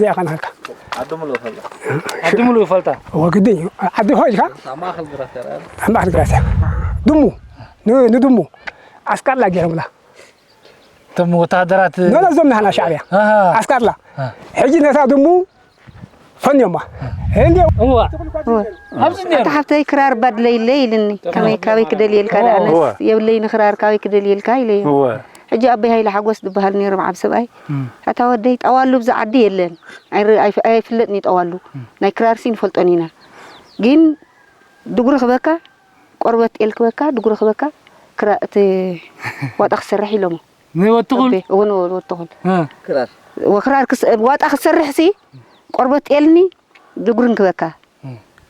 እዚኣ ከናልካ። ዓዲ ሙሉእ ይፈልጣ። እወ ግድን እዩ። ዓዲ ሆ ኢልካ ኣብ ማእኸል ግራት እያ። ኣብ ማእኸል ግራት እያ። ድሙ ን- ንድሙ ኣስቃላ ገይሮምላ። እቶም ወታደራት ኖ ነዞም ናህና ሻዕብያ ኣሃ። ኣስቃላ። ሕጂ ነታ ድሙ ፈንዮማ። እንዲ እዋ ኣብዚ ነይሩ ኣታ ሓብተይ ክራር ባድለይለ ኢልኒ ከመይ ካበይ ክደልየልካ ደኣ ኣነስ የብለይኒ ክራር ካበይ ክደልየልካ ኢለዮ እወ ሕጂ ኣበይ ሃይለ ሓጎስ ዝበሃል ነይሮም ዓብ ሰብኣይ እም። ኣታ ወደይ ጠዋሉ ብዛ ዓዲ የለን ኣይር- ኣይፍ- ኣይፍለጥን እዩ ጠዋሉ ናይ ክራር ሲ ንፈልጦን ኢና ግን ድጉሪ ክበካ ቆርበት ጤል ክበካ ድጉሪ ክበካ ክራ- እቲ ዋጣ ክሰርሕ ኢሎሞ ንወትኹል እወ ንወትኹል እ፣ ወክራር ክስ- ዋጣ ክሰርሕ ሲ ቆርበት ጤልኒ ድጉርን ክበካ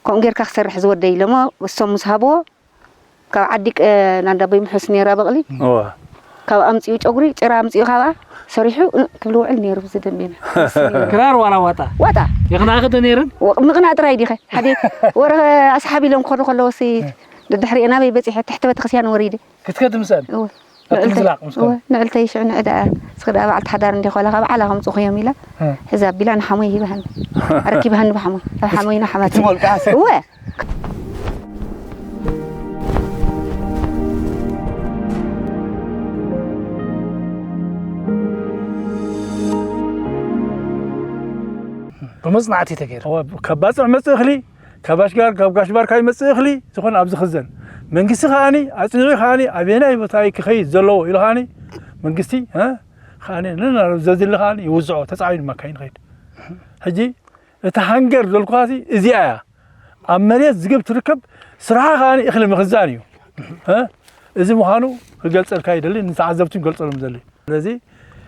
ከምኡ ጌርካ ክሰርሕ ዝወደይ ኢሎሞ እሶም ምስ ሃብዎ ካብ ዓዲ ቀ- ናንዳ በይ ምሕስ ነይራ በቕሊ እወ ካብ ኣምፅኡ ጨጉሪ ጭራ ኣምፅኡ ካብኣ ሰሪሑ እ ክብል ውዕል ነይሩ ብዝደንቤና ክራር ዋላ ዋጣ ዋጣ የኽናኸ ዶ ነይረን ወ- ምቕናእ ጥራይ ዲኸ ሓደ ወረ ኣስሓብ ኢሎም ክኸዱ ከለዎ ሲ ድድሕሪኤ ናበይ በፂሐ ትሕቲ ቤተክርስትያን ወሪደ ክትከድ ምስአን እወ ኣብቲ ምዝላቕ ምስ እወ ከዱ ንዕልተይ ሽዑ ንዕዳ ስኽዳ በዓልቲ ሓዳር እንዲ ኮላ ካብ ዓላ ከምፅኡ ክዮም ኢላ ሕዛ ኣቢላ ንሓሞይ ሂባሃኒ ኣረኪባሃኒ ብሓሞይ ካብ ሓሞይ ንሓማት ትመልቃ እወ ብመፅናዕቲ ተገይሩ ካብ ባፅዕ መፅእ እኽሊ ካብ ኣሽጋር ካብ ጋሽ ባርካ ይመፅእ እኽሊ ዝኾነ ኣብዚ ክዘን መንግስቲ ከዓኒ ኣፅኒዑ ከዓኒ ኣበየናይ ቦታ እዩ ክኸይድ ዘለዎ ኢሉ ከዓኒ መንግስቲ እ፣ ከዓኒ ነናብ ዘድሊ ከዓኒ ይውዝዖ ተፃዒኑ ማካይን ይኸይድ ሕጂ እቲ ሃንገር ዘልኳሲ እዚኣ እያ ኣብ መሬት ዝግብ ትርከብ ስራሓ ከዓኒ እኽሊ ምኽዛን እዩ እ፣ እዚ ምዃኑ ክገልፀልካ ይደሊ ንተዓዘብቲ ክገልፀሎም ዘሊ ስለዚ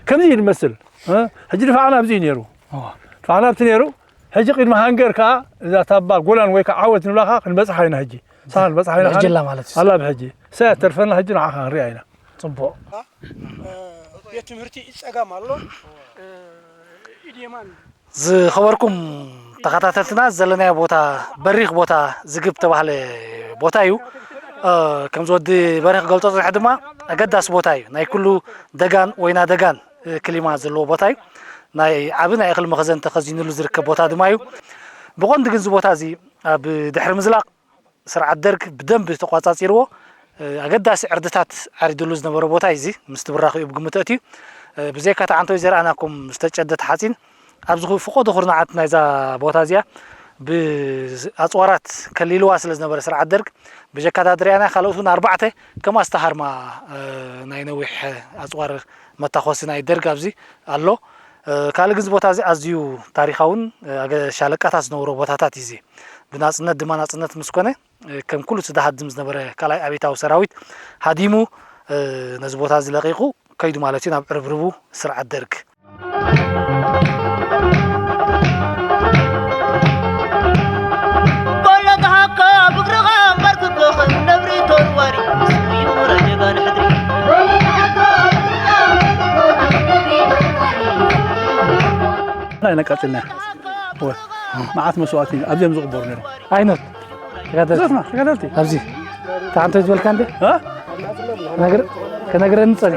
ከምዚ እዩ ዝመስል እ፣ ሕጂ ድፋዕና ኣብዚ እዩ ነይሩ ድፋዕና ኣብቲ ነይሩ ሕጂ ቅድሚ ሃንገር ከዓ እዛ ታባ ጎላን ወይ ከዓ ዓወት ንብላ ከዓ ክንበፅሓ ኢና ሕጂ ንሳ ክንበፅሓ ኢና ብሕጂ ኣላ ማለት እዩ ኣላ ብሕጂ እሳ እያ ተርፈና ሕጂ ንዓኻ ክንሪኣ ኢና ፅቡቕ ቤት ትምህርቲ ጸጋም ኣሎ ኢድ የማን ዝኸበርኩም ተኸታተልትና ዘለናዮ ቦታ በሪኽ ቦታ ዝግብ ተባህለ ቦታ እዩ እ፣ ከምዚ ወዲ በሪኽ ክገልፆ ዝርሐ ድማ ኣገዳሲ ቦታ እዩ ናይ ኩሉ ደጋን ወይና ደጋን እ፣ ክሊማ ዘለዎ ቦታ እዩ ናይ ዓብ ናይ እኽሊ መኸዘን ተኸዚንሉ ዝርከብ ቦታ ድማ እዩ ብቐንዱ ግን እዚ ቦታ እዚ ኣብ ድሕሪ ምዝላቕ ስርዓት ደርግ ብደንቢ ተቋጻጺርዎ ኣገዳሲ ዕርድታት ዓሪድሉ ዝነበረ ቦታ እዩ እዚ ምስቲ ብራኺኡ ብግምት ኣእትዩ ብዘይካ እቲ ዓንቶይ ዘርኣናኩም ዝተጨደት ሓፂን ኣብዚ ፍቆዶ ኩርናዓት ናይዛ ቦታ እዚኣ ብኣፅዋራት ከሊልዋ ስለ ዝነበረ ስርዓት ደርግ ብጀካታ ድርያና ካልኦት እውን ኣርባዕተ ከምኣ ዝተሃርማ ናይ ነዊሕ ኣፅዋር መታኮሲ ናይ ደርግ ኣብዚ ኣሎ ካልእ ግን እዚ ቦታ እዚ ኣዝዩ ታሪኻውን ሻለቃታት ዝነበሮ ቦታታት እዩ እዚ ብናፅነት ድማ ናፅነት ምስ ኮነ ከም ኩሉ እቲ ዝሃድም ዝነበረ ካልኣይ ኣብዮታዊ ሰራዊት ሃዲሙ ነዚ ቦታ እዚ ለቒቑ ከይዱ ማለት እዩ ናብ ዕርብርቡ ስርዓት ደርግ። በሎ ተሃከ ብግርኻ እምበር ክበኽን ነብሪ ተወርዋሪ ስዩም ረጀጋን ሕድሪ ኣይነቃጽልና መዓት መስዋእቲ ኣብዚኦም ዝቕበሩ ነይሮም ዓይነት ዘፍና ተጋደልቲ ኣብዚ ተዓንቶ ዝበልካ እንደ እ? ነግር ከነግረኒ ጸኒ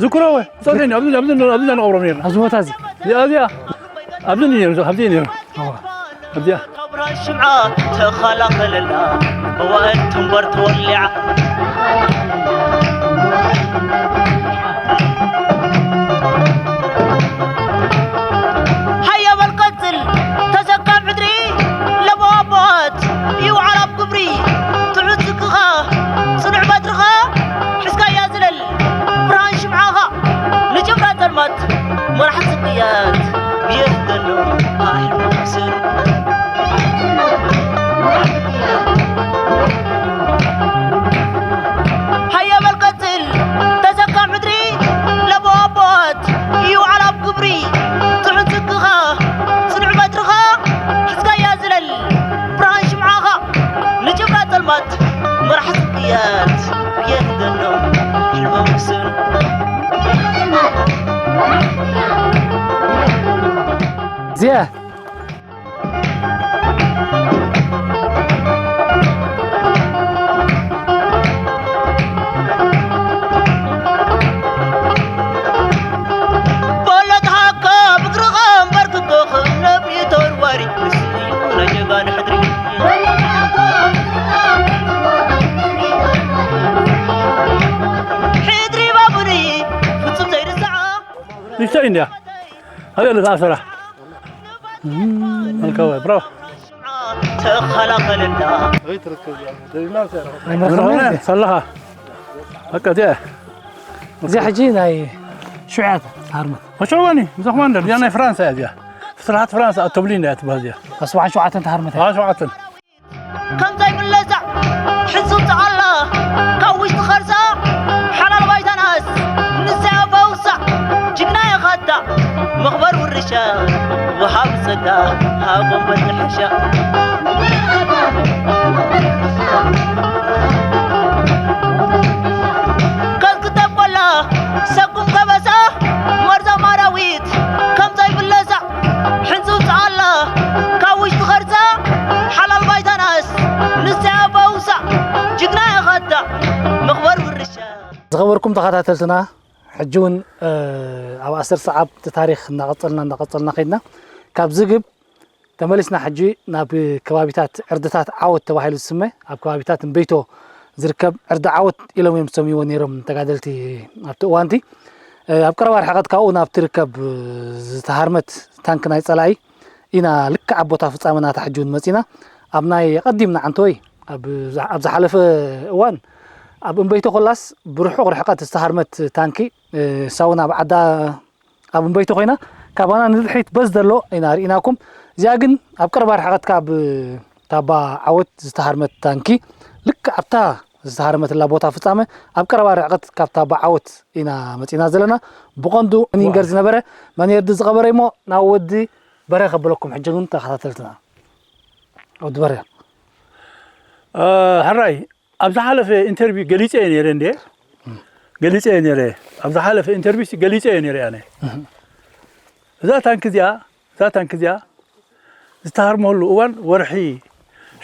ዝክሮ ወ ጸልኒ ኣብዚ ኣብዚ ኣብዚ ነቕብሮም ነይርና ኣብዚ ቦታ እዚ እዚኣ እዚኣ ኣብዚ ነይሩ ኣብዚ ነይሩ ኣብዚኣ ካብ ብርሃን ሽምዓ ተኸላኸለና መዋእል ትንበር ተወሊዓ ሃየ በል ቀጽል ተሰካም ዕድሪ ለበዋቦት ይውዓል ኣብ ግብሪ ትሑት ዝክኻ ጽኑዕ በትርኻ ሕዝካያ ዝለል ብርሃን ሽምዓኻ ንጀብራ ጸልማት መራሕቲ ቅያት ብየፍተኖ ኣሕልሞ ክሰሩ ሃየ በል ቀጽል ተዘካ ምድሪ ለበዋቦት ይውዓል ኣብ ግብሪ ትሑት ዝክኻ ጽኑዕ በትርኻ ሕዝካያ ዝለል ብርሃን ሽምዓኻ ንጀብራ ጸልማት መራሕ ጽቅያት የህደኖም ሕልሞም ክሰሩ እዚኣ በሎ ተሃከ ብግርኻ ብቻ ኢንድያ። ኣለ ለታ ሰራ። ኣልካወ ብራው። ተኸላኸልና። ኣይመርኸነ ሰለኻ። በቃ እዚኣ። እዚኣ ሕጂ ናይ ሽዑያት ሃርመት ወሸዋኒ ምዛ ኮማንደር እዚኣ ናይ ፍራንሳ እያ እዚኣ። ፍስርሓት ፍራንሳ ኣቶብሊ እንዳ ትባል እዚኣ። ኣስዋዕን ሸውዓተን ተሃርመት ኣዋ ሸውዓተን። ከም ዘይምለዛዕ ሕንሱት ኣላ ካብ ውሽጢ ኸርሳ ሓላል ባይታናስ ንሳያ በውሳዕ ጅግና የኸታ መኽበር ውርሻ ወሃብ ጸጋ ሃቦም በዝሕሻ ከዝክተብ ቆላ ሰኩም ከበሳ መርዛ ማራዊት ከም ዘይብለዛ ሕንጹጽ ኣላ ካብ ውሽጢ ኸርሳ ሓላል ባይታናስ ንሳያ በውሳዕ ጅግና የኸታ መኽበር ውርሻ ዝኸበርኩም ተኸታተልትና ሕጂ እውን ኣብ ኣስር ሰዓብ እቲ ታሪክ እናቐፀልና እናቐፀልና ከይድና ካብ ዝግብ ተመሊስና ሕጂ ናብ ከባቢታት ዕርድታት ዓወት ተባሂሉ ዝስመ ኣብ ከባቢታት እምበይቶ ዝርከብ ዕርዲ ዓወት ኢሎም እዮም ዝሰምይዎ ነይሮም ተጋደልቲ ኣብቲ እዋንቲ ኣብ ቀረባ ርሕቀት ካብኡ ናብ ትርከብ ዝተሃርመት ታንክ ናይ ፀላኢ ኢና ልክዕ ኣብ ቦታ ፍፃመ ናታ ሕጂ እውን መፂና ኣብ ናይ ቀዲምና ዓንተወይ ኣብ ዝሓለፈ እዋን ኣብ እምበይቶ ኮላስ ብርሑቕ ርሕቀት ዝተሃርመት ታንኪ ሳውን ኣብ ዓዳ ኣብ እምበይቶ ኮይና ካባና ንድሕሪት በዝ ዘሎ ኢና ርኢናኩም እዚኣ ግን ኣብ ቀረባ ርሕቀት ካብ ታባ ዓወት ዝተሃርመት ታንኪ ልክዕ ኣብታ ዝተሃርመትላ ቦታ ፍፃመ ኣብ ቀረባ ርሕቀት ካብ ታባ ዓወት ኢና መፂና ዘለና ብቐንዱ ኒንገር ዝነበረ መኔርዲ ዝቐበረ እሞ ናብ ወዲ በረ ከበለኩም ሕጂ እውን ተኸታተልትና ወዲ በረ ሕራይ ኣብ ዝሓለፈ ኢንተርቪው ገሊፀ እየ ነይረ እንዴ ገሊፀ እየ ነይረ ኣብ ዝሓለፈ ኢንተርቪው ገሊፀ እየ ነይረ ኣነ እዛ ታንክ እዚኣ እዛ ታንክ እዚኣ ዝተሃርመሉ እዋን ወርሒ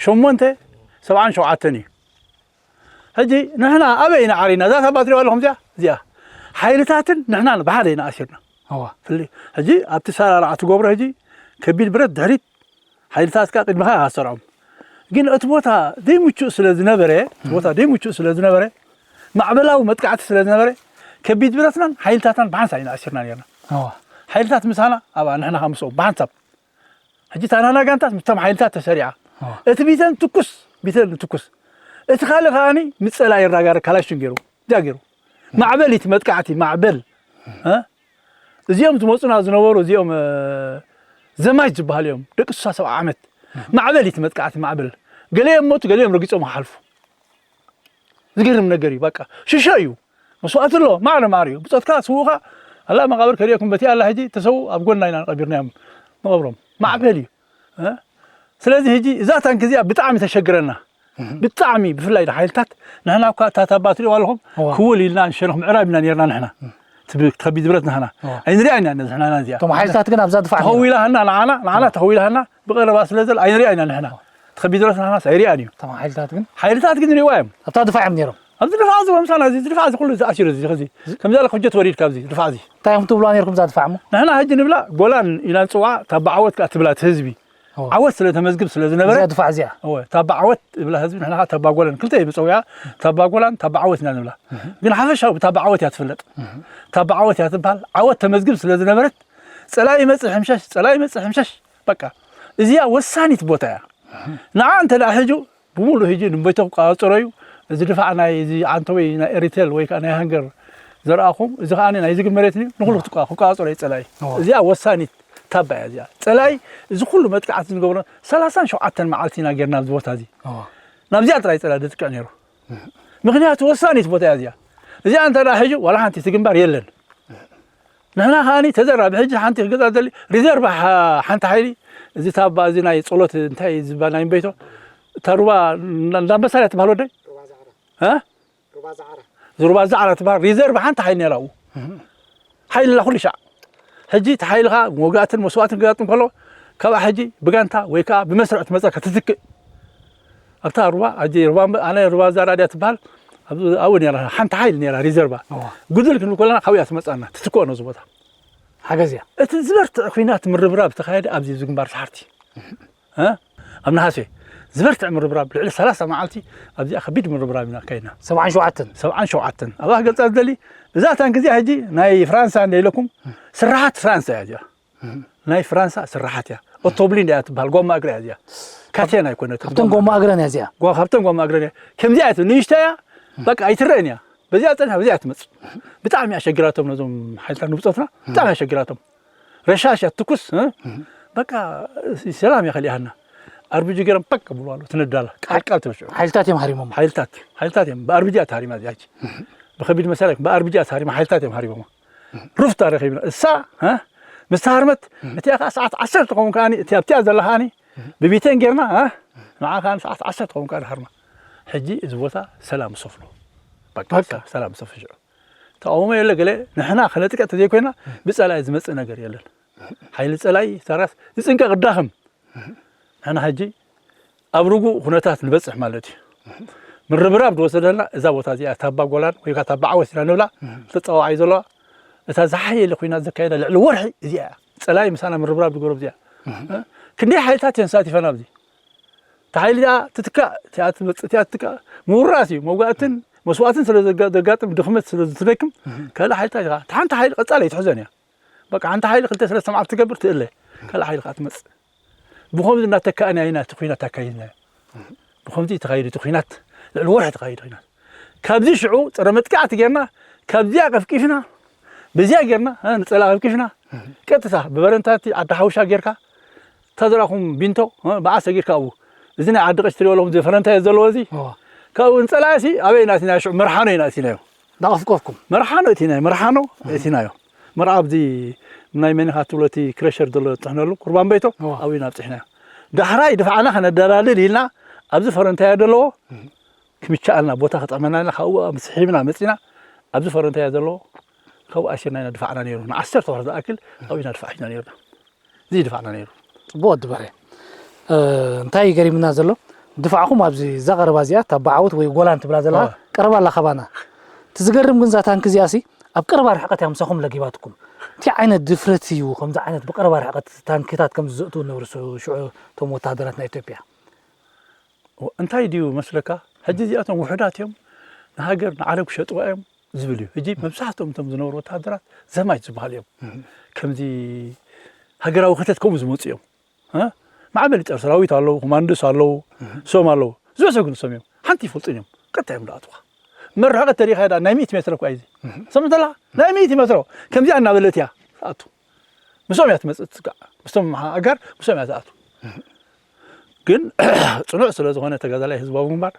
ሸሞንተ ሰብዓን ሸውዓተን እዩ ሕጂ ንሕና ኣበይ ኢና ዓሪና እዛ ታባ ትሪኦ ኣለኹም እዚኣ እዚኣ ሓይልታትን ንሕናን ብሓደ ኢና ኣሲርና እዋ ፍሊ ሕጂ ኣብቲ ሰራርዓ ትገብሮ ሕጂ ከቢድ ብረት ድሕሪት ሓይልታትካ ቅድሚኻ ኣሰርዖም ግን እቲ ቦታ ዘይምቹእ ስለ ዝነበረ እቲ ቦታ ዘይምቹእ ስለ ዝነበረ ማዕበላዊ መጥቃዕቲ ስለ ዝነበረ ከቢድ ብረትናን ሓይልታትናን ብሓንሳ ኢና ኣሲርና ነርና እዋ ሓይልታት ምሳና ኣብኣ ንሕና ከዓ ምስኦም ብሓንሳብ ሕጂ ታናና ጋንታት ምስቶም ሓይልታት ተሰሪዓ እዋ እቲ ቢተን ትኩስ ቢተን ትኩስ እቲ ካልእ ከዓኒ ምፀላይ ይራጋረ ካላሽን ገይሩ እዚኣ ገይሩ ማዕበል እቲ መጥቃዕቲ ማዕበል እ? እዚኦም ዝመፁና ዝነበሩ እዚኦም እ፣ ዘማች ዝበሃሉ እዮም ደቂ ስሳ ሰብዓ ዓመት ማዕበል እቲ መጥቃዕቲ ማዕበል ገለዮም ሞቱ ገለዮም ረጊፆም ሓልፉ ዝገርም ነገር እዩ በቃ ሽሾ እዩ መስዋእቲ ኣሎ ማዕረ ማዕረ እዩ ብፆትካ ስውኻ ኣላ መቃብር ከሪኦኩም በቲ ኣላ ሕጂ ተሰው ኣብ ጎና ኢና ቀቢርናዮም መቐብሮም ማዕበል እዩ እ? ስለዚ ሕጂ እዛ ታንክ እዚኣ ብጣዕሚ ተሸግረና ብጣዕሚ ብፍላይ ሓይልታት ንሕና እኳ እታ ታባ ትሪእዋ ኣለኹም እዋ። ክውል ኢልና ንሸነኽ ምዕራብ ኢና ነርና ንሕና ትብ- ትኸቢድ ብረት ንሕና እዋ። ኣይንሪኣን ኢና ነዚ ሕናና እዚኣ እቶም ሓይልታት ግን ኣብዛ ድፋዕ ነይሮም። ተኸዊላሃና ንዓና ንዓና ተኸዊላሃና ብቐረባ ስለ ዘል ኣይንሪኣ ኢና ንሕና ትኸቢድ ብረት ንሕና ኣይሪኣን እዩ እቶም ሓይልታት ግን ሓይልታት ግን ሪእዋ እዮም ኣብታ ድፋዕ እዮም ነይሮም ኣብዚ ድፋዕ እዚ ወምሳና እዚ ድፋዕ እዚ ኩሉ ተኣሲሩ እዚ ኸዚ ከምዚ ኣለ ሕጀት ወሪድ ካብዚ ድፋዕ እዚ እንታይ እዮም ትብልዋ ነይርኩም እዛ ድፋዕ እሞ ንሕና ሕጂ ንብላ ጎላን ኢና ንፅውዓ ታባ ዓወት ከዓ ትብላ እቲ ህዝቢ ዓወት ስለ ተመዝግብ ስለ ዝነበረ እዚኣ ድፋዕ እዚኣ እወ፣ ታባ ዓወት ዝብላ ህዝቢ ንሕና ከዓ ታባ ጎለን ክልተ እዩ ብፀዊዓ ታባ ጎላን ታባ ዓወት ኢና ንብላ ግን ሓፈሻዊ ብታባ ዓወት እያ ትፍለጥ ታባ ዓወት እያ ትበሃል ዓወት ተመዝግብ ስለ ዝነበረት ፀላኢ ይመፅእ ሕምሸሽ ፀላኢ ይመፅእ ሕምሸሽ በቃ እዚኣ ወሳኒት ቦታ እያ ንዓ እንተ ደኣ ሕጂ ብምሉእ ሕጂ ንቦይቶ ክቋፀሮ እዩ እዚ ድፋዕ ናይ እዚ ዓንተወይ ናይ ኤሪቴል ወይ ከዓ ናይ ሃንገር ዘርኣኹም እዚ ከዓ ናይ ዝግመሬት እዩ ንኩሉ ክቋፀሮ እዩ ፀላኢ እዚኣ ወሳኒት ታባ እያ እዚኣ። ፀላኢ እዚ ኩሉ መጥቃዕቲ ዝገብሮ ሰላሳን ሸውዓተን መዓልቲ ኢና ጌርና ኣብዚ ቦታ እዚ። ናብዚኣ ጥራይ ፀላኢ ደጥቅዕ ነይሩ። ምክንያቱ ወሳኒት ቦታ እያ እዚኣ። እዚኣ እንተ ደኣ ሒዙ ዋላ ሓንቲ እቲ ግንባር የለን። ንሕና ከዓኒ ተዘራቢ ሕጂ ሓንቲ ክገዛ ደሊ ሪዘርቭ ሓ- ሓንቲ ሓይሊ እዚ ታባ እዚ ናይ ፀሎት እንታይ እዩ ዝበሃል ናይ እምበይቶ እታ ሩባ እንዳ- እንዳንበሳ ድያ ትበሃል ወደይ? እ? ሩባ ዛዕራ ትበሃል ሪዘርቭ ሓንቲ ሓይሊ ነይራ ኣብኡ ሓይልና ኩሉ ሻዕ ሕጂ እቲ ሓይልኻ መውጋእትን መስዋእትን ክጋጥም ከሎ ካብኣ ሕጂ ብጋንታ ወይ ከዓ ብመስርዕ ትመፀካ ትትክእ ኣብታ ሩባ ሕጂ ሩባ እምበ- ኣነ ሩባ ዛዕራ ድያ ትበሃል ኣብዚ- ኣብኡ ነይራ ሓንቲ ሓይሊ ነይራ ሪዘርቫ ጉድል ክንብል ከለና ካብኡ እያ ትመፃና ትትክኦ ነዚ ቦታ ሓገዝ እያ እቲ ዝበርትዕ ኩናት ምርብራብ ዝተኻየደ ኣብዚ ዝግንባር ሰሓርቲ እ? ኣብ ነሃሴ ዝበርትዕ ምርብራብ፣ ልዕሊ ሰላሳ መዓልቲ ኣብዚኣ ከቢድ ምርብራብ ኢና ኣካይድና። ሰብዓን ሸውዓተን። ሰብዓን ሸውዓተን። ኣብኣ ክገልጻ ዝደሊ፣ እዛ ታንክ እዚኣ ሕጂ ናይ ፍራንሳ እንደ ኢለኩም ስራሓት ፍራንሳ እያ እዚኣ። ናይ ፍራንሳ ስራሓት እያ። ኦቶብሊን እያ ትበሃል፣ ጎማ እግራ እያ እዚኣ። ካቴና ኣይኮነትን። ካብተን ጎማ እግረን እያ እዚኣ። ጓ-፣ ካብተን ጎማ እግረን እያ። ከምዚኣ እያ፣ ንእሽቶ እያ። በቃ ኣይትረአን እያ። በዚኣ ጸኒሓ፣ በዚኣ ትመጽእ። ብጣዕሚ ኣሸጊራቶም ነዞም ሓይልታት ንብጾትና፣ ብጣዕሚ ኣሸጊራቶም። ረሻሽ እያ ትኩስ፣ እ? በቃ ሰላም እያ ከሊኣና። ኣርቢጂ ገይሮም ፓክ ብሉ ኣሎ፣ ትነዳላ። ቃልቃል ትበሽዑ። ሓይልታት እዮም ሃሪሞም። ሓይልታት፣ ሓይልታት እዮም። ብኣርቢጂ እያ ተሃሪማ እዚኣ ሕጂ። ብኸቢድ መሳርያ፣ ብኣርቢጂ እያ ተሃሪማ፣ ሓይልታት እዮም ሃሪሞማ። ሩፍታ ረኺብና። እሳ፣ እ? ምስ ተሃርመት፣ እቲኣ ከዓ ሰዓት ዓሰርተ ትኸውን ከኣኒ፣ እቲኣ ኣብቲኣ ዘላ ከኣኒ፣ ብቢቴን ጌርና፣ እ? ንዓ ከኣኒ ሰዓት ዓሰርተ ትኸውን ከኣኒ ሃርማ። ሕጂ እዚ ቦታ ሰላም ሰፍኖ። በቃ፣ በቃ። ሰላም ሰፍኖ ሽዑ። ተቃውሞ የለ ገለ፣ ንሕና ከነጥቅዕ ተዘይኮይና፣ ብጸላኢ ዝመጽእ ነገር የለን። ሓይሊ ጸላኢ ተራስ ዝጽንቀቕ ዳኽም። ንሕና ሕጂ ኣብ ርጉእ ኩነታት ንበጽሕ ማለት እዩ። ምርብራብ ዝወሰደልና እዛ ቦታ እዚኣ፣ ታባ ጎላን ወይ ከዓ ታባ ዓወት ኢና ንብላ፣ ተጸዋዓይ ዘለዋ፣ እታ ዝሓየለ ኩናት ዘካየዳ ልዕሊ ወርሒ እዚኣ እያ። ጸላኢ ምሳና ምርብራብ ዝገብሮ እዚኣ። ክንደይ ሓይልታት እየን ተሳቲፈን ኣብዚ። እታ ሓይሊ እዚኣ ትትካእ፣ እቲኣ ትመጽእ፣ እቲኣ ትትካእ፣ ምውራስ እዩ። መውጋእትን መስዋእትን ስለ ዘጋ-፣ ዘጋጥም፣ ድኽመት ስለ ዝትደክም፣ ካልእ ሓይልታት ኢኻ፣ እታ ሓንቲ ሓይሊ ቀጻሊ ኣይትሕዞን እያ። በቃ ሓንቲ ሓይሊ ክልተ ሰለስተ መዓልቲ ትገብር ትእለ፣ ካልእ ሓይሊ ከዓ ትመጽእ። ብኸምዚ እናተካእና ኢና እቲ ኩናት ኣካይድናዮ። ብኸምዚ እዩ ተኻይዱ እቲ ኩናት፣ ልዕሊ ወርሒ ተኻይዱ ኩናት። ካብዚ ሽዑ ጸረ መጥቃዕቲ ጌርና፣ ካብዚኣ ቀፍቂፍና፣ በዚኣ ጌርና፣ እ፣ ንጸላ ቀፍቂፍና፣ ቀጥታ ብበረንታ እቲ ዓዲ ሓውሻ ጌርካ፣ እታ ዝረኣኹም ቢንቶ፣ እ፣ ብዓሰ ጌርካ ኣብኡ። እዚ ናይ ዓዲ ቀሽ ትሪኦ ኣለኹም፣ እዚ ፈረንታ እየ ዘለዎ እዚ። እዋ። ካብኡ ንጸላእሲ ኣበይ ኢና ኣቲናዮ? ሽዑ መርሓኖ ኢና ኣቲናዮ። ዳቐፍቀፍኩም? መርሓኖ እቲናዮ፣ መርሓኖ እቲናዮ። መርዓ ኣብዚ ናይ መኒኻ ትብሎ እቲ ክረሸር ዘሎ ዝጥሕነሉ ቁርባን በይቶ እዋ። ኣብኡ ኢና ኣብጺሕናዮ። ዳሕራይ ድፋዕና ከነደላድል ኢልና ኣብዚ ፈረንታያ ዘለዎ ክምቻኣልና ቦታ ክጠመና ኢልና ካብኡ ስሒብና መጺና ኣብዚ ፈረንታያ ዘለዎ ካብኡ ኣሲርና ኢና ድፋዕና ነይሩ። ንዓሰርተ ወርሒ ዝኣክል ኣብኡ ኢና ድፋዕ ሒዝና ነይርና። እዚ ድፋዕና ነይሩ። ጽቡቕ ወዲ በርሀ። እ፣ እንታይ እዩ ገሪምና ዘሎ? ድፋዕኹም ኣብዚ እዛ ቀረባ እዚኣ ታባ ዓወት ወይ ጎላን ትብላ ዘለኻ እዋ። ቀረባ ኣላ ካባና። እቲ ዝገርም ግን እዛ ታንኪ እዚኣ ሲ ኣብ ቀረባ ርሕቀት እያ ምሳኹም ለጊባትኩም። እንታይ ዓይነት ድፍረት እዩ ከምዚ ዓይነት ብቀረባ ርሕቀት ታንኪታት ከምዚ ዘእትዉ ዝነበሩ ስ-፣ ሽዑ እቶም ወተሃደራት ናይ ኢትዮጵያ? እንታይ ድዩ መስለካ? ሕጂ እዚኣቶም ውሑዳት እዮም፣ ንሃገር ንዓለም ክሸጥዋ እዮም ዝብል እዩ። ሕጂ መብዛሕትኦም እቶም ዝነበሩ ወተሃደራት ዘማች ዝበሃሉ እዮም። ከምዚ ሃገራዊ ክተት ከምኡ ዝመፁ እዮም። እ? ማዕበል ጸረ ሰራዊት ኣለዉ፣ ኮማንዶስ ኣለዉ፣ ሶም ኣለዉ። ዝበዝሑ ግን ሶም እዮም። ሓንቲ ይፈልጡን እዮም። ቀጥታ እዮም ዝኣትዉኻ። መርሕቐት ተሪኻ ዳ ናይ ሚእቲ ሜትሮ እኳ እዩ እዚ። ሰምዕ ተላ? ናይ ሚእቲ ሜትሮ። ከምዚኣ እናበለት እያ ትኣቱ። ምስኦም እያ ትመጽእ ትስጋዕ። ምስቶም ኣጋር ምስኦም እያ ትኣቱ። ግን ጽኑዕ ስለ ዝኾነ ተጋዳላይ ህዝባዊ ግንባር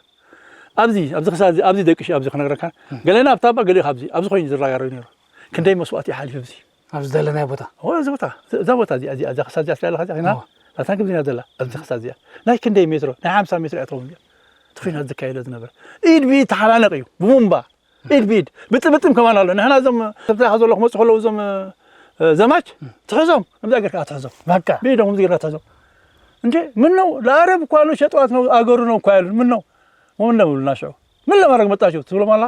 ኣብዚ ኣብዚ ክሳብ ኣብዚ ኣብዚ ደቂሽ ኣብዚ ክነግረካ ገለና ኣብታ ባ ገሊኡ ካብዚ ኣብዚ ኮይኑ ዝረጋረብ ነይሩ። ክንደይ መስዋእቲ ይሓልፍ ኣብዚ ኣብዚ ዘለናዮ ቦታ ኦ እዚ ቦታ እዛ ቦታ እዚኣ እዚኣ እዛ ክሳብ እዚኣ ስለ ኣለካ እዚኣ ኮይና እዋ። ናታን ከምዚና ዘላ ኣብዚ ክሳብ እዚኣ ናይ ክንደይ ሜትሮ ናይ ሓምሳ ሜትሮ እያ ትኸውን እዚኣ እቲ ኩናት ዝካየደ ዝነበረ ኢድ ብኢድ ተሓናነቕ እዩ ብቡምባ ኢድ ብኢድ ብጥምጥም ከማን ኣሎ ንሕና እዞም ሰብታኻ ዘሎ ክመፁ ከለዉ እዞም እ፣ ዘማች ትሕዞም ከምዚ ጌርካ ትሕዞም በቃ ብኢዶም ከምዚ ጌርካ ትሕዞም እንዴ ምን ነው ለአረብ እኳ ነው ሸጠዋት ነው አገሩ ነው እኳ ያሉን ምን ነው ምን ነው ብሉና ሽዑ ምን ለማድረግ መጣችሁ ትብሎም ኣላ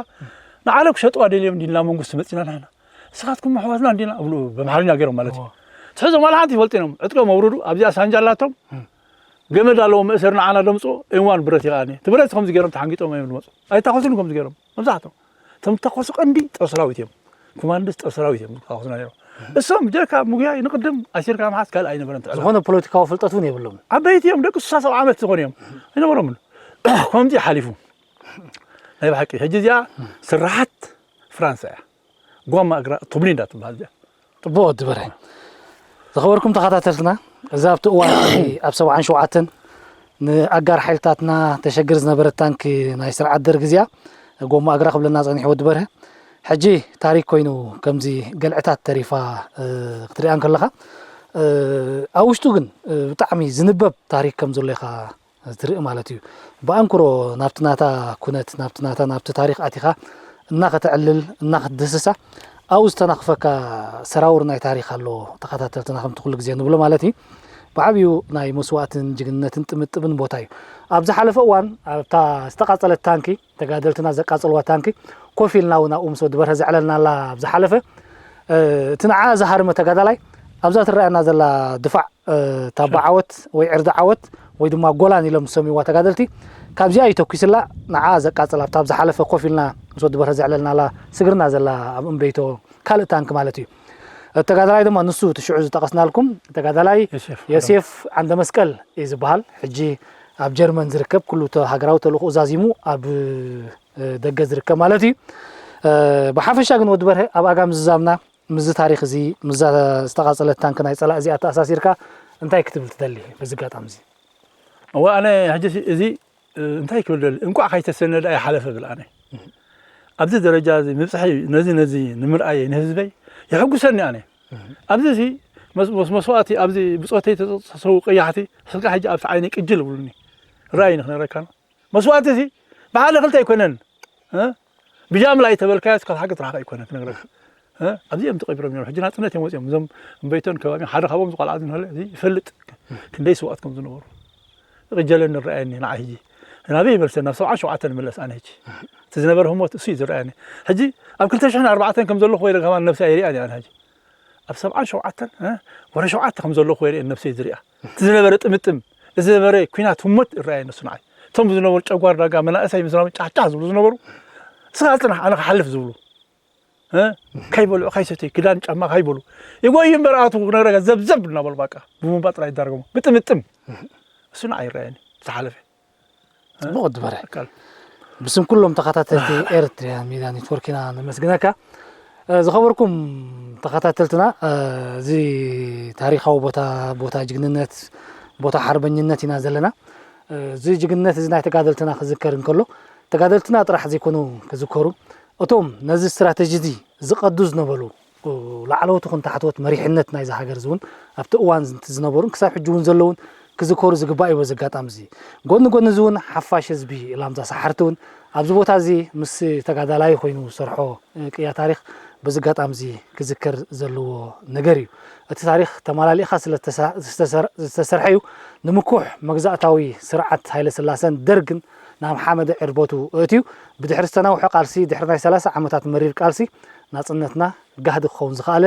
ንዓለም ክሸጠዋ ደልዮም እንዲና መንግስቲ መፂና ንሕና ንስኻትኩም ኣሕዋትና እንዲና እብሉ በምሓርኛ ገይሮም ማለት እዩ ትሕዞም ዋላ ሓንቲ ይፈልጡ እዮም ዕጥቆም ኣውርዱ ኣብዚኣ ሳንጃ ኣላቶም ገመድ ኣለዎ መእሰሪ ንዓና ደምፅኦ እዋን ብረት ይኸኣኒ እቲ ብረት ከምዚ ገይሮም ተሓንጊጦም እዮም ዝመፁ ኣይታኸሱን ከምዚ ገይሮም መብዛሕቶም እቶም ዝተኮሱ ቀንዲ ጦር ሰራዊት እዮም ኮማንዶስ ጦር ሰራዊት እዮም ዝታኮሱና ነይሮም እሶም ብጀካ ምጉያይ ንቅድም ኣሲርካ ምሓዝ ካልእ ኣይነበረን ትዕዛዝ ዝኾነ ፖለቲካዊ ፍልጠት እውን የብሎም ዓበይቲ እዮም ደቂ ስሳ ሰብዓ ዓመት ዝኾኑ እዮም ኣይነበሮምን ከምዚ ሓሊፉ ናይ ብሓቂ ሕጂ እዚኣ ስራሓት ፍራንሳ እያ ጓማ እግራ ቶብሊ እንዳትበሃል እዚኣ ጽቡቕ ወዲ በርሀ። ዝኸበርኩም ተኸታተልትና፣ እዛ ኣብቲ እዋን እቲ ኣብ ሰብዓን ሸውዓተን ንኣጋር ሓይልታትና ተሸግር ዝነበረት ታንክ ናይ ስርዓት ደርግ እዚኣ፣ ጎማ እግራ ክብለና ጸኒሑ ወዲ በርሀ፣ ሕጂ ታሪክ ኮይኑ ከምዚ ገልዕታት ተሪፋ፣ እ፣ ክትሪኣ እንከለኻ፣ እ፣ ኣብ ውሽጡ ግን፣ እ፣ ብጣዕሚ ዝንበብ ታሪክ ከም ዘሎ ኢኻ ትርኢ ማለት እዩ። ብኣንክሮ ናብቲ ናታ ኩነት፣ ናብቲ ናታ፣ ናብቲ ታሪኽ ኣቲኻ እናኸተዕልል፣ እናኸትድህስሳ፣ ኣብኡ ዝተናኽፈካ ሰራውር ናይ ታሪኽ ኣሎ፣ ተኸታተልትና ከምቲ ኩሉ ግዜ ንብሎ ማለት እዩ። ብዓብዩ ናይ መስዋእትን ጅግንነትን ጥምጥምን ቦታ እዩ። ኣብ ዝሓለፈ እዋን ኣብታ ዝተቓጸለት ታንኪ፣ ተጋደልትና ዘቃጸልዋ ታንኪ ኮፍ ኢልና እውን ኣብኡ ምስ ወዲ በርሀ ዘዕለልናላ ኣብ ዝሓለፈ፣ እ፣ እቲ ንዓ ዝሃርመ ተጋዳላይ ኣብዛ ትረኣየና ዘላ ድፋዕ እ፣ ታባ ዓወት ወይ ዕርዲ ዓወት ወይ ድማ ጎላን ኢሎም ዝሰምይዋ ተጋደልቲ፣ ካብዚኣ እዩ ተኩስላ፣ ንዓ ዘቃጽላ። ኣብታ ኣብ ዝሓለፈ ኮፍ ኢልና ምስ ወዲ በርሀ ዘዕለልናላ ስግርና ዘላ ኣብ እምበይቶ ካልእ ታንክ ማለት እዩ። እቲ ተጋዳላይ ድማ ንሱ እቲ ሽዑ ዝጠቐስናልኩም ተጋዳላይ ዮሴፍ ዮሴፍ ዓንደ መስቀል እዩ ዝበሃል። ሕጂ ኣብ ጀርመን ዝርከብ፣ ኩሉ ተ-፣ ሃገራዊ ተልእኾኡ ዛዚሙ ኣብ፣ እ፣ ደገ ዝርከብ ማለት እዩ። እ፣ ብሓፈሻ ግን ወዲ በርሀ ኣብ ኣጋ ምዝዛምና ምስዚ ታሪኽ እዚ፣ ምስዛ ዝተቓጸለት ታንክ ናይ ጸላኢ እዚኣ ተኣሳሲርካ እንታይ ክትብል ትደሊ በዚ ኣጋጣሚ እዚ? እወ፣ ኣነ ሕጂ እዚ፣ እ፣ እንታይ ክብል ደሊ፣ እንቋዕ ከይተሰነደ ኣይሓለፈ ብል ኣነ። ኣብዚ ደረጃ እዚ ምብጽሐይ ነዚ፣ ነዚ ንምርኣየይ ንህዝበይ የሐጉሰኒ ኣነ። ኣብዚ እዚ መስ-፣ መስ-፣ መስዋእቲ ኣብዚ ብጾተይ ተሰው ቀያሕቲ ስልካ ሕጂ ኣብቲ ዓይነይ ቅጅል ብሉኒ። ርኣይኒ ክነግረካ ነው። መስዋእቲ እዚ ብሓደ ክልተ ኣይኮነን። እ? ብጃምላ ኣይተበልካዮ እስካ ሓቂ ጥራሕ ኣይኮነ ክነግረካ። እ? ኣብዚ እዮም ተቐቢሮም ነይሮም። ሕጂ ናጽነት እዮም ወጺኦም። እዞም እምበይቶን ከባቢን ሓደ ካብኦም ዝቆልዓ ዝንህለ እዚ ይፈልጥ። ክንደይ ስውኣት ከም ዝነበሩ። ይቕጀለኒ ይረኣየኒ ንዓይ ሕጂ። ናበይ ይመልሰኒ? ናብ ሰብዓን ሸውዓተን ይምለስ ኣነ ሕጂ። እቲ ዝነበረ ህሞት እሱ እዩ ዝረኣየኒ። ሕጂ ኣብ ክልተ ሽሕን ኣርባዕተን ከም ዘለኹ ወይ ከማን ነብሰይ ኣይሪኣን እየ ኣነ ሕጂ። ኣብ ሰብዓን ሸውዓተን፣ እ፣ ወረ ሸውዓተ ከም ዘለኹ የርእየኒ ነብሰይ ዝሪኣ። እቲ ዝነበረ ጥምጥም፣ እቲ ዝነበረ ኲናት ህሞት ይረኣየኒ እሱ ንዓይ። እቶም ዝነበሩ ጨጓር ዳጋ መናእሰይ ምስራም ጫሕጫሕ ዝብሉ ዝነበሩ፣ "እስኻ ጽናሕ፣ ኣነ ክሓልፍ" ዝብሉ። እ? ከይበልዑ፣ ከይሰተዩ፣ ክዳን ጫማ ከይበሉ። ይጎዩ እምበር ኣቱ ክነግረካ ዘብዘብ እናበሉ ባቃ። ብቡምባ ጥራይ ይዳረጎም። ብጥምጥም። እሱ ንዓይ ይረኣየኒ። ዝሓለፈ። ጽቡቕ ወዲ በርሀ። ኣካል። ብስም ኩሎም ተኸታተልቲ ኤርትርያ ሚድያ ኔትወርክ ኢና ነመስግነካ። እ፣ ዝኸበርኩም ተኸታተልትና፣ እ፣ እዚ ታሪኻዊ ቦታ፣ ቦታ ጅግንነት፣ ቦታ ሓርበኝነት ኢና ዘለና። እ፣ እዚ ጅግንነት እዚ ናይ ተጋደልትና ክዝከር እንከሎ፣ ተጋደልትና ጥራሕ ዘይኮኑ ክዝከሩ፣ እቶም ነዚ ስትራተጂ እዚ ዝቐዱ ዝነበሩ ላዕለዎት ይኹን ታሕተዎት መሪሕነት ናይዛ ሃገር እውን ኣብቲ እዋን ዝንት ዝነበሩን ክሳብ ሕጂ እውን ዘለውን ክዝከሩ ዝግባእ እዩ። በዚ ኣጋጣሚ እዚ ጎኒ ጎኒ እዚ እውን ሓፋሽ ህዝቢ ላምዛ ሰሓርቲ እውን ኣብዚ ቦታ እዚ ምስ ተጋዳላይ ኮይኑ ዝሰርሖ፣ እ፣ ቅያ ታሪኽ በዚ ኣጋጣሚ እዚ ክዝከር ዘለዎ ነገር እዩ። እቲ ታሪኽ ተመላሊእኻ ስለ ዝተሰ-፣ ዝተሰር-፣ ዝተሰርሐ እዩ። ንምኩሕ መግዛእታዊ ስርዓት ሃይለ ስላሰን ደርግን ናብ ሓመደ ዕርበቱ ኣእትዩ። ብድሕሪ ዝተናውሐ ቃልሲ፣ ድሕሪ ናይ ሰላሳ ዓመታት መሪር ቃልሲ፣ ናጽነትና ጋህዲ ክኸውን ዝኸኣለ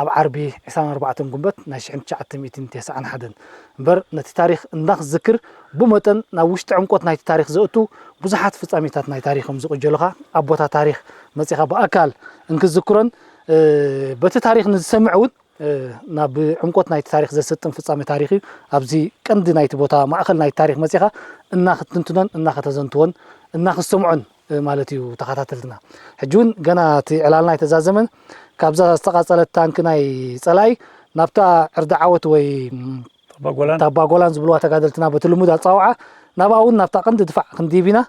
ኣብ ዓርቢ ዕስራን ኣርባዕተን ጉንበት ናይ ሽሕን ትሽዓተ ሚእትን ተስዓን ሓደን። እምበር ነቲ ታሪኽ እንዳኽዝክር ብመጠን ናብ ውሽጢ ዕምቆት ናይቲ ታሪኽ ዘእቱ ብዙሓት ፍጻሜታት ናይ ታሪኽ እዮም ዝቕጀሉኻ። ኣብ ቦታ ታሪኽ መጺኻ ብኣካል እንክዝክሮን፣ እ፣ በቲ ታሪኽ ንዝሰምዕ እውን፣ እ፣ ናብ ዕምቆት ናይቲ ታሪኽ ዘሰጥም ፍጻሜ ታሪኽ እዩ። ኣብዚ ቀንዲ ናይቲ ቦታ ማእከል ናይቲ ታሪኽ መጺኻ እናኽትንትኖን እናኸተዘንትዎን እናኽሰምዖን እ፣ ማለት እዩ ተኸታተልትና። ሕጂ እውን ገና እቲ ዕላልና ኣይተዛዘመን። ካብዛ ዝተቓጸለት ታንክ ናይ ጸላኢ ናብታ ዕርዲ ዓወት ወይ፣ ም፣ ታባ ጎላን። ታባ ጎላን ዝብልዋ ተጋደልትና በቲ ልሙድ ኣጸዋውዓ ናብኣ እውን ናብታ ቀንዲ ድፋዕ ክንድይብ ኢና።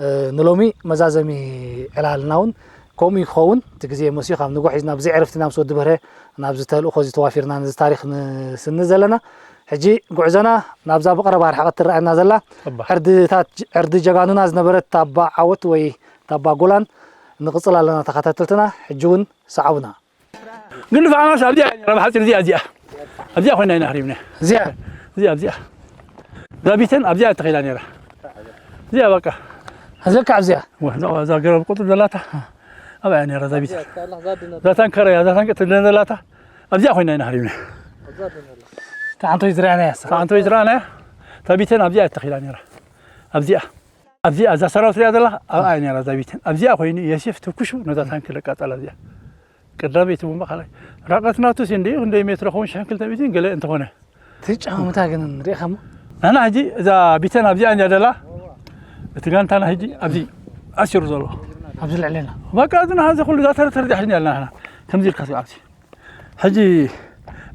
እ፣ ንሎሚ መዛዘሚ ዕላልና እውን ከምኡ ይኸውን። እቲ ግዜ መሲዩ ካብ ንግሆ ሒዝና ብዘይ ዕረፍቲ ኢና ምስ ወዲ በርሀ ናብዚ ተልእኾ እዚ ተዋፊርና ነዚ ታሪኽ ንስኒ ዘለና። ሕጂ ጉዕዞና ናብዛ ብቐረባ ርሕቐት ትረኣየና ዘላ እባ። ዕርድታት፣ ዕርዲ ጀጋኑና ዝነበረት ታባ ዓወት ወይ ታባ ጎላን ንቕጽል ኣለና ተኸታተልትና። ሕጂ እውን ሰዓቡና። ግን ንፋዕናስ ኣብዚኣ እያ ነይራ፣ ብሓጺር እዚኣ፣ እዚኣ። ኣብዚኣ ኮይና ኢና ሃሪምና። እዚኣ? እዚኣ፣ ኣብዚኣ። እዛ ቢተን ኣብዚኣ ተኺላ ነይራ። እዚኣ በቃ። እዛ ከዓ ኣብዚኣ? ወ-፣ እዛ፣ እዛ ገረብ ቁጥር ዘላታ። ኣብኣ እያ ነይራ እዛ ቢተን። እዛ ታንከር እያ፣ እዛ ታንከር ትድነ ዘላታ። ኣብዚኣ ኮይና ኢና ሃሪምና። እታ ዓንቶይ ዝረኣናያ እሳ። እታ ዓንቶይ ዝረኣናያ፣ እታ ቢተን ኣብዚኣ እያ ተተኺላ ነይራ። ኣብዚኣ፣ ኣብዚኣ፣ እዛ ሰራዊት ትሪኣ ዘላ ኣብኣ እያ ነይራ እዛ ቢተን። ኣብዚኣ ኮይኑ ዮሴፍ ተኩሱ ነዛ ታንክ ለቃጸላ እዚኣ። ቀዳመይቲ ቦምባ ካልኣይ። ርሕቀት ናቱስ እንድዩ፣ ክንደይ ሜትሮ ክኸውን? ሽሕን ክልተ ሚእትን ገለ እንተኾነ። እቲ ጫማምታ ግን ርኢኻ እሞ? ንሕና ሕጂ እዛ ቢተን ኣብዚኣ እንድያ ዘላ፣ እቲ ጋንታና ሕጂ ኣብዚ ኣሲሩ ዘሎ። ኣብዚ ልዕሌና። በቃ፣ እዚ ንሓዚ ኩሉ እዛ ተረተር እዚኣ ሒዝና ኣለና ንሕና። ከምዚ ኢልካ ስምዓ ኣብዚ። ሕጂ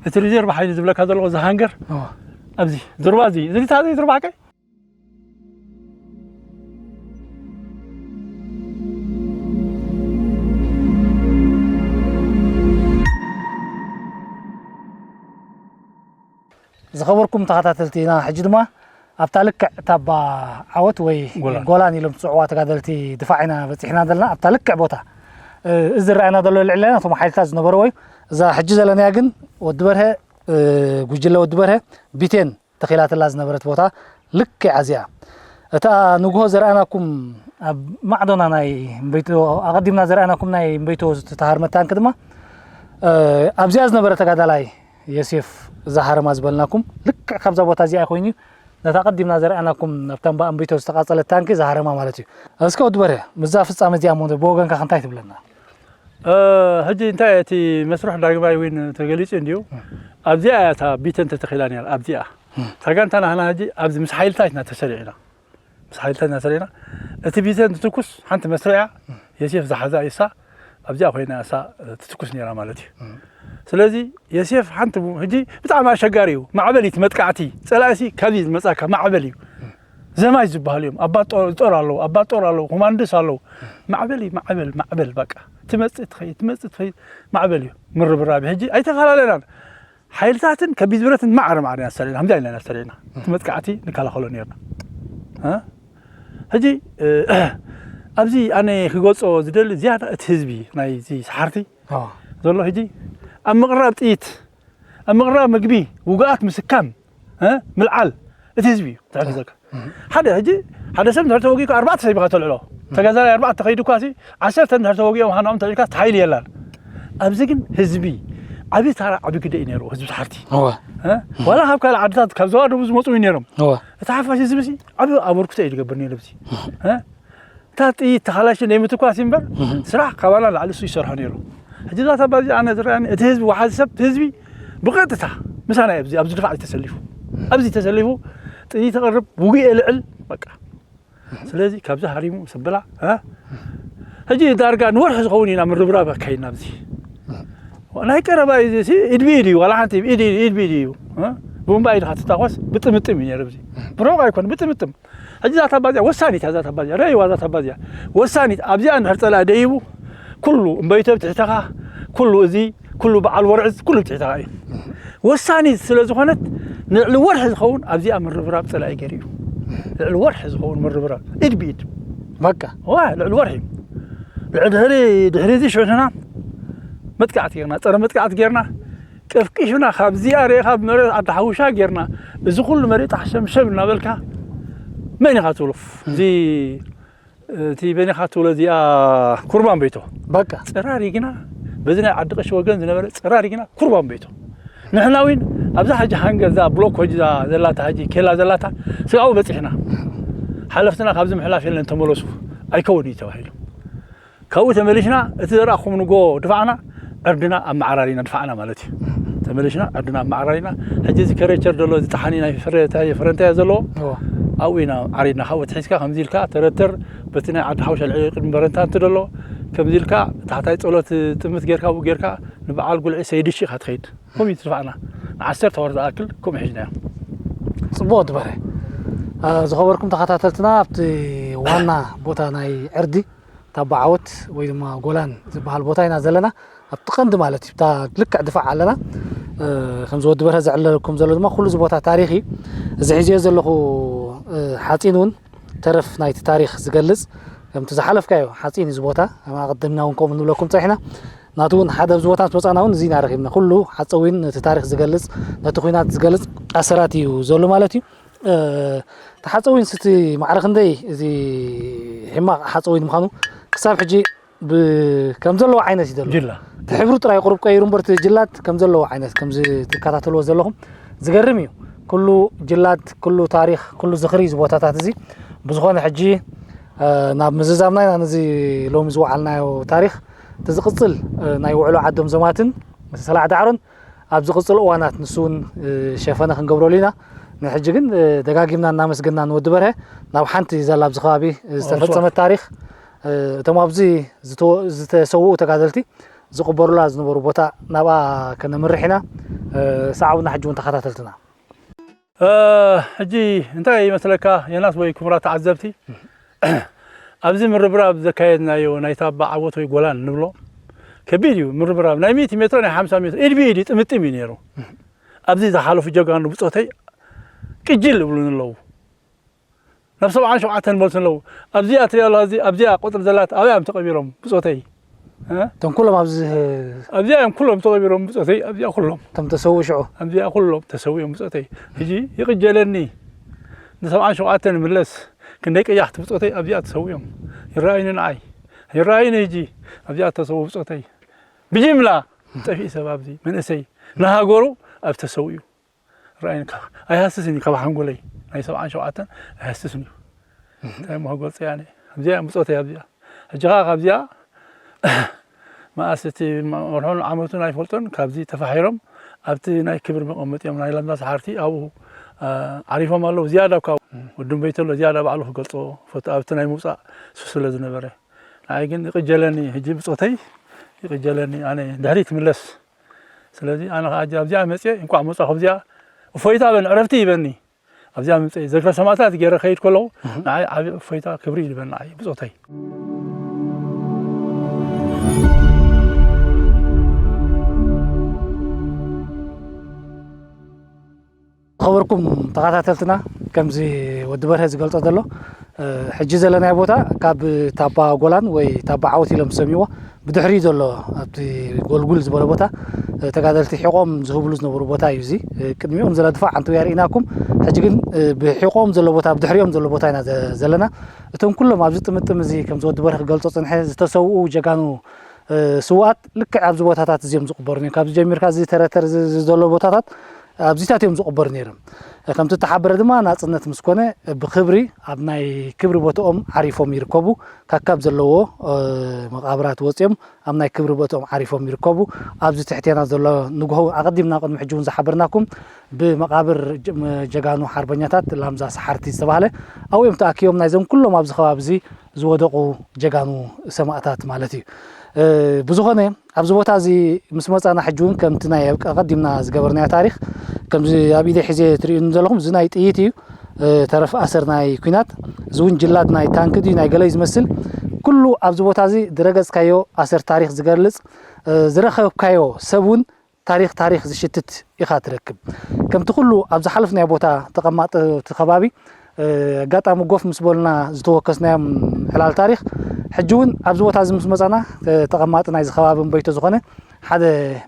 እቲ ሪዘርቭ ሓይሊ ዝብለካ ዘለኹ፣ እዚ ሃንገር፣ እዎ። ኣብዚ ዞርባ፣ እዚ፣ እዚ ታ-፣ እዚ ዞርባ ሓቀይ? ዝኸበርኩም ተኸታተልቲ፣ ኢና ሕጂ ድማ ኣብታ ልክዕ ታባ ዓወት ወይ ጎላን። ጎላን ኢሎም ዝጽውዕዋ ተጋደልቲ ድፋዕ ኢና በጺሕና ዘለና፣ ኣብታ ልክዕ ቦታ። እ፣ እዚ ዝረኣየና ዘሎ ልዕልና እቶም ሓይልታት ዝነበርዎ እዩ። እዛ ሕጂ ዘለናያ ግን ወዲ በርሀ፣ እ፣ ጉጅለ ወዲ በርሀ ቢቴን ተኺላትላ ዝነበረት ቦታ ልክዕ እዚኣ። እታ ንግሆ ዘርኣናኩም ኣብ ማዕዶና ናይ እምበይቶ፣ ኣቐዲምና ዘርኣናኩም ናይ እምበይቶ ዝተሃርመት ታንክ ድማ፣ እ፣ ኣብዚኣ ዝነበረ ተጋዳላይ ዮሴፍ እዛ ሃረማ ዝበልናኩም ልክዕ ካብዛ ቦታ እዚኣ ኮይኑ ነታ ቀዲምና ዘርኣናኩም ኣብታ እምባ እምቢቶ ዝተቓጸለት ታንኪ ዝሃረማ ማለት እዩ። እስከ ወዲ በርሀ፣ ምስዛ ፍጻመ እዚኣ እሞ ብወገንካ እንታይ ትብለና? ሕጂ እንታይ እቲ መስርሕ ዳግማይ እውን ተገሊጹ እንዲዩ። ኣብዚኣ እያ እታ ቢተን ተተኺላ ነራ ኣብዚኣ። ታጋንታ ናህና ሕጂ ኣብዚ ምስ ሓይልታት ኢና ተሰሪዕና። ምስ ሓይልታት ኢና ሰሪዕና። እቲ ቢተን ትትኩስ ሓንቲ መስርያ የሴፍ ዝሓዛ እሳ ኣብዚኣ ኮይና እሳ ትትኩስ ነራ ማለት እዩ። ስለዚ የሴፍ ሓንቲ ሕጂ ብጣዕሚ ኣሸጋሪ እዩ። ማዕበል እዩ እቲ መጥቃዕቲ። ጸላእሲ ካብዚ ዝመጻካ ማዕበል እዩ። ዘማች ዝበሃሉ እዮም። ኣባት ጦር ኣለዉ፣ ኣባት ጦር ኣለዉ፣ ኮማንዶስ ኣለዉ። ማዕበል እዩ፣ ማዕበል፣ ማዕበል በቃ። ትመጽእ ትኸይድ፣ ትመጽእ ትኸይድ፣ ማዕበል እዩ። ምርብራብ ሕጂ ኣይተፈላለናን። ሓይልታትን ከቢድ ብረትን ማዕረ ማዕረ ኢና ሰሪዕና፣ ከምዚ ኢልና ኢና ሰሪዕና። እቲ መጥቃዕቲ ንከላኸሎ ነርና። ሕጂ ኣብዚ ኣነ ክገልጾ ዝደሊ ዝያዳ እቲ ህዝቢ ናይዚ ሰሓርቲ ዘሎ ሕጂ ኣብ ምቕራብ ጥይት፣ ኣብ ምቕራብ ምግቢ፣ ውግኣት ምስካም፣ ምልዓል እቲ ህዝቢ እዩ። ትሕግዘካ ሓደ ሕጂ ሓደ ሰብ እንድሕር ተወጊእካ ኣርባዕተ ሰብ ኢኻ ተልዕሎ። ተጋዛላይ ኣርባዕተ ከይዱ እኳ ሲ ዓሰርተ እንድሕር ተወጊኦም ሃናኦም ተልዕልካ ሓይሊ የላን። ኣብዚ ግን ህዝቢ ዓብዪ ታራ ዓብዪ ግደ እዩ ነይሩ። ህዝቢ ሰሓርቲ ዋላ ካብ ካልእ ዓድታት ካብ ዞባ ደቡብ ዝመፁ እዩ ነይሮም። እቲ ሓፋሽ ህዝቢ ሲ ዓብዪ ኣበርክቶ እዩ ዝገብር ነይሩ። እዚ እታ ጥይት ተኻላሽ ናይ ምትኳስ እምበር ስራሕ ካባና ላዕሊ እሱ ይሰርሖ ነይሩ። ሕጂ እዛ ታባ እዚ ኣነ ዝረኣኒ እቲ ህዝቢ ወሓዚ ሰብ እቲ ህዝቢ ብቐጥታ ምሳና ኣብዚ ኣብዚ ድፋዕ ተሰሊፉ ኣብዚ ተሰሊፉ ጥይት ተቕርብ ውግእ የልዕል በቃ። ስለዚ ካብዚ ሃሪሙ ስብላ ሕጂ ዳርጋ ንወርሒ ዝኸውን ኢና ምርብራብ ኣካይድና ኣብዚ ናይ ቀረባ እዩ እዚ ኢድ ብኢድ እዩ ዋላ ሓንቲ ኢድ ኢድ ኢድ ብኢድ እዩ። ብቡምባ ኢድካ ትታኮስ ብጥምጥም እዩ ነይሩ። እዚ ብሮቕ ኣይኮነ ብጥምጥም። ሕጂ እዛ ታባ እዚኣ ወሳኒት እያ። እዛ ታባ እዚኣ ረእይዋ እዛ ታባ እዚኣ ወሳኒት ኣብዚኣ እንድሕር ፀላኢ ደይቡ ኩሉ እምበይቶ ብትሕተኻ ኩሉ እዚ ኩሉ በዓል ወርዕዝ ኩሉ ብትሕተኻ እዩ። ወሳኒት ስለ ዝኾነት ንልዕሊ ወርሒ ዝኸውን ኣብዚኣ ምርብራብ ፀላኢ ገይሩ እዩ። ልዕሊ ወርሒ ዝኸውን ምርብራብ ኢድ ብኢድ በቃ ዋ ልዕሊ ወርሒ ልዕሊ ድሕሪ ድሕሪ እዚ ሽዑ ንሕና መጥቃዕቲ ጌርና ፀረ መጥቃዕቲ ጌርና ቀፍቂፍና ካብዚኣ ርኢኻ ብመሬት ዓዲ ሓውሻ ጌርና እዚ ኩሉ መሬት ሓሸምሸም እናበልካ መን ኢኻ ትብሎ እዚ እቲ በኒኻ ትብሎ እዚኣ ኩርባን ቤቶ በቃ ፀራሪግና በዚ ናይ ዓዲ ቀሺ ወገን ዝነበረ ፀራሪግና ኩርባን ቤቶ ንሕና እውን ኣብዛ ሕጂ ሃንገር እዛ ብሎክ ኮጅ እዛ ዘላታ ሕጂ ኬላ ዘላታ ስጋኡ በፂሕና ሓለፍትና ካብዚ ምሕላፍ የለን ተመለሱ ኣይከውን እዩ ተባሂሉ ካብኡ ተመሊስና እቲ ዘርኣኹም ንጎ ድፋዕና ዕርድና ኣመዓራሪና ድፋዕና ማለት እዩ። ተመሊስና ዕርድና ኣመዓራሪና ሕጂ እዚ ከረቸር ዘሎ እዚ ጠሓኒ ናይ ፍረ እንታይ ፍረ እንታይ እያ ዘለዎ እዋ ኣብኡ ኢና ዓሪድና ካብኡ ትሒዝካ ከምዚ ኢልካ ተረተር በቲ ናይ ዓዲ ሓውሻ ልዕሊ ቅድሚ በረንታ እንት ደሎ ከምዚ ኢልካ ታሕታይ ጸሎት ጥምት ጌርካ ብኡ ጌርካ ንበዓል ጉልዒ ሰይድሺ ኢኻ ትኸይድ። ከምኡ እዩ ትድፋዕና። ንዓሰርተ ወር ዝኣክል ከምኡ ሒዝናዮ። ጽቡቕ ትበረ። ዝኸበርኩም ተኸታተልትና ኣብቲ ዋና ቦታ ናይ ዕርዲ ታቦ ዓወት ወይ ድማ ጎላን ዝበሃል ቦታ ኢና ዘለና ኣብቲ ቀንዲ ማለት እዩ እታ ልክዕ ድፋዕ ኣለና ከምዚ ወዲ በርሀ ዘዕለለኩም ዘሎ ድማ ኩሉ እዚ ቦታ ታሪኽ እዩ እዚ ሒዝዮ ዘለኹ ሓፂን እውን ተረፍ ናይቲ ታሪኽ ዝገልፅ ከምቲ ዝሓለፍካዮ ሓፂን እዩ እዚ ቦታ ኣቐደምና እውን ከምኡ ንብለኩም ፀሒና ናቱ እውን ሓደ ኣብዚ ቦታ ምስ መፃና እውን እዚ ኢና ረኺብና ኩሉ ሓፀዊን ነቲ ታሪኽ ዝገልፅ ነቲ ኩናት ዝገልፅ ኣሰራት እዩ ዘሎ ማለት እዩ ተሓፀዊን ስቲ ማዕረ ክንደይ እዚ ሕማቕ ሓፀዊን ምዃኑ ክሳብ ሕጂ ከም ዘለዎ ዓይነት እዩ ዘሎ ጅላ እቲ ሕብሩ ጥራይ ቁሩብ ቀይሩ እምበር እቲ ጅላት ከም ዘለዎ ዓይነት ከምዚ ትከታተልዎ ዘለኹም ዝገርም እዩ ኩሉ ጅላት ኩሉ ታሪኽ ኩሉ ዝኽሪ እዚ ቦታታት እዚ ብዝኾነ ሕጂ ናብ ምዝዛምና ኢና ነዚ ሎሚ ዝወዓልናዮ ታሪኽ እቲ ዝቕፅል ናይ ውዕሎ ዓዶም ዘማትን ሰላዕ ዳዕሮን ኣብ ዝቕፅል እዋናት ንሱ እውን ሸፈነ ክንገብረሉ ኢና። ንሕጂ ግን ደጋጊምና እናመስገንና ንወዲ በርሀ ናብ ሓንቲ ዘላ ኣብዚ ከባቢ ዝተፈፀመት ታሪኽ እቶም ኣብዚ ዝተሰውኡ ተጋደልቲ ዝቕበሩላ ዝነበሩ ቦታ ናብኣ ከነምርሕ ኢና። ሰዓቡና ሕጂ እውን ተኸታተልትና። ሕጂ እንታይ ይመስለካ የናስ ወይ ክቡራት ተዓዘብቲ ኣብዚ ምርብራብ ዘካየድናዮ ናይ ታባ ዓወት ወይ ጎላን ንብሎ ከቢድ እዩ ምርብራብ ናይ ሚእቲ ሜትሮ ናይ ሓምሳ ሜትሮ ኢድ ብኢድ እዩ ጥምጥም እዩ ነይሩ ኣብዚ ዝሓለፉ ጀጋኑ ብፆተይ ቅጅል ይብሉን ኣለዉ ናብ ሰብዓን ሸውዓተን መልሱ ኣለዉ ኣብዚኣ ትሪኣ ኣለዋ ኣብዚ ኣብዚኣ ቁፅሪ ዘላት ኣበይ እዮም ተቐቢሮም ብፆተይ እቶም ኩሎም ኣብዚ ኣብዚኣ እዮም ኩሎም ተቐቢሮም ብፆተይ ኣብዚኣ ኩሎም እቶም ተሰው ሽዑ ኣብዚኣ ኩሎም ተሰዊኦም ብፆተይ ሕጂ ይቕጀለኒ ንሰብዓን ሸውዓተን ምለስ ክንደይ ቀያሕቲ ብፆተይ ኣብዚኣ ተሰዊኦም ይረኣዩኒ ንዓይ ይረኣዩኒ ሕጂ ኣብዚኣ ተሰው ብፆተይ ብጅምላ ጠፊኡ ሰብ ኣብዚ መንእሰይ ንሃገሩ ኣብ ተሰዊኡ ኣይሃስስን እዩ ካብ ሓንጎለይ ናይ ሰብዓን ሸውዓተን ኣይሃስስን እዩ። እንታይ እሞ ክገልጾ እየ ኣነ? ኣብዚኣ እየ ምጾተይ ኣብዚኣ። ሕጂ ኸኣ ካብዚኣ መኣስ እቲ ወርሑን ዓመቱን ኣይፈልጦን፣ ካብዚ ተፋሒሮም ኣብቲ ናይ ክብሪ መቐመጢኦም ናይ ላምዛ ሰሓርቲ ኣብኡ፣ አ፣ ዓሪፎም ኣለዉ። ዝያዳ እኳ ወዲ እምበይተሎ ዝያዳ ባዕሉ ክገልጾ ፈቱ፣ ኣብቲ ናይ ምውጻእ ሱስ ስለ ዝነበረ። ንዓይ ግን ይቕጀለኒ፣ ሕጂ ብጾተይ ይቕጀለኒ፣ ኣነ ድሕሪት ይምለስ። ስለዚ ኣነ ኸኣ ኣብዚኣ መጽየ፣ እንቋዕ መጻኹ ኣብዚኣ፣ እፎይታ በኒ፣ ዕረፍቲ ይበኒ። ኣብዚኣ ምምፀይ ዝክረ ሰማእታት ገይረ ከይድ ከለኹ ንዓይ ዓብዪ እፎይታ ክብሪ እዩ ዝበኒ ንዓይ ብፆተይ። ዝኸበርኩም ተኸታተልትና፣ ከምዚ ወዲ በርሀ ዝገልጾ ዘሎ፣ እ፣ ሕጂ ዘለናዮ ቦታ ካብ ታባ ጎላን ወይ ታባ ዓወት ኢሎም ዝሰምይዎ ብድሕሪኡ ዘሎ ኣብቲ ጎልጉል ዝበሎ ቦታ፣ እ፣ ተጋደልቲ ሒቖም ዝህብሉ ዝነበሩ ቦታ እዩ እዚ። እ፣ ቅድሚኦም ዘላ ድፋዕ ሓንቲ ወያ ርኢናኩም። ሕጂ ግን፣ እ፣ ብሒቖም ዘሎ ቦታ፣ ብድሕሪኦም ዘሎ ቦታ ኢና ዘ-፣ ዘለና። እቶም ኩሎም ኣብዚ ጥምጥም እዚ፣ ከምዚ ወዲ በርሀ ክገልጾ ጽንሐ፣ ዝተሰውኡ ጀጋኑ፣ እ፣ ስውኣት ልክዕ ኣብዚ ቦታታት እዚኦም ዝቕበሩ እዮም። ካብዚ ጀሚርካ እዚ ተረተር እዚ፣ እዚ ዘሎ ቦታታት ኣብዚታት እዮም ዝቕበሩ ነይሮም። ከምቲ እተሓበረ ድማ ናጽነት ምስ ኮነ ብኽብሪ ኣብ ናይ ክብሪ ቦታኦም ዓሪፎም ይርከቡ። ካካብ ዘለዎ፣ እ፣ መቓብራት ወጺኦም ኣብ ናይ ክብሪ ቦታኦም ዓሪፎም ይርከቡ። ኣብዚ ትሕቴና ዘሎ ንግሆ ኣቐዲምና ቅድሚ ሕጂ እውን ዝሓበርናኩም ብመቓብር ጀ-፣ ጀጋኑ ሓርበኛታት ላምዛ ሰሓርቲ ዝተባህለ ኣብኡ እዮም ተኣኪቦም ናይዞም ኩሎም ኣብዚ ከባቢ እዚ ዝወደቑ ጀጋኑ ሰማእታት ማለት እዩ። እ፣ ብዝኾነ ኣብዚ ቦታ እዚ ምስ መጻና ሕጂ እውን ከምቲ ናይ ኣብ ቀ-፣ ቀዲምና ዝገበርናዮ ታሪኽ፣ ከምዚ ኣብ ኢደይ ሒዘ ትርእዩኒ ዘለኹም፣ እዚ ናይ ጥይት እዩ። እ፣ ተረፍ ኣሰር ናይ ኲናት፣ እዚ እውን ጅላድ ናይ ታንክ ድዩ ናይ ገለ እዩ ዝመስል። ኩሉ ኣብዚ ቦታ እዚ ዝረገጽካዮ ኣሰር ታሪኽ ዝገልጽ፣ እ፣ ዝረኸብካዮ ሰብ እውን ታሪኽ፣ ታሪኽ ዝሽትት ኢኻ ትረክብ። ከምቲ ኩሉ ኣብ ዝሓለፍናዮ ቦታ ተቐማጦ እቲ ከባቢ፣ እ፣ ኣጋጣሚ ጎፍ ምስ በሉና ዝተወከስናዮም ዕላል ታሪኽ፣ ሕጂ እውን ኣብዚ ቦታ እዚ ምስ መጻና፣ እ፣ ተቐማጢ ናይዚ ከባቢ እምበይቶ ዝኾነ ሓደ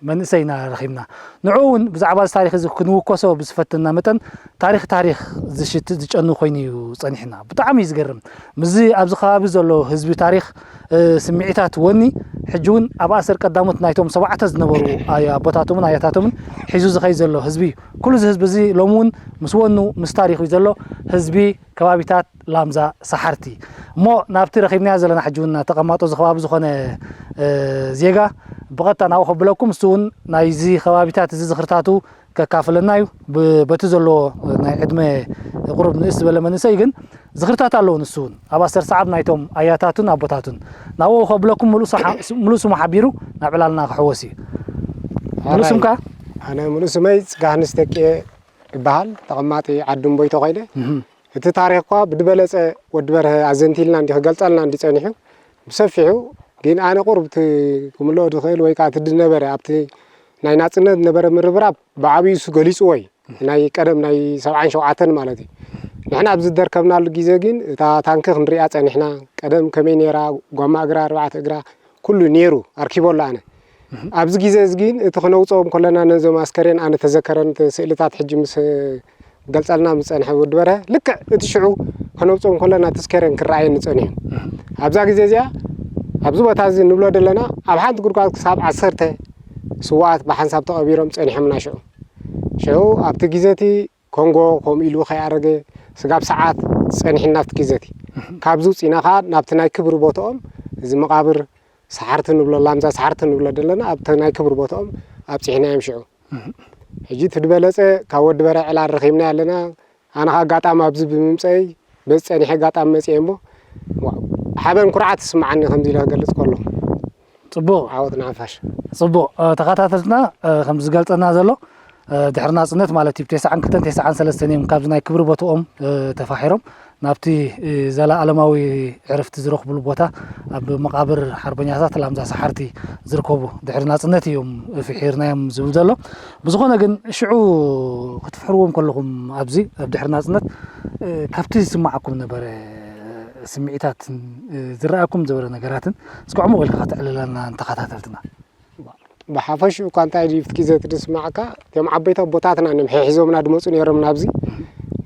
መንእሰይ ኢና ረኺብና። ንዕኡ እውን ብዛዕባ እዚ ታሪኽ እዚ ክንውከሶ ብዝፈተና መጠን፣ ታሪኽ፣ ታሪኽ ዝሽትት ዝጨኑ ኮይኑ እዩ ጸኒሕና። ብጣዕሚ እዩ ዝገርም። ምስዚ ኣብዚ ከባቢ ዘሎ ህዝቢ ታሪኽ፣ እ፣ ስምዒታት፣ ወኒ፣ ሕጂ እውን ኣብ ኣሰር ቀዳሞት ናይቶም ሰባዕተ ዝነበሩ ኣይ-፣ ኣቦታቶምን ኣያታቶምን ሒዙ ዝኸይድ ዘሎ ህዝቢ እዩ። ኩሉ እዚ ህዝቢ እዚ ሎሚ እውን ምስ ወኑ፣ ምስ ታሪኹ እዩ ዘሎ ህዝቢ ከባቢታት ላምዛ ሰሓርቲ። እሞ ናብቲ ረኺብናዮ ዘለና ሕጂ እውን ተቐማጦ እዚ ከባቢ ዝኾነ፣ እ፣ ዜጋ ብቐጥታ ናብኡ ከብለኩም፣ እሱ እውን ናይዚ ከባቢታት እዚ ዝኽርታቱ ከካፍለና እዩ። ብ-፣ በቲ ዘለዎ ናይ ዕድመ ቁሩብ ንእስ ዝበለ መንእሰይ ግን ዝኽርታት ኣለዎ። ንሱ እውን ኣብ ኣሰር ሰዓብ ናይቶም ኣያታቱን ኣቦታቱን ናብኡ ከብለኩም፣ ምሉእ ስሓ-፣ ምሉእ ስሙ ሓቢሩ ናብ ዕላልና ክሕወስ እዩ። ምሉእ ኣራይ፣ ስምካ? ኣነ ምሉእ ስመይ ጽጋህንስ ደቅየ ይበሃል። ተቐማጢ ዓዲ እምቦይቶ ኮይነ። እህ። እቲ ታሪኽ እኳ ብድበለጸ ወዲ በርሀ ኣዘንቲልና እንዲ ክገልጸልና እንዲ ጸኒሑ ብሰፊሑ፣ ግን ኣነ ቁሩብ እቲ ክምልኦ ዝኽእል ወይ ከኣ እቲ ዝነበረ ኣብቲ ናይ ናጽነት ዝነበረ ምርብራብ ብዓብዩ እሱ ገሊጽዎ እዩ። ናይ ቀደም ናይ ሰብዓን ሸውዓተን ማለት እዩ። ንሕና ኣብዚ ዝደርከብናሉ ግዜ ግን እታ ታንኪ ክንሪኣ ጸኒሕና። ቀደም ከመይ ነይራ፣ ጓማ እግራ፣ ኣርባዕተ እግራ፣ ኩሉ ነይሩ፣ ኣርኪቦ ኣሎ ኣነ። ኣብዚ ግዜ እዚ ግን እቲ ክነውጽኦም ከለና ነዞም ኣስከሬን ኣነ ተዘከረን እቲ ስእልታት ሕጂ ምስ ገልጸልና ምስ ጸንሐ ወዲ በርሀ፣ ልክዕ እቲ ሽዑ ከነውጽኦም ከለና እቲ ኣስከሬን ክረኣየኒ ጸኒሑ። ኣብዛ ግዜ እዚኣ ኣብዚ ቦታ እዚ ንብሎ ዘለና ኣብ ሓንቲ ጉድጓድ ክሳብ ዓሰርተ ስውኣት ብሓንሳብ ተቐቢሮም ጸኒሖምና ሽዑ። ሽዑ ኣብቲ ግዜ እቲ ኮንጎ ከምኡ ኢሉ ከይኣረገ ስጋብ ሰዓት ጸኒሕና ኣብቲ ግዜ እቲ። ካብዚ ውጺእና ከኣ ናብቲ ናይ ክብሪ ቦትኦም፣ እዚ መቓብር ሰሓርቲ ንብሎ፣ ላምዛ ሰሓርቲ ንብሎ ዘለና፣ ኣብቲ ናይ ክብሪ ቦትኦም ኣብጺሕናዮም ሽዑ። ሕጂ እቲ ዝበለጸ ካብ ወዲ በርሀ ዕላል ረኺብናዮ ኣለና። ኣነ ከኣ ኣጋጣሚ ኣብዚ ብምምጸይ በዚ ጸኒሐ ኣጋጣሚ መጺኤ እሞ፣ ዋ-፣ ሓበን ኩርዓት ይስምዓኒ ከምዚ ኢለ ክገልጽ ከሎ። ጽቡቕ። ዓወት ንሓፋሽ። ጽቡቕ። እ፣ ተኸታተልትና፣ እ፣ ከም ዝገልጸና ዘሎ፣ እ፣ ድሕሪ ናጽነት ማለት እዩ፣ ብ ተስዓን ክልተን ተስዓን ሰለስተን እዮም ካብዚ ናይ ክብሪ ቦትኦም፣ እ፣ ተፋሒሮም ናብቲ፣ እ፣ ዘለኣለማዊ ዕረፍቲ ዝረኽብሉ ቦታ ኣብ መቓብር ሓርበኛታት ላምዛ ሰሓርቲ ዝርከቡ ድሕሪ ናጽነት እዮም ፍሒርናዮም ዝብል ዘሎ። ብዝኾነ ግን ሽዑ ክትፍሕርዎም ከለኹም ኣብዚ ኣብ ድሕሪ ናጽነት፣ እ፣ ካብቲ ዝስምዓኩም ነበረ ስምዒታትን፣ እ፣ ዝረኣኩም ዝነበረ ነገራትን እስኪ ዕሙቕ ኢልካ ከተዕልለና ንተኸታተልትና። ብሓፈሽኡ እኳ እንታይ ድዩ ኣብቲ ግዜ እቲ ዝስማዓካ፣ እቶም ዓበይቲ ኣቦታትና እዮም ሒዞምና ዝመጹ ነይሮም ናብዚ።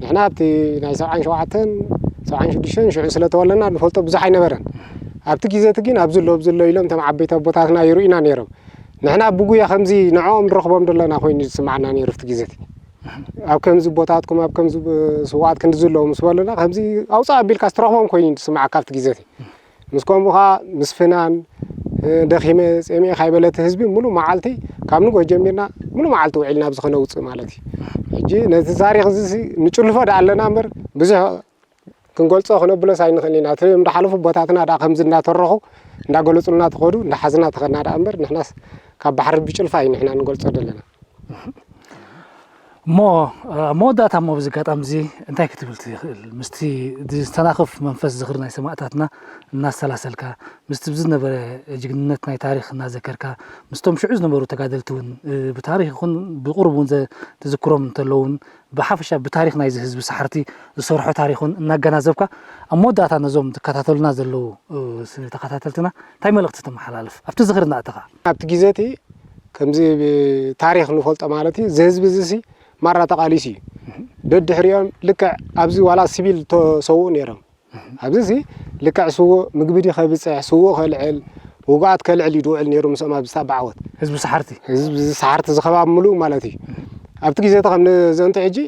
ንሕና ኣብቲ ናይ ሰብዓን ሸውዓተን፣ ሰብዓን ሽዱሽተን ሽዑ ስለ ተወለድና ንፈልጦ ብዙሕ ኣይነበረን። ኣብቲ ግዜ እቲ ግን ኣብዚ ኣሎ፣ ኣብዚ ኣሎ ኢሎም እቶም ዓበይቲ ኣቦታትና ይርእዩና ነይሮም። ንሕና ብጉያ ከምዚ ንዕኦም ንረኽቦም ዘለና ኮይኑ ዝስማዓና ነይሩ ኣብቲ ግዜ እቲ። ኣብ ከምዚ ቦታትኩም ኣብ ከምዚ ስዋኣት ክንዲ ዘለዉ ምስ በሉና ከምዚ ኣውፃእ ኣቢልካ ስትረኽቦም ኮይኑ ዝስምዓካ ኣብቲ ግዜ እቲ። ምስ ከምኡ ከዓ ምስ ፍናን ደኺመ ፂሚኤ ካይበለቲ ህዝቢ ሙሉ መዓልቲ ካብ ንጎ ጀሚርና ሙሉ መዓልቲ ውዒልና ኣብዚ ከነውፅእ ማለት እዩ። ሕጂ ነዚ ታሪክ እዚ ንጭልፎ ዳ ኣለና እምበር ብዙሕ ክንገልጾ ክነብሎስ ኣይንኽእልን ኢና። እቲ እንዳሓለፉ ቦታትና ደኣ ከምዚ እንዳተረኹ እንዳገለጹልና ትኸዱ እንዳሓዝና ትኸድና ደኣ እምበር ንሕናስ ካብ ባሕሪ ብጭልፋ እዩ ንሕና ንገልጾ ዘለና። እሞ ኣብ መወዳእታ እሞ ብዚ ኣጋጣሚ እዚ እንታይ ክትብል ትኽእል? ምስቲ ዝተናኽፍ መንፈስ ዝኽሪ ናይ ሰማእታትና እናሰላሰልካ ምስቲ ብዚ ዝነበረ ጅግንነት ናይ ታሪኽ እናዘከርካ ምስቶም ሽዑ ዝነበሩ ተጋደልቲ እውን ብታሪኽ ይኹን ብቁሩብ እውን ትዝክሮም እንተለዉ እውን ብሓፈሻ ብታሪኽ ናይዚ ህዝቢ ሰሓርቲ ዝሰርሖ ታሪኽ እውን እናገናዘብካ ኣብ መወዳእታ ነዞም ዝከታተሉና ዘለዉ ተኸታተልትና እንታይ መልእኽቲ ተመሓላልፍ ኣብቲ ዝኽሪ እናእተኻ? ኣብቲ ግዜ እቲ ከምዚ ታሪኽ ንፈልጦ ማለት እዩ። እዚ ህዝቢ እዚ ሲ ማራ ተቓሊሱ እዩ። ደድሕሪኦም ልክዕ ኣብዚ ዋላ ሲቪል ተሰውኡ ነይሮም። ኣብዚ ሲ ልክዕ ስውእ ምግቢ ድዩ ከብፅሕ፣ ስውእ ከልዕል፣ ውጉኣት ከልዕል እዩ ዝውዕል ነይሩ ምስኦም ኣብዚ ብዓወት። ህዝቢ ሰሓርቲ። ህዝቢ ሰሓርቲ እዚ ከባቢ ምሉእ ማለት እዩ። ኣብቲ ግዜ እቲ ከም ዘንቱ ሕጂ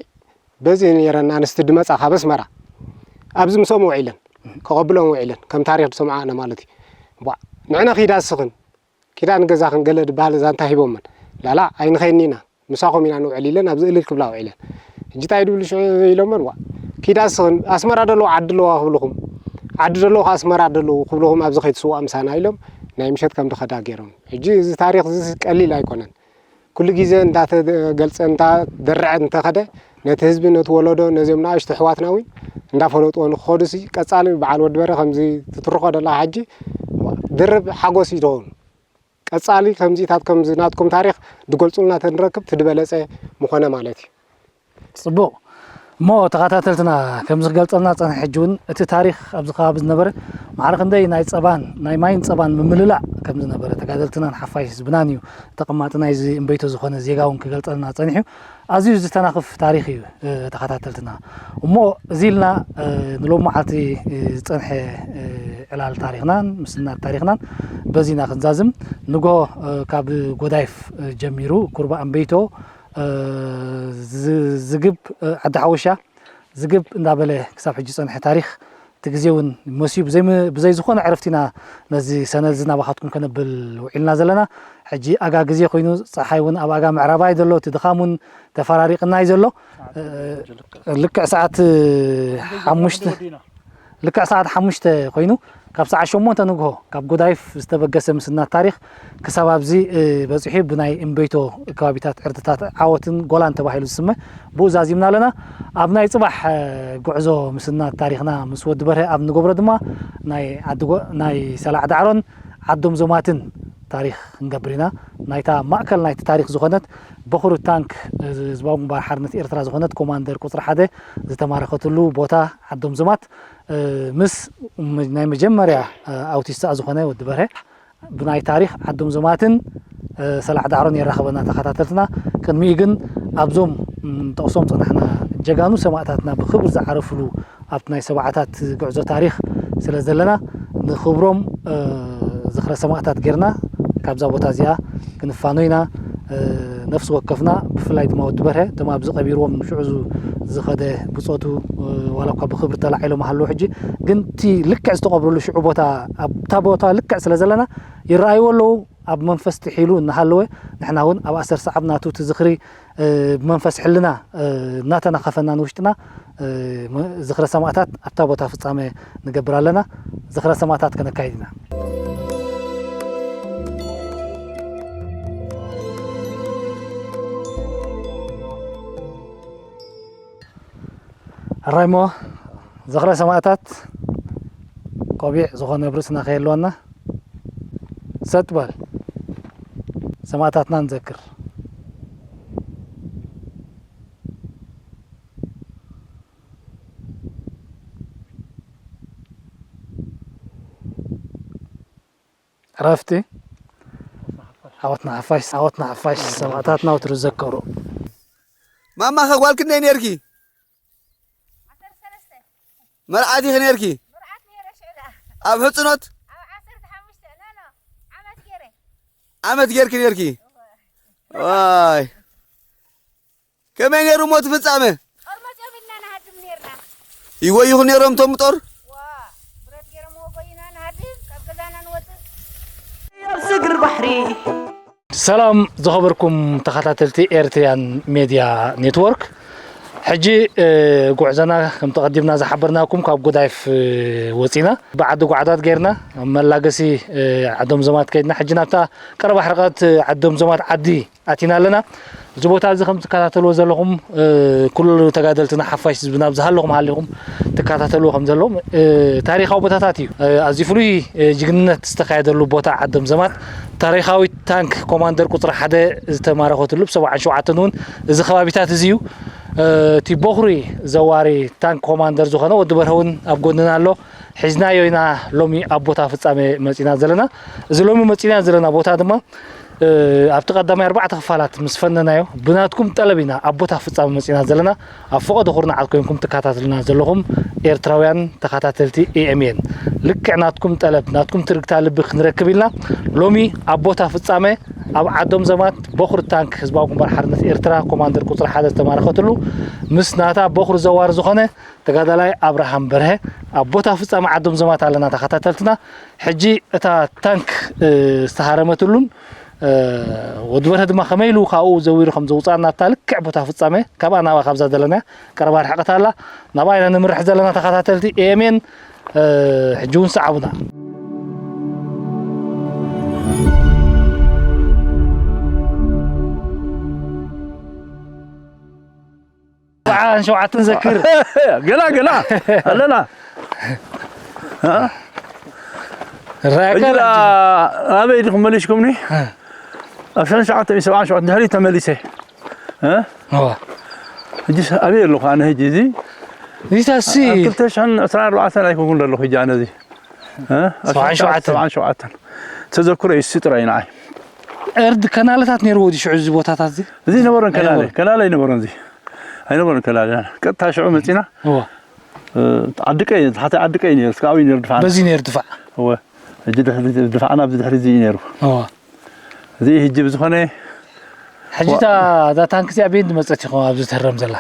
በዚ ነይረን ኣንስቲ ድመፃ ካብ ኣስመራ ኣብዚ ምስኦም ውዒለን ከቐብሎም ውዒለን ከም ታሪኽ ዝሰምዓነ ማለት እዩ። ቧዕ ንዕነ ኺዳ ስኽን ኪዳን ገዛኽን ገለ ድበሃል ዛንታ ሂቦመን ላላ ኣይንኸይድን ኢና ምሳኹም ኢና ንውዕል ኢለን ኣብዚ እልል ክብላ ውዒለን። ሕጂ ታይ ድብሉ ሽዑ ኢሎመን ዋ ኪዳ ስኽን ኣስመራ ደለዉ ዓዲ ኣለዋ ክብልኹም ዓዲ ደለዉ ኣስመራ ደለዉ ክብልኹም ኣብዚ ከይትስዋእ ምሳና ኢሎም ናይ ምሸት ከም ድኸዳ ገይሮም። ሕጂ እዚ ታሪኽ እዚ ቀሊል ኣይኮነን። ኩሉ ግዜ እንዳተገልፀ እንዳደረዐ እንተኸደ ነቲ ህዝቢ ነቲ ወለዶ ነዚኦም ንኣሽቱ ኣሕዋትና እውን እንዳፈለጥዎ ንክኸዱ ሲ ቀፃሊ በዓል ወዲ በረ ከምዚ ትትርኾ ደላ ሓጂ ድርብ ሓጎስ ይኸውን። ቀፃሊ ከምዚታት ከምዚ ናትኩም ታሪኽ ድገልፁልና ተንረክብ ትድበለፀ ምኾነ ማለት እዩ። ፅቡቕ እሞ ተኸታተልትና ከምዚ ክገልፀልና ፀንሐ ሕጂ እውን እቲ ታሪኽ ኣብዚ ከባቢ ዝነበረ ማዕረ ክንደይ ናይ ፀባን ናይ ማይን ፀባን ምምልላእ ከም ዝነበረ ተጋደልትናን ሓፋሽ ህዝብናን እዩ ተቐማጢ ናይዚ እምበይቶ ዝኾነ ዜጋ እውን ክገልፀልና ፀኒሑ ኣዝዩ ዝተናኽፍ ታሪኽ እዩ ተኸታተልትና እሞ እዚ ኢልና ንሎም መዓልቲ ዝፀንሐ ዕላል ታሪኽናን ምስናድ ታሪኽናን በዚና ክንዛዝም ንጎ ካብ ጎዳይፍ ጀሚሩ ኩርባ እምበይቶ ዝግብ ዓዲ ሓወሻ ዝግብ እንዳበለ ክሳብ ሕጂ ዝፀንሐ ታሪኽ እቲ ግዜ እውን መሲዩ ብዘይ ዝኾነ ዕረፍቲ ኢና ነዚ ሰነድ እዚ ናባኻትኩም ከነብል ውዒልና ዘለና ሕጂ ኣጋ ግዜ ኮይኑ ፀሓይ እውን ኣብ ኣጋ ምዕራባይ ዘሎ እቲ ድኻም እውን ተፈራሪቕና እዩ ዘሎ ልክዕ ሰዓት ሓሙሽተ ልክዕ ሰዓት ሓሙሽተ ኮይኑ ካብ ሰዓት ሸሞንተ ንግሆ ካብ ጎዳይፍ ዝተበገሰ ምስናት ታሪኽ ክሳብ ኣብዚ በፂሑ ብናይ እምበይቶ ከባቢታት ዕርድታት ዓወትን ጎላን ተባሂሉ ዝስመ ብኡ ዛዚምና ኣለና። ኣብ ናይ ፅባሕ ጉዕዞ ምስናት ታሪኽና ምስ ወዲ በርሀ ኣብ ንገብሮ ድማ ናይ ዓዲ ናይ ሰላዕ ዳዕሮን ዓዶም ዞማትን ታሪኽ ክንገብር ኢና። ናይታ ማእከል ናይቲ ታሪኽ ዝኾነት በኹሪ ታንክ ህዝባዊ ግንባር ሓርነት ኤርትራ ዝኾነት ኮማንደር ቁፅሪ ሓደ ዝተማረኸትሉ ቦታ ዓዶም ዞማት ምስ ናይ መጀመርያ ኣውቲስታ ዝኾነ ወዲ በርሀ ብናይ ታሪኽ ዓዶም ዞማትን ሰላዕ ዳዕሮን የራኽበና ተኸታተልትና። ቅድሚኡ ግን ኣብዞም ጠቕሶም ጸናሕና ጀጋኑ ሰማእታትና ብኽብሪ ዝዓረፍሉ ኣብቲ ናይ ሰብዓታት ጉዕዞ ታሪኽ ስለ ዘለና ንኽብሮም ዝኽረ ሰማእታት ጌርና ካብዛ ቦታ እዚኣ ክንፋኖ ኢና። ነፍሲ ወከፍና ብፍላይ ድማ ወዲ በርሀ እቶም ኣብዚ ቀቢርዎም ሽዑ ዝኸደ ብጾቱ ዋላ እኳ ብኽብሪ ተላዒሎም ኣለዉ ሕጂ ግን እቲ ልክዕ ዝተቐብርሉ ሽዑ ቦታ ኣብታ ቦታ ልክዕ ስለ ዘለና ይረኣይዎ ኣለዉ ኣብ መንፈስ ትሒሉ እናሃለወ ንሕና እውን ኣብ ኣሰር ሰዓብ ናቱ እቲ ዝኽሪ ብመንፈስ ሕልና እናተናኸፈና ንውሽጥና ዝኽረ ሰማእታት ኣብታ ቦታ ፍጻመ ንገብር ኣለና ዝኽረ ሰማእታት ከነካይድ ኢና ሕራይ እሞ ዝኽረ ሰማእታት ቆቢዕ ዝኾነ ኣብ ርእስና ከየልወና ሰጥ በል ሰማእታትና ንዘክር ዕረፍቲ ዓወትና ሓፋሽ ዓወትና ሓፋሽ ሰማእታትና ወትሩ ዘከሩ ማማ ከ ጓል ክንደይ ነርኪ? መርዓት ኢኺ ነርኪ? ኣብ ሕጽኖት? ዓመት ጌርኪ ነርኪ? ዋይ ከመይ ነይሩ እሞ እቲ ፍጻመ? ጦር መጽዮም ኢልና ንሃድም ነይርና። ይጎይኹ ነይሮም እቶም ጦር? ዋ፣ ብረት ገይሮም ወጎይና ንሃድም፣ ካብ ገዛና ንወጽእ። ኣብ ዝግር ባሕሪ። ሰላም ዝኸበርኩም ተኸታተልቲ ኤርትሪያን ሜድያ ኔትወርክ። ሕጂ፣ እ፣ ጉዕዞና ከምቲ ቀዲምና ዝሓበርናኩም ካብ ጎዳይፍ፣ እ፣ ወጺና ብዓዲ ጓዕዳት ገይርና ኣብ መላገሲ፣ እ፣ ዓዶም ዘማት ከይድና፣ ሕጂ ናብታ ቀረባ ርሕቀት ዓዶም ዘማት ዓዲ ኣቲና ኣለና። እዚ ቦታ እዚ ከም ትከታተልዎ ዘለኹም፣ እ፣ ኩሉ ተጋደልትና ሓፋሽ ህዝብና ኣብ ዝሃለኹም ሃሊኹም ትከታተልዎ ከም ዘለኹም፣ እ፣ ታሪኻዊ ቦታታት እዩ። እ፣ ኣዝዩ ፍሉይ፣ እ፣ ጅግንነት ዝተኻየደሉ ቦታ ዓዶም ዘማት፣ ታሪኻዊት ታንክ ኮማንደር ቁጽሪ ሓደ ዝተማረኸትሉ፣ ብ ሰብዓን ሸውዓተን እውን እዚ ከባቢታት እዚ እዩ። እ፣ እቲ ቦኽሪ ዘዋሪ ታንክ ኮማንደር ዝኾነ ወዲ በርሀ እውን ኣብ ጎንና ኣሎ። ሒዝናዮ ኢና ሎሚ ኣብ ቦታ ፍጻመ መጺና ዘለና። እዚ ሎሚ መጺና ዘለና ቦታ ድማ፣ እ፣ ኣብቲ ቀዳማይ ኣርባዕተ ክፋላት ምስ ፈነናዮ፣ ብናትኩም ጠለብ ኢና ኣብ ቦታ ፍጻመ መጺና ዘለና። ኣብ ፈቐዶ ኩርናዓት ኮይንኩም ትከታተሉና ዘለኹም ኤርትራውያን ተኸታተልቲ ኤ ኤም ኤን፣ ልክዕ ናትኩም ጠለብ፣ ናትኩም ትርግታ ልቢ ክንረክብ ኢልና ሎሚ ኣብ ቦታ ፍጻመ ኣብ ዓዶም ዘማት በኹሪ ታንክ ህዝባዊ ግንባር ሓርነት ኤርትራ ኮማንደር ቁጽሪ ሓደ ዝተማረኸትሉ ምስ ናታ በኹሪ ዘዋሪ ዝኾነ ተጋዳላይ ኣብርሃም በርሀ ኣብ ቦታ ፍጻመ ዓዶም ዘማት ኣለና ተኸታተልትና። ሕጂ እታ ታንክ፣ እ፣ ዝተሃረመትሉን፣ እ፣ ወዲ በርሀ ድማ ከመይ ኢሉ ካብኡ ዘዊሩ ከም ዘውፅኣና ኣብታ ልክዕ ቦታ ፍጻመ ካብኣ ናብኣ ካብዛ ዘለና ቀረባ ርሕቀት ኣላ። ናብኣ ኢና ንምርሕ ዘለና ተኸታተልቲ ኤ ኤም ኤን፣ እ፣ ሕጂ እውን ሰዓቡና። ሰብዓን ሸውዓተን ዘክር። ገላ፣ ገላ። ኣለና። እ? ራእካ ሕጂ ላ-፣ ኣበይ ዲኹም መሊስኩምኒ? እ። ኣብ ሸን ሸውዓተ ሚእቲ ሰብዓን ሸውዓተን ድሕሪት ተመሊሰ። እ? እዋ። ሕጂ ኣበይ ኣለኹ ኣነ ሕጂ እዚ? እዚታሲ? ኣብ ክልተ ሽሕን ዕስራን ኣርባዕተን ኣይኮንኩን ዘለኹ ሕጂ ኣነ እዚ። እ? ኣብ ሰብዓን ሸውዓተን። ሰብዓን ሸውዓተን። ተዘክሮ ይስጥረይ ንዓይ። እርድ ከናለታት ነይርዎ ድዩ ሽዑ እዚ ቦታታት እዚ? እዚ ነበረን ከናለ፣ ኣይነበረን። ከናለ ኣይነበረን እዚ። ኣይነበረን ከናለ። ቀጥታ ሽዑ መጺና። እዋ። እ፣ ዓዲ ቀይ፣ ታሕታይ ዓዲ ቀይ ነይሩ፣ እስካብ ነይሩ ድፋዕና። በዚ ነይሩ ድፋዕ። እወ። ሕጂ ድሕሪ፣ ድፋዕና ኣብዚ ድሕሪ እዚ እዩ ነይሩ። እዋ። እዚ ሕጂ ብዝኾነ ሕጂ እታ፣ እዛ ታንክ እዚኣ በየን ዝመጸት ኢኹም ኣብዚ ትህረም ዘላ?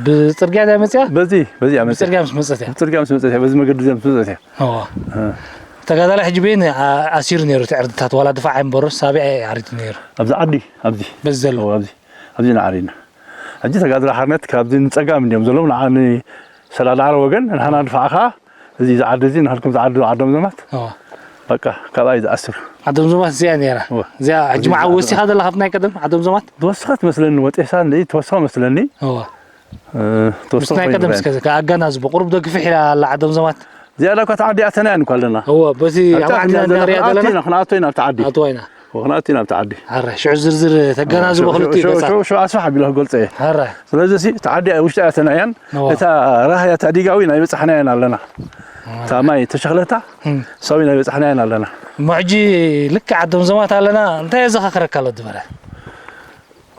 ብጽርግያ ድያ መጽያ? በዚ፣ በዚ እያ መጽያ። ብጽርግያ ምስ መጸት እያ? ብጽርግያ ምስ መጸት እያ፣ በዚ መገዲ እዚኣ ምስ መጸት እያ። እዋ። እ። ተጋዳላይ ሕጂ በየን ኣ-፣ ኣሲሩ ነይሩ እቲ ዕርድታት፣ ዋላ ድፋዕ እምበሮስ ኣበይ ዓሪዱ ነይሩ? ኣብዚ ዓዲ፣ ኣብዚ። በዚ ዘሎ? እዎ፣ ኣብዚ። ኣብዚ ኢና ዓሪድና። ሕጂ ተጋድሎ ሓርነት ካብዚ ንጸጋም እንዲዮም ዘለዉ፣ ንዓ-፣ ንሰላላዕለ ወገን፣ ንሕና ድፋዕ ኸኣ እዚ ዝዓዲ እዚ፣ ንኽልኩም ዝዓዲ ዓዶም ዘማት፣ እዎ። በቃ፣ ካብኣ እዩ ዝኣስር። ዓዶም ዘማት እዚኣ ነይራ። እዎ። እዚኣ ሕጂ እዚ መዓብ ዓዲ ወሲኻ ዘላ ካብቲ ናይ ቀደም ዓዶም ዘማት? ዝወሰኸት መስለኒ፣ ወጤሳ እንድዒ ትወስኸ መስለኒ። እዎ። እ፣ ምስ ተወሰኸ ናይ ኮይኑ ቀደም ረኣየን። እስከ፣ ከ ኣጋናዝቦ፣ ቁሩብ ዶ ግፍሕ ኢላ ኣላ ዓዶም ዘማት? እዚኣ ዳኳ ተዓዲ ኣተናያን እኳ ኣለና። እዎ፣ በቲ ኣብታ ኣብ ዓድና ክንኣቱ እንዳ ርያ ኢና፣ ዘለና? ክንኣቱ ኢና ኣብቲ ዓዲ። ኣትዋ ኢና። ወ-፣ ክንኣቱ ኢና ኣብቲ ዓዲ። ኣረ፣ ሽዑ ዝርዝር ተገናዝቦ ሽዑ፣ ክልቲኡ ሽዑ፣ ገጻት። ሽዑ፣ ሽዑ ኣስፋሕ ኣቢለ ክገልጾ እየ። ኣረ። ስለዚ ሲ፣ እቲ ዓዲ ውሽጢ ኣተናያን፣ እዋ። እታ ራህያ፣ እታ ዲጋዊ ናይ በጻሕናያን ኣለና። ኣረ። እታ ማይ ተሸኽለታ፣ እም። ሳዊ ናይ በጻሕናያን ኣለና። እሞ ሕጂ ልክዕ ዓዶም ዘማት ኣለና፣ እንታይ የዘኻኽረካ ኣሎ ዝበለ?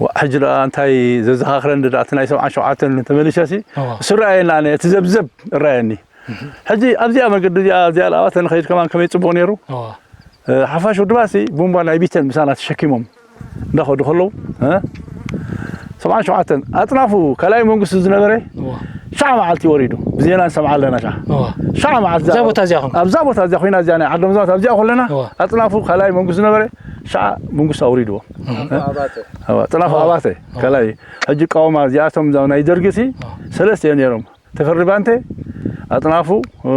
ዋ፣ ሕጂ ደኣ እንታይ ዘዘኻኽረኒ ደኣ፣ እቲ ናይ ሰብዓን ሸውዓተን ተመሊሰ ሲ፣ እዋ። እሱ ረኣየና፣ ኣነ እቲ ዘብዘብ እረኣየኒ። እህ። ሕጂ ኣብዚኣ መገዲ እዚኣ፣ እዚኣ ለኣዋተ ንኸይድ ከማን ከመይ ጽቡቕ ነይሩ። እዋ። እ፣ ሓፋሽ ውድባሲ ቡምባ ናይ ቢተን ምሳና ተሸኪሞም እንዳኸዱ ከለዉ፣ እ፣ ሰብዓን ሸውዓተን ኣጽናፉ ካልኣይ መንግስቲ ዝነበረ እዋ። ሻዕ መዓልቲ ወሪዱ። ብዜና ንሰምዓ ኣለና ሻዕ። እዋ። ሻዕ መዓልቲ እዛ እዛ ቦታ እዚኣ ኹም? ኣብዛ ቦታ እዚኣ ኮይና እዚኣ ናይ ዓዶም ዘማት ኣብዚኣ ከለና እዋ። ኣጽናፉ ካልኣይ መንግስቲ ዝነበረ ሻዕ መንግስቲ ኣውሪድዎ። እህ። እ? ኣባተ። እዋ፣ ኣጥናፉ እዋ። ኣባተ እዋ። ካልኣይ። ሕጂ ቃውማ እዚኣቶም እዛ ናይ ደርጊ ሲ እዋ። ሰለስተ እዮም ነይሮም። ተፈሪ ባንተ፣ ኣጥናፉ፣ እ፣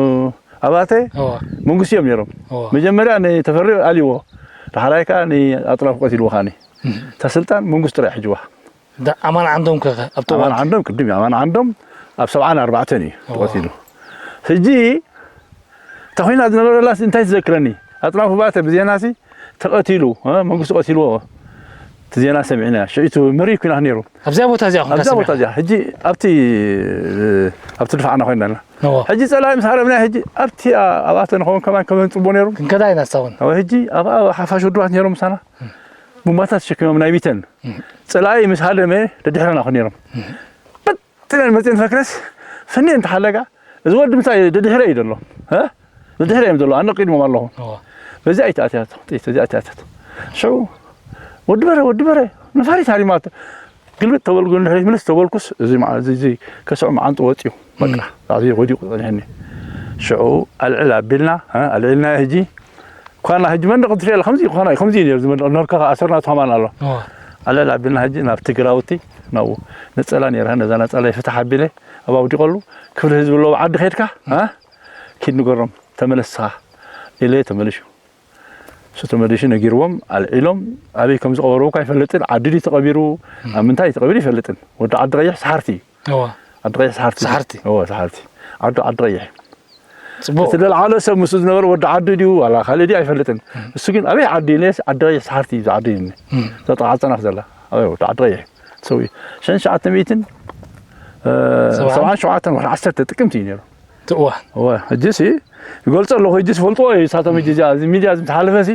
ኣባተ፣ እዋ። መንግስቲ እዮም ነይሮም። እዋ። መጀመርያ ንተፈሪ ኣልዎ፣ ዳሕራይ ከኣ ንኣጥናፉ ቀቲልዎ ከኣኒ። እህ። እታ ስልጣን መንግስቲ ጥራይ ሕጅዋ። ዳ-፣ ኣማን ዓንዶም ከ ኣብቲ ኣማን እዋን? ዓንዶም ቅድም እዩ። ኣማን ዓንዶም ኣብ ሰብዓን ኣርባዕተን እዩ እዋ። ተቐቲሉ። ሕጂ እታ ኮይና ዝነበረላስ እንታይ ትዘክረኒ? ኣጥናፉ ባተ ብዜናሲ ተቐቲሉ፣ እ፣ መንግስቲ ቀቲልዎ። እቲ ዜና ሰሚዕና። ሽዑ እቲ መሪር ኲናት ነይሩ። ኣብዚኣ ቦታ እዚኣ ኹም ኣብዛ ካስሚዕ? ቦታ እዚኣ። ሕጂ ኣብቲ፣ ኣብቲ ድፋዕና ኮይና ኣለና። እዎ። ሕጂ ጸላኢ ምስ ሃረምና፣ ሕጂ ኣብቲ፣ ኣ-፣ ኣብኣተ ንኸውን ከማን ከመን ጽቡቕ ነይሩ። ክንከዳ ኢና ንሳውን። እዎ፣ ሕጂ ኣብ፣ ኣብ ሓፋሽ ውድባት ነይሮም ምሳና። እም። ቡምባታት ተሸኪሞም ናይ ቢተን። እም። ጸላኢ ምስ ሃደመ ደድሕረና ኮን ነይሮም። እም። ጥለን መፅየን ፈክረስ ፍኔ እንተሓለጋ፣ እዚ ወዲ ምሳይ ደድሕረ እዩ ዘሎ። እ? ደድሕረ እዮም ዘሎ፣ ኣነ ቅድሞም ኣለኹ። እዋ። በዚኣ ኣይተኣትያቶ፣ ጥይት በዚኣ ኣይተኣትያቶ። ሽዑ፣ "ወዲ በረ፣ ወዲ በረ፣ ነፋሪት ሃሪማቶ። ግልብጥ ተበልኩ፣ ንድሕሪት ምልስ ተበልኩስ፣ እዚ መዓ-፣ እዚ፣ እዚ ከስዖ መዓንጡ ወፂኡ። በቃ፣ ኣብዚ ወዲቑ ጸኒሐኒ። ሽዑ ኣልዕል ኣቢልና፣ እ፣ ኣልዒልና ሕጂ፣ ኳና ሕጂ መንደቕ እንትሪኦ፣ ከምዚ ኳና፣ ከምዚ እዩ ነይሩ፣ እዚ መንደቕ፣ ነርካ ኣሰርና ትኸማን ኣሎ። ኣልዕል ኣቢልና ሕጂ ናብቲ ግራውቲ፣ ናብኡ ነጸላ ነይራ፣ ነዛ ነጸላ ይፍታሕ ኣቢለ፣ ኣብ ኣውዲቐሉ፣ ክፍሊ ህዝቢ ኣለዎ፣ ዓዲ ከይድካ፣ እ፣ ኪድ ንገሮም፣ ተመለስኻ፣ ኢለ ተመልሹ። እሱ ተመሊሱ ነጊርዎም፣ ኣልዒሎም፣ ኣበይ ከም ዝቐበርዎ እኳ ኣይፈልጥን። ዓዲ ድዩ ተቐቢሩ፣ ኣብ ምንታይ ተቐቢሩ ኣይፈልጥን። ወዲ ዓዲ ቀይሕ ሰሓርቲ እዩ። እወ። ዓዲ ቀይሕ ሰሓርቲ እዩ። ሰሓርቲ። እወ፣ ሰሓርቲ። ዓዱ ዓዲ ቀይሕ። ጽቡቕ። እቲ ደልዓሎ ሰብ ምስኡ ዝነበረ ወዲ ዓዲ ድዩ፣ ዋላ ካልእ ድዩ ኣይፈልጥን። እም። እሱ ግን ኣበይ ዓዲ ኢለስ፣ ዓዲ ቀይሕ ሰሓርቲ እዩ፣ እዚ ዓዲ ኢሉኒ። እም። እዛ ጥቓ ዓጸናፍ ዘላ፣ ኣበይ ወዲ ዓዲ ቀይሕ። ሰው እዩ። ሸን ሸዓተ ሚእትን፣ እ፣ ሰብዓን? ሰብዓን ሸውዓተን ወርሒ ዓሰርተ ጥቅምቲ እዩ ነይሩ። እቲ እዋን። እወ፣ ሕጂሲ ይገልጾ ኣለኹ፣ ሕጂስ ይፈልጥዎ እዩ፣ ንሳቶም ሕጂ እዚኣ፣ እዚ ሚድያ እዚ ምስ ሓለፈሲ፣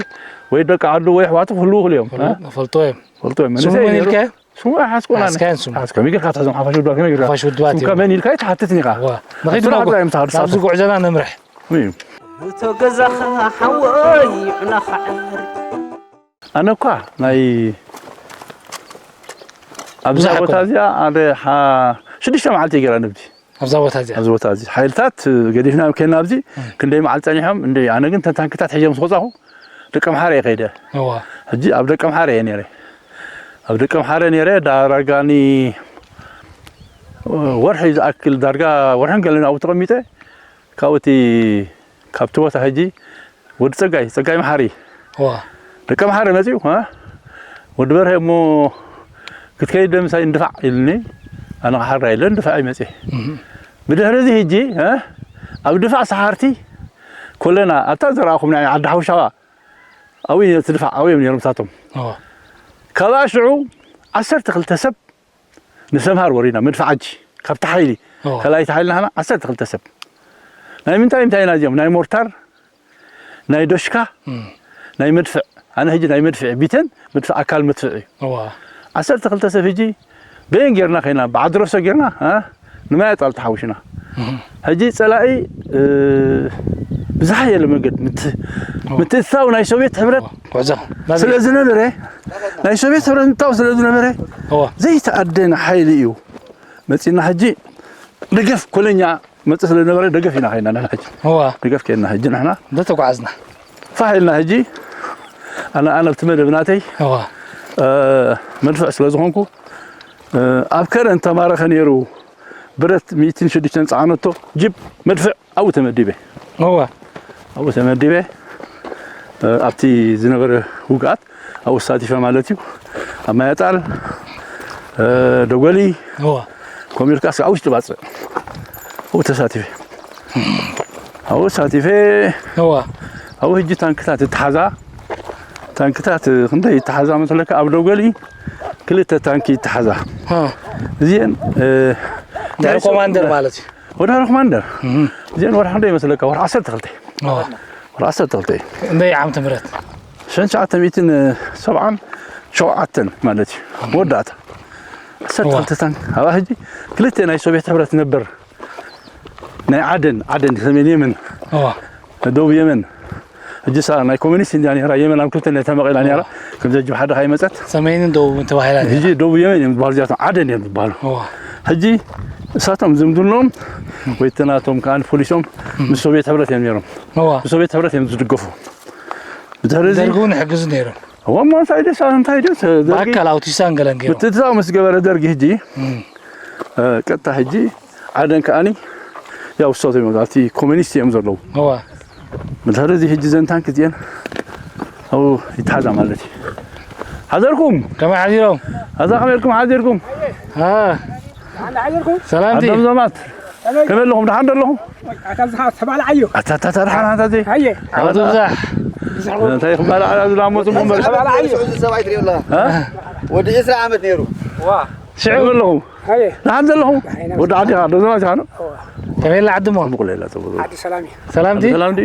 ወይ ደቂ ዓዱ ወይ ኣሕዋቱ ክህልዉ ይኽእሉ እዮም። እ? ይፈልጥዎ እዮም። ይፈልጥዎ እዮም። ስሙ መንእሰይ መን ነይሩ። ኢልካዮ? ስሙ ኣይሓዝኩን ኣነ። ሓዝካዮን ስሙ? ሓዝካ፣ ከመይ ጌርካ ትሕዞም ሓፋሽ ውድባት፣ ከመይ ጌርካ? ሓፋሽ ውድባት ስምካ እዮም። መን ኢልካ ኣይትሓትትን ኢኻ። እወ። ንኺድ ኣብ ስራሕ ንጎ። ጥራይ እዮም ዝሓቱ ናብዚ ንሳቶም። ጉዕዞና ነምርሕ። እዩ። እቶ ገዛኻ ሓወይ ዑናኻ ዓር። ኣነ እኳ ናይ ኣብዛ ብዙሕ ቦታ ኣይኮነን። እዚኣ ኣደ ሓ-፣ ሽዱሽተ መዓልቲ ገይራ ንብቲ። ኣብዛ ቦታ እዚኣ? ኣብዚ ቦታ እዚ። ሓይልታት ገዲፍና ከይና ኣብዚ እም። ክንደይ መዓልቲ ጸኒሖም፣ እንደ ኣነ ግን ተን ታንክታት ሒዞም ምስ ወጻኹ ደቀምሓረ እየ ከይደ። እዋ። ሕጂ ኣብ ደቀምሓረ እየ ነይረ። ኣብ ደቀምሓረ ነይረ፣ ዳርጋ ኒ ወርሒ ዝኣክል፣ ዳርጋ ወርሕን ገለን ኣብኡ ተቐሚጠ፣ ካብኡ እቲ፣ ካብቲ ቦታ ሕጂ ወዲ ጸጋይ፣ ጸጋይ መሓሪ። እዋ። ደቀምሓረ መጺኡ፣ እ? ወዲ በርሀ እሞ ክትከይድ ዶ ምሳይ እንድፋዕ ኢሉኒ። ኣነ ክሓራ የለን፣ እንድፋዕ እዩ መጺኡ። እህ። ብድሕሪ እዚ ሕጂ፣ እ? ኣብ ድፋዕ ሰሓርቲ ኮለና፣ ኣብታ ዝረኣኹም ናይ ዓዲ ሓውሻዋ፣ ኣብኡ እዩ እቲ ድፋዕ፣ ኣብኡ እዮም ነይሮም እሳቶም። እዋ። ካብኣ ሽዑ ዓሰርተ ክልተ ሰብ ንሰምሃር ወሪድና፣ መድፍዓጂ፣ ካብቲ ሓይሊ፣ እዋ። ካልኣይቲ ሓይሊ ንሕና ዓሰርተ ክልተ ሰብ። ናይ ምንታይ ምንታይ ኢና እዚኦም? ናይ ሞርታር፣ ናይ ዶሽካ፣ እም። ናይ መድፍዕ። ኣነ ሕጂ ናይ መድፍዕ ቢተን፣ መድፍዕ ኣካል መድፍዕ እዩ። እዋ። ዓሰርተ ክልተ ሰብ ሕጂ በየን ጌርና ከይና፣ ብዓድረሶ ጌርና፣ እ? ንማይ ኣጣል ተሓዊሽና። እም። ሕጂ ጸላኢ፣ እ፣ ብዝሓየለ መንገድ ምት-፣ እዋ። ምትእትታው ናይ ሶቪየት ሕብረት እዋ። ጉዕዞ። ስለ ዝነበረ፣ ናይ ሶቪየት ሕብረት ምትእትታው ስለ ዝነበረ፣ እዋ። ዘይተኣደነ ሓይሊ እዩ። መጺና ሕጂ ደገፍ ኮለኛ መጽእ ስለ ዝነበረ ደገፍ ኢና ኸይና ንሕና ሕጂ። እዋ። ደገፍ ከይና ሕጂ ንሕና እንደ ተጓዓዝና። ፋሕ ኢልና ሕጂ ኣነ፣ ኣነ ኣብቲ መደብ ናተይ፣ እዋ። እ፣ መድፍዕ ስለ ዝኾንኩ፣ እ፣ ኣብ ከረን ተማረኸ ነይሩ ብረት ሚእትን ሽዱሽተን ጸዓነቶ ጂፕ መድፍዕ ኣብኡ ተመዲበ። እዋ። ኣብኡ ተመዲበ፣ እ፣ ኣብቲ ዝነበረ ውግኣት ኣብኡ ተሳቲፈ ማለት እዩ። ኣብ ማያጣል፣ እ፣ ደጎሊ፣ እዋ። ኮሚርካስ ኣብ ውሽጢ ባጽዕ ኣብኡ ተሳቲፈ። ኣብኡ ተሳቲፈ። እዋ። ኣብኡ ሕጂ ታንክታት እተሓዛ፣ ታንክታት ክንደይ እተሓዛ መስለካ? ኣብ ደጎሊ ክልተ ታንኪ እተሓዛ። እ። እዚአን፣ እ፣ ድሕሪ ናይ ሶ-፣ ኮማንደር ማለት እዩ። ወደ ኮማንደር። እህ። እዚአን ወርሒ ክንደይ ይመስለካ? ወርሒ ዓሰርተ ክልተ። ኦ። ወርሒ ዓሰርተ ክልተ። ክንደይ ዓመተ ምህረት? ሸን ትሽዓተ ሚእትን ሰብዓን ሸውዓተን ማለት እዩ። መወዳእታ። ዓሰርተ ክልተ እዋ። ታን-፣ ኣብኣ ሕጂ ክልተ ናይ ሶቪየት ሕብረት ነበር። ናይ ዓደን፣ ዓደን ሰሜን የመን። እዋ። ደቡብ የመን። ሕጂ ሳ ናይ ኮሚኒስት እንድያ ነይራ፣ የመን ኣብ ክልተ እንድያ ተመቒላ ነይራ። እዋ። ከምዚ ሕጂ ሓደ ካይመጸት። ሰሜንን ደቡብን ተባሂላ ነይራ። ሕጂ ደቡብ የመን እዮም ዝበሃሉ፣ እዚኣቶም ዓደን እዮም ዝበሃሉ። እዋ። ሕጂ እሳቶም ዝምድንኦም ወይ እቲ ናቶም ከኣ ፖሊሶም እም። ምስ ሶቪየት ሕብረት እዮም ነይሮም። እዋ። ብሶቪየት ሕብረት እዮም ዝድገፉ። ብድሕሪ እዚ ደርጊ እውን ይሕግዙ ነይሮም። እዋ፣ እሞ እንታይ ድዩ፣ እንታይ ድዩ፣ ደርጊ ብኣካል ኣውቲሳን ገለን ገይሮም። ምትእትታው ምስ ገበረ ደርጊ ሕጂ፣ እም። እ፣ ቀጥታ ሕጂ ዓደን ከኣኒ ያው እሳቶም እዮም፣ ኣብቲ ኮሚኒስት እዮም ዘለዉ። እዋ። ብድሕሪ እዚ ሕጂ ዘን ታንክ እዚአን ኣብኡ ይተሓዛ ማለት እዩ። ሓዘርኩም? ከመይ ሓዚሮም? ኣዛ ከመይ ኢልኩም ሓዚርኩም? አ። ሰላምቲ? ኣዶም ዘማት? ከመይ ኣለኹም? ደሓን ዶ ኣለኹም? ኣታ ብዝሓ ተባልዓዮ። ኣታ፣ ኣታ፣ ኣታ፣ ደሓን ኣታ ዘይ? ኣየ። ኣቶ ብዛሕ። እንታይ ክባልዓ ዝላሞ ጽቡቕ እምበር። ተባልዓዮ። እዚ ሰብኣይ ትሪኦ ኣለኻ? እ? ወዲ ዕስራ ዓመት ነይሩ። ዋ። ሽዑ? ከመይ ኣለኹም? ኣየ። ደሓን ዘለኹም? ደሓን ኢና። ወዲ ዓዲ ኢኻ፣ ዶ ዘማት ኢኻ፣ ኖ? እዋ። ከመይ ኣላ ዓዲ እሞ? ጽቡቕ ሌላ፣ ጽቡቕ። ዓዲ ሰላም እዩ። ሰላምቲ? ሰላምቲ?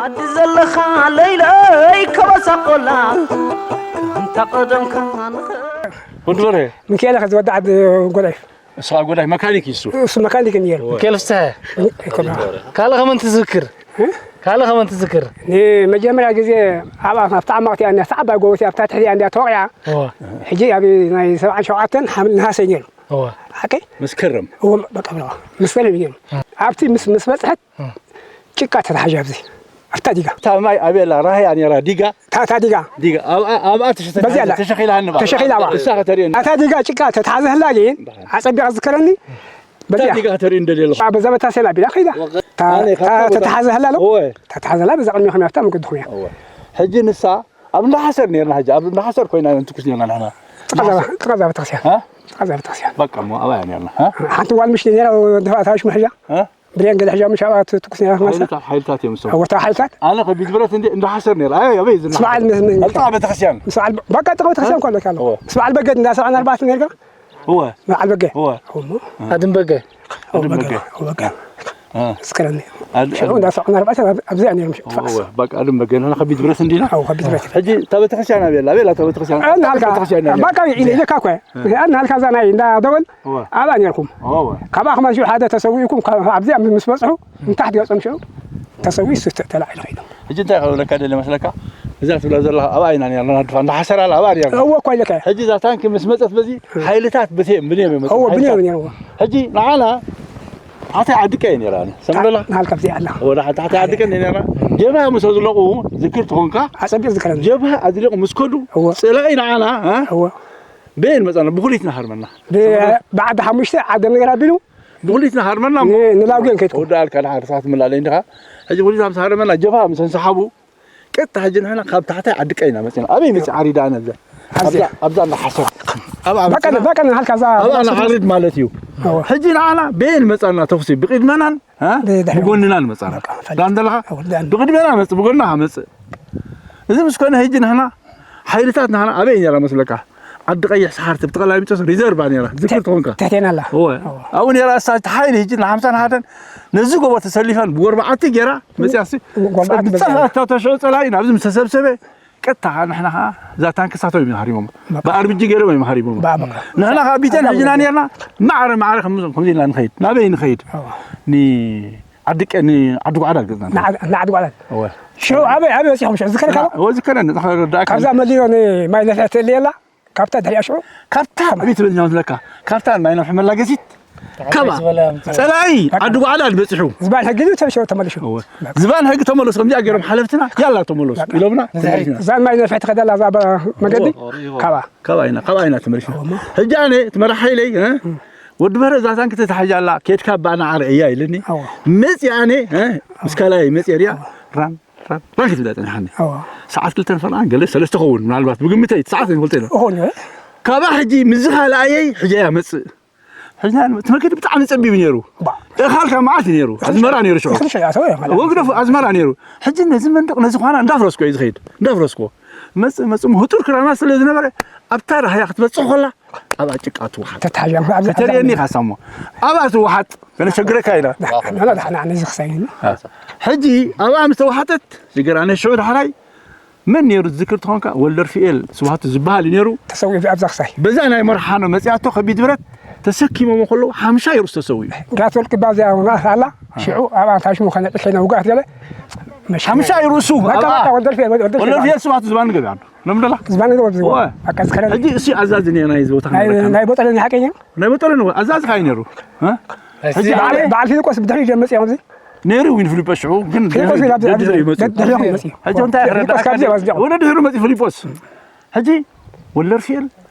ዓዲ ዘለኻ ለይለይ ከበሳ ቆላ፣ ከምታ ቀደምካ ንኸ- ወዲ በርሄ። ሚካኤል ከዚ ወዲ ዓዲ ጎዳይ። እሱ ኣብ ጎዳይ መካኒክ እዩ እሱ። እሱ መካኒክ እዩ ነይሩ። ሚካኤል ፍስሐ። ይኮና። ካልእ ከመን ትዝክር? እ? ካልእ ከመን ትዝክር? ንመጀመርያ ግዜ ኣብኣ ኣብታ ዓማቕ እቲኣ እንድያ፣ ኣብታ ዓባይ ጎቦ እቲኣ ኣብታ ትሕቲ እያ እንድያ ተወቒዓ። እወ። ሕጂ ኣብ ናይ ሰብዓን ሸውዓተን ሓምለ ነሃሰ እዩ ነይሩ። እወ። ሓቀይ? መስከረም። እወ፣ በቃ ብለዋ። መስከረም እዩ ነይሩ። እ። ኣብቲ ምስ፣ ምስ በጽሐት እ። ጭቃ ተታሓže ኣብዚ። ኣብታ ዲጋ። እታ ማይ ኣበላ ራህያ ነይራ ዲጋ። እታ፣ እታ ዲጋ። ዲጋ። ኣብኣ፣ ኣብኣ ተሸ-፣ በዚያ ኣላ። ተሸኺላ ንባ። ተሸኺላ ባ። እሳ ከተርእየኒ። እታ ዲጋ ጭቃ ተታሓዘ ህላ ግን ኣጸቢቐ ዝከረኒ። እታ በዚኣ። ዲጋ ከተርእየኒ ደልየ ኣለኹ። በዛ በታ ሴላ ቢላ ከይዳ። ወቀ-፣ እታ፣ ኣነ እታ ካብ ተታሓዘ ህላ ኣሎ። እወ። እታ ተታሓዘ ህላ በዛ ቅድሚኹም እያ፣ ኣብታ መገድኹም እያ። እወ። ሕጂ ንሳ ኣብ እንዳሓሰር ነርና፣ ሕጂ ኣብ እንዳሓሰር ኮይና ንትኩስ ነርና ንሕና። ጥቓ እዛ፣ ጥቓ እዛ ቤተክርስትያን። እ? ጥቓ እዛ ቤተክርስትያን። በቃ እሞ ኣብኣ እያ ነርና። እ? ሓንቲ ጓል ምሽ ነራ፣ ደፋእታ ሽሙ ሕጃ። እ? ብሬን ገለ ሕጃ ምሽ ኣብኣ ትኩስ ነራ ክመልሳ። ሓይልታት፣ ሓይልታት እዮም ዝሰሙ። ወታ ሓይልታት? ኣነ ከቢድ ብረት እንደ፣ እንዳሓሰር ነራ። ኣይ፣ ኣበይ ዝና? ስብዓል ምስ፣ ምን ኣብ ጥቓ ቤተክርስትያን። ስብዓል፣ በቃ ጥቓ ቤተክርስትያን እ? እኮ ኣለካ ኣሎ። እወ። ስብዓል በገድ እንዳ ሰብዓን ኣርባዕተን ነርካ? እወ። በዓል በገ። እወ። እሞ። ኣድም በገ። ኣድም በገ። ኣድም በገ። እወ፣ በገ። እ። እስከረኒ። ኣድ-፣ ሽዑ ኣድ-፣ እንዳ ሰብዓን ኣርባዕተን ኣብ-፣ ኣብዚኣ ነይሮም ሽዑ እወ፣ ትፋስ። እወ። በቃ ኣድም በገ። ንሕና ከቢድ ብረት እንዲና? ኣዎ፣ ከቢድ ብረት። ሕጂ እታ ቤተክርስትያን ኣበይ ኣላ? ኣበይ ኣላ እታ ቤተክርስትያን? ኣበይ ኣላ? በቃ ኢለ፣ ኢለካ እኮ። እ። ኣነ ሃልካ እዛ ናይ እንዳ ደወል እወ። ኣብኣ ነርኩም። እወ። ካብኣ ከማን ሽዑ ሓደ ተሰዊእኩም፣ ካብ ኣብዚኣ ምስ በጽሑ፣ ንታሕቲ ገጾም ሽዑ ተሰዊኡ ስተ-፣ ተላዒሉ ኸይዱ። ሕጂ እንታይ ክብለካ ደሊ መስለካ? እዛ ትብላ ዘለኻ ኣብኣ ኢና ነርና፣ ናድፋ እንዳሓሰር ኣላ ኣብኣ ነርና። እወ እኮ ኢለካ። ሕጂ እዛ ታንኪ ምስ መጸት በዚ ሓይልታት ብቴም ብንዮም እዮም መጸት፣ እወ፣ ብንዮም ሓይልታት። ነርዎ። ሕጂ ንዓና ታሕታይ ዓዲ ቀይ ነራ፣ ኣነ ሰምረላ። ንዓል ካብዚኣ ኣላ። እወ፣ ንዓል ታሕታይ ዓዲ ቀይ ነራ። ጀብሃ ምስ ኣዝለቑ ዝክር ትኾንካ። ኣጸቢቕ ዝክረኒ። ጀብሃ ኣዝሊቑ ምስ ከዱ እወ። ጸላኢ ንዓና፣ እ? እወ። በየን መጻና? ብኹሊትና ሃርመና። ብ-፣ ብዓዲ ሓሙሽተ ዓዲ ነገር ኣቢሉ ብኹሊትና ሃርመና እሞ ን-፣ ንላጉን ከይትኩ። ወዳኣልካ ደሓር ሰዓት ምላለ እንዲኻ። ሕጂ ብኹሊትና ምስ ሃርመና ጀብሃ ምስ እንሰሓቡ፣ ቀጥታ ሕጂ ንሕና ካብ ታሕታይ ዓዲ ቀይና መጺና። ኣበይ መጺ ዓሪዳ ኣነ እዛ? ኣብዚ። ኣብዛ፣ ኣብዛ እንዳሓሰር። ኣብ፣ ኣብ በቃ፣ መጺና። በቃ፣ ንሃልካ እዛ ኣብኣ ንዓርድ ማለት እዩ። እወ። ሕጂ ንዓና በየን መጻና ተኹሲ? ብቕድመናን፣ እ? ብድሕሪኡ። ብጎንናን መጻና። በቃ፣ ፈለጥ። ዳን ዘለኻ? እወ፣ ዳን። ብቕድመና መጽእ፣ ብጎንና መጽእ። እዚ ምስ ኮነ ሕጂ ንሕና ሓይልታት ንሕና ኣበይ ነራ መስለካ? ዓዲ ቀይሕ ሰሓርቲ ብተቐላሚጦስ ሪዘርቫ ነራ። ዝክር ትኾንካ? ትሕቴና ኣላ። እወ። እወ። ኣብኡ ነራ እሳ ሓይሊ ሕጂ ንሓምሳን ሓደን ነዚ ጎቦ ተሰሊፈን ብጎርባዓቲ ገይራ መጽያሲ ጎርባዓቲ መጽያ። ብጸፋ እታ ተሽዑ ጸላኢ ናብዚ ምስ ተሰብሰበ ቀጥታ ንሕና ኸዓ እዛ ታንኪ ሳቶም እዮም ሃሪሞም። በቃ። ብኣርቢጂ ገይሮም እዮም ሃሪሞም። በቃ፣ በቃ። ንሕና ኸዓ ቢተን በቃ፣ ሒዝና በቃ። ነርና ማዕረ ማዕረ ከም-፣ ከምዚ ኢልና ንኸይድ። ናበይ ንኸይድ? እወ። ንዓዲ ቀ-፣ ንዓዲ ጓዕዳ ገጽና ንኸይድ። ንዓ-፣ ንዓዲ ጓዕዳ። እወ። ሽዑ ኣበይ፣ ኣበይ በጺሖም ሽዑ ዝከረካ? እወ፣ ዝከረኒ፣ ዝኸረካ። ካብዛ መሊዮ ንማይ ነፍሒ ትእሊ የላ? ካብታ ድሕሪኣ ሽዑ? ካብታ ኣበይ ትብል መስለካ? ካብታ ናይ ነፍሒ መላገሲት? ካባ። ዝበለ ኣምጽኡ። ጸላኢ በቃ። ዓዲ ጓዕዳ በጺሑ። ዝባን ሕጊ እዩ ተመልሾ-፣ ተመልሾ። እወ። በቃ። ዝባን ሕጊ ተመለሱ፣ ከምዚኣ ገይሮም ሓለፍትና፣ ያላ ተመለሱ በቃ። ኢሎምና፣ ንዝዒ-፣ ተመሊስና። እዛ ማይ ነፍሒ ትኸደላ እዛ በ-፣ መገዲ? እወ፣ እወ። ካባ። ካባ ኢና፣ ካባ ኢና ተመሊስና። እወ። ሕጂ ኣነ፣ እቲ መራሕ ሓይለይ፣ እ? እም። ወዲ በረ እዛ ታንኪ ተታሒዛ ኣላ፣ ኬድካ ባና ዓረ እያ ኢልኒ። እወ። መጺኣ ኣነ፣ እ? ምስ ካልኣይ መጺአ ሪኣ፣ እወ። ራን ራን ራን ክትብላ ጸኒሓኒ። እወ። ሰዓት ክልተን ፈርቓን ገለ ሰለስተ ኸውን፣ ምናልባት ብግምተይ፣ እቲ ሰዓት ኣይፈልጦ ኢና። እኹል፣ እ? ካብኣ ሕጂ ምስዚ ካልኣየይ ሕጂ እያ መጽእ። ሕጂ እቲ መገዲ ብጣዕሚ ጸቢብ ነይሩ። ባ። እኻልካ መዓት ነይሩ። እኽሊ ኣዝመራ ነይሩ ሽዑ። እኽሊ ሸያቶ እያ ማለት። ወግደፉ ኣዝመራ ነይሩ። ሕጂ ነዚ መንደቕ፣ ነዚ ኳና እንዳፍረስኮ እዩ ዝኸይድ። እንዳፍረስኮ። መጽእ፣ መጽእ፣ ህጡር ክራማት ስለ ዝነበረ፣ ኣብታ ራህያ ክትበጽሕ ከላ፣ ኣብኣ ጭቃ ትወሓጥ። ተታሕያ፣ ኣብዛ፣ ተተርእየኒ ኣብዛ። ኢኻ ሳሞ። ኣብኣ ትወሓጥ። ከነሸግረካ ኢና። ዳሕና፣ ዳሕና፣ ነዚ ክሳይ ኢሉ። አ። ሕጂ ኣብኣ ምስ ተወሓጠት፣ ሽግር ኣነ ሽዑ ዳሕራይ መን ነይሩ ትዝክር ተኾንካ? ወልደርፍኤል ስብሃቱ ዝበሃል እዩ ነይሩ። ተሰዊኡ ኣብዛ ክሳይ። በዛ ናይ መርሓኖ መጺኣቶ ከቢድ ብረት ተሰኪሞሞ ከለዉ ሓምሻ ይሩስ ተሰዊኡ። ጋት ወርቂ ባዚያ ማእስ ኣላ፣ ሽዑ ኣብኣ እንታይ ሽሙ ከነጥፍ ከይና ውግኣት ገለ፣ መሽ-፣ ሓምሻ ይሩሱ፣ በቃ፣ ኣብኣ። በቃ፣ ወልደርፍኤል፣ ወልደርፍኤል ወልደርፍኤል ማለት። ስብሃቱ ዝባን ገቢያ ኣሎ። ለምደላ? ዝባን ገቢያ። እወ። በቃ፣ ዝከረን። ሕጂ እሱ ኣዛዚ ነይሩ ናይ እዚ ቦታ ናይ፣ ክንብለካ። ናይ ቦጠለ ናይ ሓቀኛ? ናይ ቦጠለ ነው፣ ኣዛዚ ካይ ነይሩ። እ? ሕጂ በዓል፣ በዓል ፊልጶስ ብድሕሪኡ እዮም መጺኦም ኣብዚ። ነይሩ ዊን ፊልጶስ ሽዑ፣ ግን ፊልጶስ ደድሕሪ፣ ግን ኣብዚ ደድሕሪ ይመጽእ። ደድሕሪ ይመጽእ። ሕጂ እንታይ ፊልጶስ ክረዳእካ ካብዚ ደሊ-፣ ኣብዚ ወደ ድሕሪ መጽእ ፊልጶስ። ሕጂ ወልደርፍኤል፣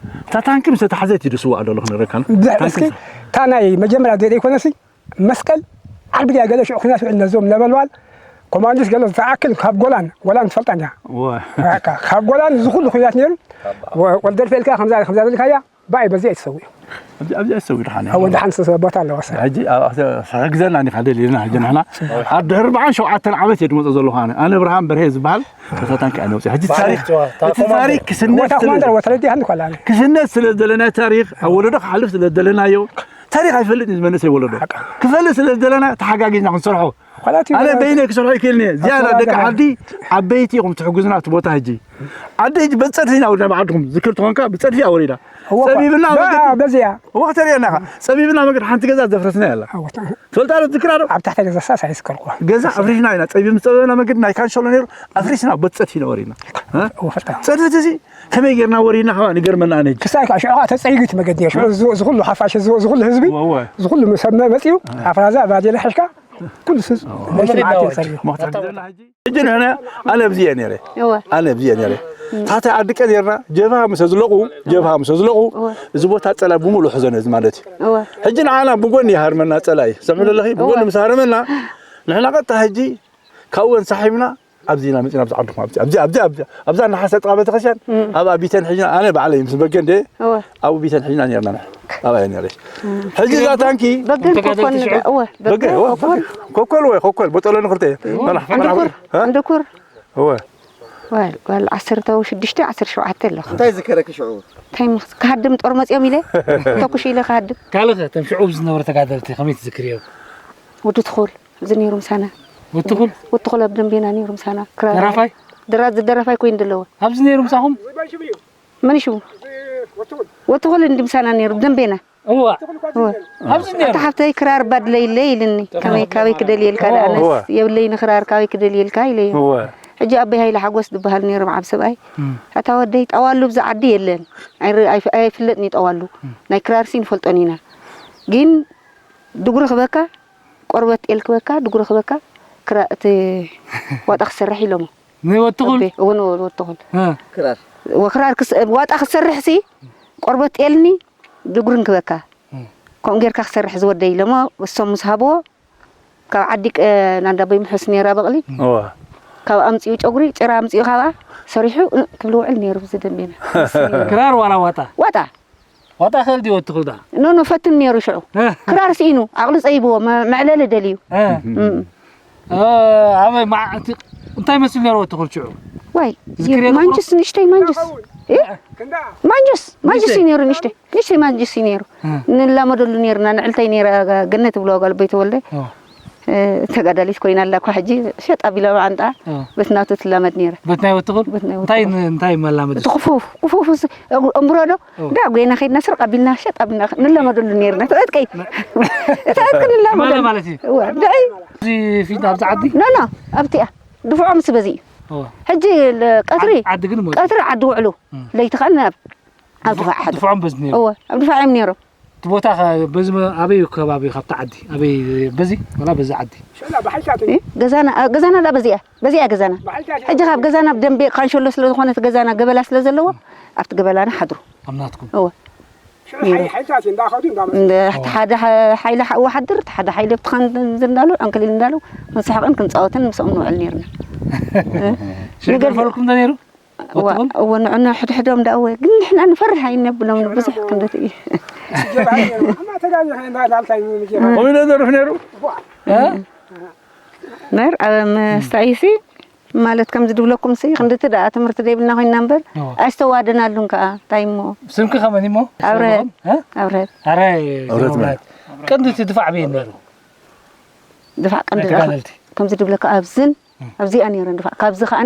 እታ ታንኪ ምስ ተታሕዘት እዩ ስዋእ ደሎ ክነግረካ። ብዛ-፣ ታንኪ እስኪ፣ ምስ እታ ናይ መጀመርያ ደደ ይኮነሲ፣ መስቀል ዓርቢ ድያ ገለ ሽዑ ኩናት ውዕል ነዞም ነበልባል ኮማንዶስ ገለ ዝተኣክል ካብ ጎላን፣ ጎላን ትፈልጣ እንዲያ። እወ። በቃ፣ ካብ ጎላን እዚ ኩሉ ኩናት ነይሩ። ወ-፣ ወልደርፍኤል ከኣ ከምዛ፣ ከምዛ ደልካያ፣ ብኣይ በዚኣ እዩ ተሰዊኡ። ኣብዚ፣ ኣብዚ ኣይተሰዊኡ ደሓን እዩ። ኣብ ወዲ ሓንስ ቦታ ኣለዋ፣ ሰ-፣ ሕጂ ኣብ፣ ኣብ፣ ሕግዘና እንዲኻ ደሊልና፣ ሕጂ ንሕና ኣብ ድሕሪ ኣርባዓን ሸውዓተን ዓመት እየ ድመጾ ዘለኹ ኣነ። ኣነ ብርሃን በርሄ ዝበሃል፣ እታ ታንኪ ኣነ ወፂኣ። ሕጂ ታሪኽ፣ ታሪኽ፣ እቲ ታሪኽ ክስነት ወታ ስለ-፣ ኮማንደር ወተረዲ ሃንዲ ኳላ ኣነ። ክስነት ስለ ዝደለናዮ፣ ታሪኽ ኣብ ወለዶ ክሓልፍ ስለ ዝደለናዮ፣ ታሪኽ ኣይፈልጥን እዩ ዝመንእሰይ ወለዶ። ሓቃ። ክፈልጥ ስለ ዝደለና ተሓጋጊዝና ክንሰርሖ። ኣነ በይነ ክሰርሖ ይክእልኒ። ዝያዳ ደቂ ዓዲ ዓበይቲ ኢኹም ትሕግዙና ኣብቲ ቦታ። ሕጂ ዓዲ ሕጂ በፀድፊ ኢና ወሪድና። ብዓድኹም ዝክር ትኾንካ ብፀድፊ እያ ወሪዳ። ጸቢብና መገዲ በዚያ ወቅተር የናኻ ጸቢብና መገዲ ሓንቲ ገዛ ዘፍረስና ያላ ትፈልጣ ዶ? ትክራ ዶ? ኣብ ታሕተ ገዛ ሳስ ኣይስከልኩ። ገዛ ኣፍሪሽና ኢና። ጸቢብ ጸቢብና መገዲ ናይ ካንሸሎ ነይሩ ኣፍሪሽና በፀድፊ ኢና ወሪድና። ጸድፊ እዚ ከመይ ጌርና ወሪድና ከማ ንገርመና ነጅ ክሳይ ከዓ ሽዑ ከዓ ተፀይጉ እቲ መገዲ ነይሩ። ሽዑ እዚ ኩሉ ሓፋሽ እዚ ኩሉ ህዝቢ እዚ ኩሉ ሰብ መፂኡ ኣፍራዛ ባዴላ ሒሽካ ኩሉ ስዝ ነቲ መዓት የፀርዩ። ሕጂ ንሕና ኣነ ኣብዚ እየ ነይረ። ኣነ ኣብዚ እየ ነይረ። ታሕታይ ዓዲ ቀ ነርና ጀብሃ ምስ ዝለቑ ጀብሃ ምስ ዝለቑ እዚ ቦታ ፀላ ብምሉእ ሕዞ ነዚ ማለት እዩ። ሕጂ ንዓና ብጎኒ ይሃርመና ፀላ እዩ። ሰምዑ ዘለኺ ብጎኒ ምስ ሃረመና ንሕና ቀጥታ ሕጂ ካብኡ እንሳሒብና ኣብዚ ኢና መፂና ኣብዚ ዓድኹም ኣብዚ ኣብዚ ኣብዚ ኣብዚ ኣብዛ ናሓሰ ጥቓ ቤተክርስትያን ኣብ ኣቢተን ሕጂ ኣነ ባዕለይ ምስ በገ እንደ ኣብ ቢተን ሕጂ ነርና። ኣብ ኣየ ነረ ሕጂ እዛ ታንኪ በገን ኮኮን በገ ኮኮል ወይ ኮኮል በጠሎ ንክልተ እንድኩር እንድኩር እወ ጓል ዓሰርተ ሽዱሽተ ዓሰርተ ሸውዓተ ኣለኹ። እንታይ ዝከረኪ ሽዑ? እንታይ መኽስ ክሃድም ጦር መጽዮም ኢለ ተኩሽ ኢለ ክሃድም። ካልኸ ተም ሽዑ ዝነበረ ተጋደልቲ ከመይ ትዝክርዮ? ወዲ ትኹል እዚ ነይሩ ምሳና። ወትኹል ወትኹል ኣብ ደንቤና ነይሩ ምሳና። ክራራፋይ ድራት ዝደረፋይ ኮይኑ ደለዎ። ኣብዚ ነይሩ ምሳኹም? መን ሽሙ? ወትኹል እንዲ ምሳና ነይሩ ደንቤና። እዋ ኣብዚ ነይሩ። ኣታ ሓብተይ ክራር ባድለይለ ኢልኒ። ከመይ ካበይ ክደልየልካ ደኣ ኣነስ የብለይን ክራር ካበይ ክደልየልካ ኢለዮ። ሕጂ ኣበይ ሃይለ ሓጎስ ዝበሃል ነይሩ ዓብ ሰብኣይ። ኣታ ወደይ ጠዋሉ ብዚ ዓዲ የለን። ኣይፍለጥን እዩ ጠዋሉ። ናይ ክራር ሲ ንፈልጦን ኢና። ግን ድጉሪ ክበካ ቆርበት ጤል ክበካ ድጉሪ ክበካ ክራ እቲ ዋጣ ክሰርሕ ኢሎሞ። ንወትኹል እወ ንወትኹል ክራር ክስ ዋጣ ክሰርሕ ሲ ቆርበት ጤልኒ ድጉርን ክበካ ከምኡ ጌርካ ክሰርሕ ዝወደይ ኢሎሞ እሶም ምስ ሃብዎ ካብ ዓዲ ናንዳ በይ ምሕስ ነይራ በቕሊ ካብ ኣምፅኡ ጨጉሪ ጭራ ኣምፅኡ ካብኣ ሰሪሑ ክብል ውዕል ነይሩ ብዝደንቤና ክራር ዋላ ዋጣ ዋጣ ዋጣ ከል ድዩ ወትኹል ዳ ኖ ኖ ፈትን ነይሩ ሽዑ ክራር ስኢኑ ዓቕሉ ፀይብዎ መዕለሊ ደልዩ ኣበይ እንታይ መስል ነይሩ ወትኹል ሽዑ ዋይ ማንጅስ ንእሽተይ ማንጅስ ማንጅስ ማንጅስ እዩ ነይሩ ንእሽተይ ንእሽተይ ማንጅስ እዩ ነይሩ ንላመደሉ ነይርና ንዕልተይ ነይራ ገነት ብሎ ጓል በይተወልደ ተጋዳሊት ኮይና ኣላ እኳ ሕጂ ሸጥ ኣቢላ መዓንጣ በቲ ናቱ ትላመድ ነይራ። በቲ ናይ ወትኹል? በቲ ናይ እንታይ ወትኹል። እንታይ መላመዲ? እቲ ክፉፍ ክፉፍ እምብሮ ዶ እንዳ ጎይና ከይድና ስርቕ ኣቢልና ሸጥ ኣቢልና ንላመደሉ ነይርና። እቲ ዕጥቂ እቲ ዕጥቂ ንላመደሉ። ማለት እዩ። እወ ድዒ። እዚ ፊት ኣብዚ ዓዲ? ኖ ኖ ኣብቲ እያ ድፍዖ ምስ በዚ እዩ። እወ። ሕጂ ቀትሪ ዓዲ ግን ሞት። ቀትሪ ዓዲ ውዕሉ ለይቲ ከኣ ናብ ኣብ ድፋዕ ሓዱ። ድፍዖም በዚ ነይሩ። እወ ኣብ ድፋዕ እዮም ነይሮም። እቲ ቦታ ከ በዚ መ- ኣበይ ከባቢ ካብቲ ዓዲ ኣበይ በዚ ወላ በዚ ዓዲ እ፣ ገዛና እ፣ ገዛና ዳ በዚኣ በዚኣ ገዛና ሕጂ ካብ ገዛና ብደንቤ ካንሸሎ ስለ ዝኾነት ገዛና ገበላ ስለ ዘለዎ ኣብቲ ገበላና ሓድሩ ኣብ ናትኩም እወ ሽዑ ሓይ- ሓይልታት እዩ እንዳኸዱ እንዳመፁ እንደ- እቲ ሓደ ሓ- ሓይሊ ሓ- ወሓድር እቲ ሓደ ሓይሊ ኣብቲ ኸን- እንዳሉ ዕንክሊል እንዳሉ ክንስሕቕን ክንፃወትን ምስኦም ንውዕል ነርና ሽዑ ገርፈልኩም ዶ ነይሩ እወ ንዑና ሕድሕዶም ደኣ እወ ግን ንሕና ንፈርህ ኣይነብሎም ብዙሕ ክንደት እዩ ኮሚዶ ዘርፍ ነይሩ ነር ኣብ መስታይሲ ማለት ከምዚ ድብለኩም ሲ ክንድቲ ደኣ ትምህርቲ ደይብልና ኮይንና እምበር ኣይስተዋደናሉን ከዓ እንታይ እሞ ስምኪ ከመን እሞ ኣብረ ኣብረ ኣብረ ቀንዲ እቲ ድፋዕ በየ ነይሩ ድፋዕ ቀንዲ ከምዚ ድብለካ ኣብዝን ኣብዚኣ ነይሩ ድፋዕ ካብዚ ከዓ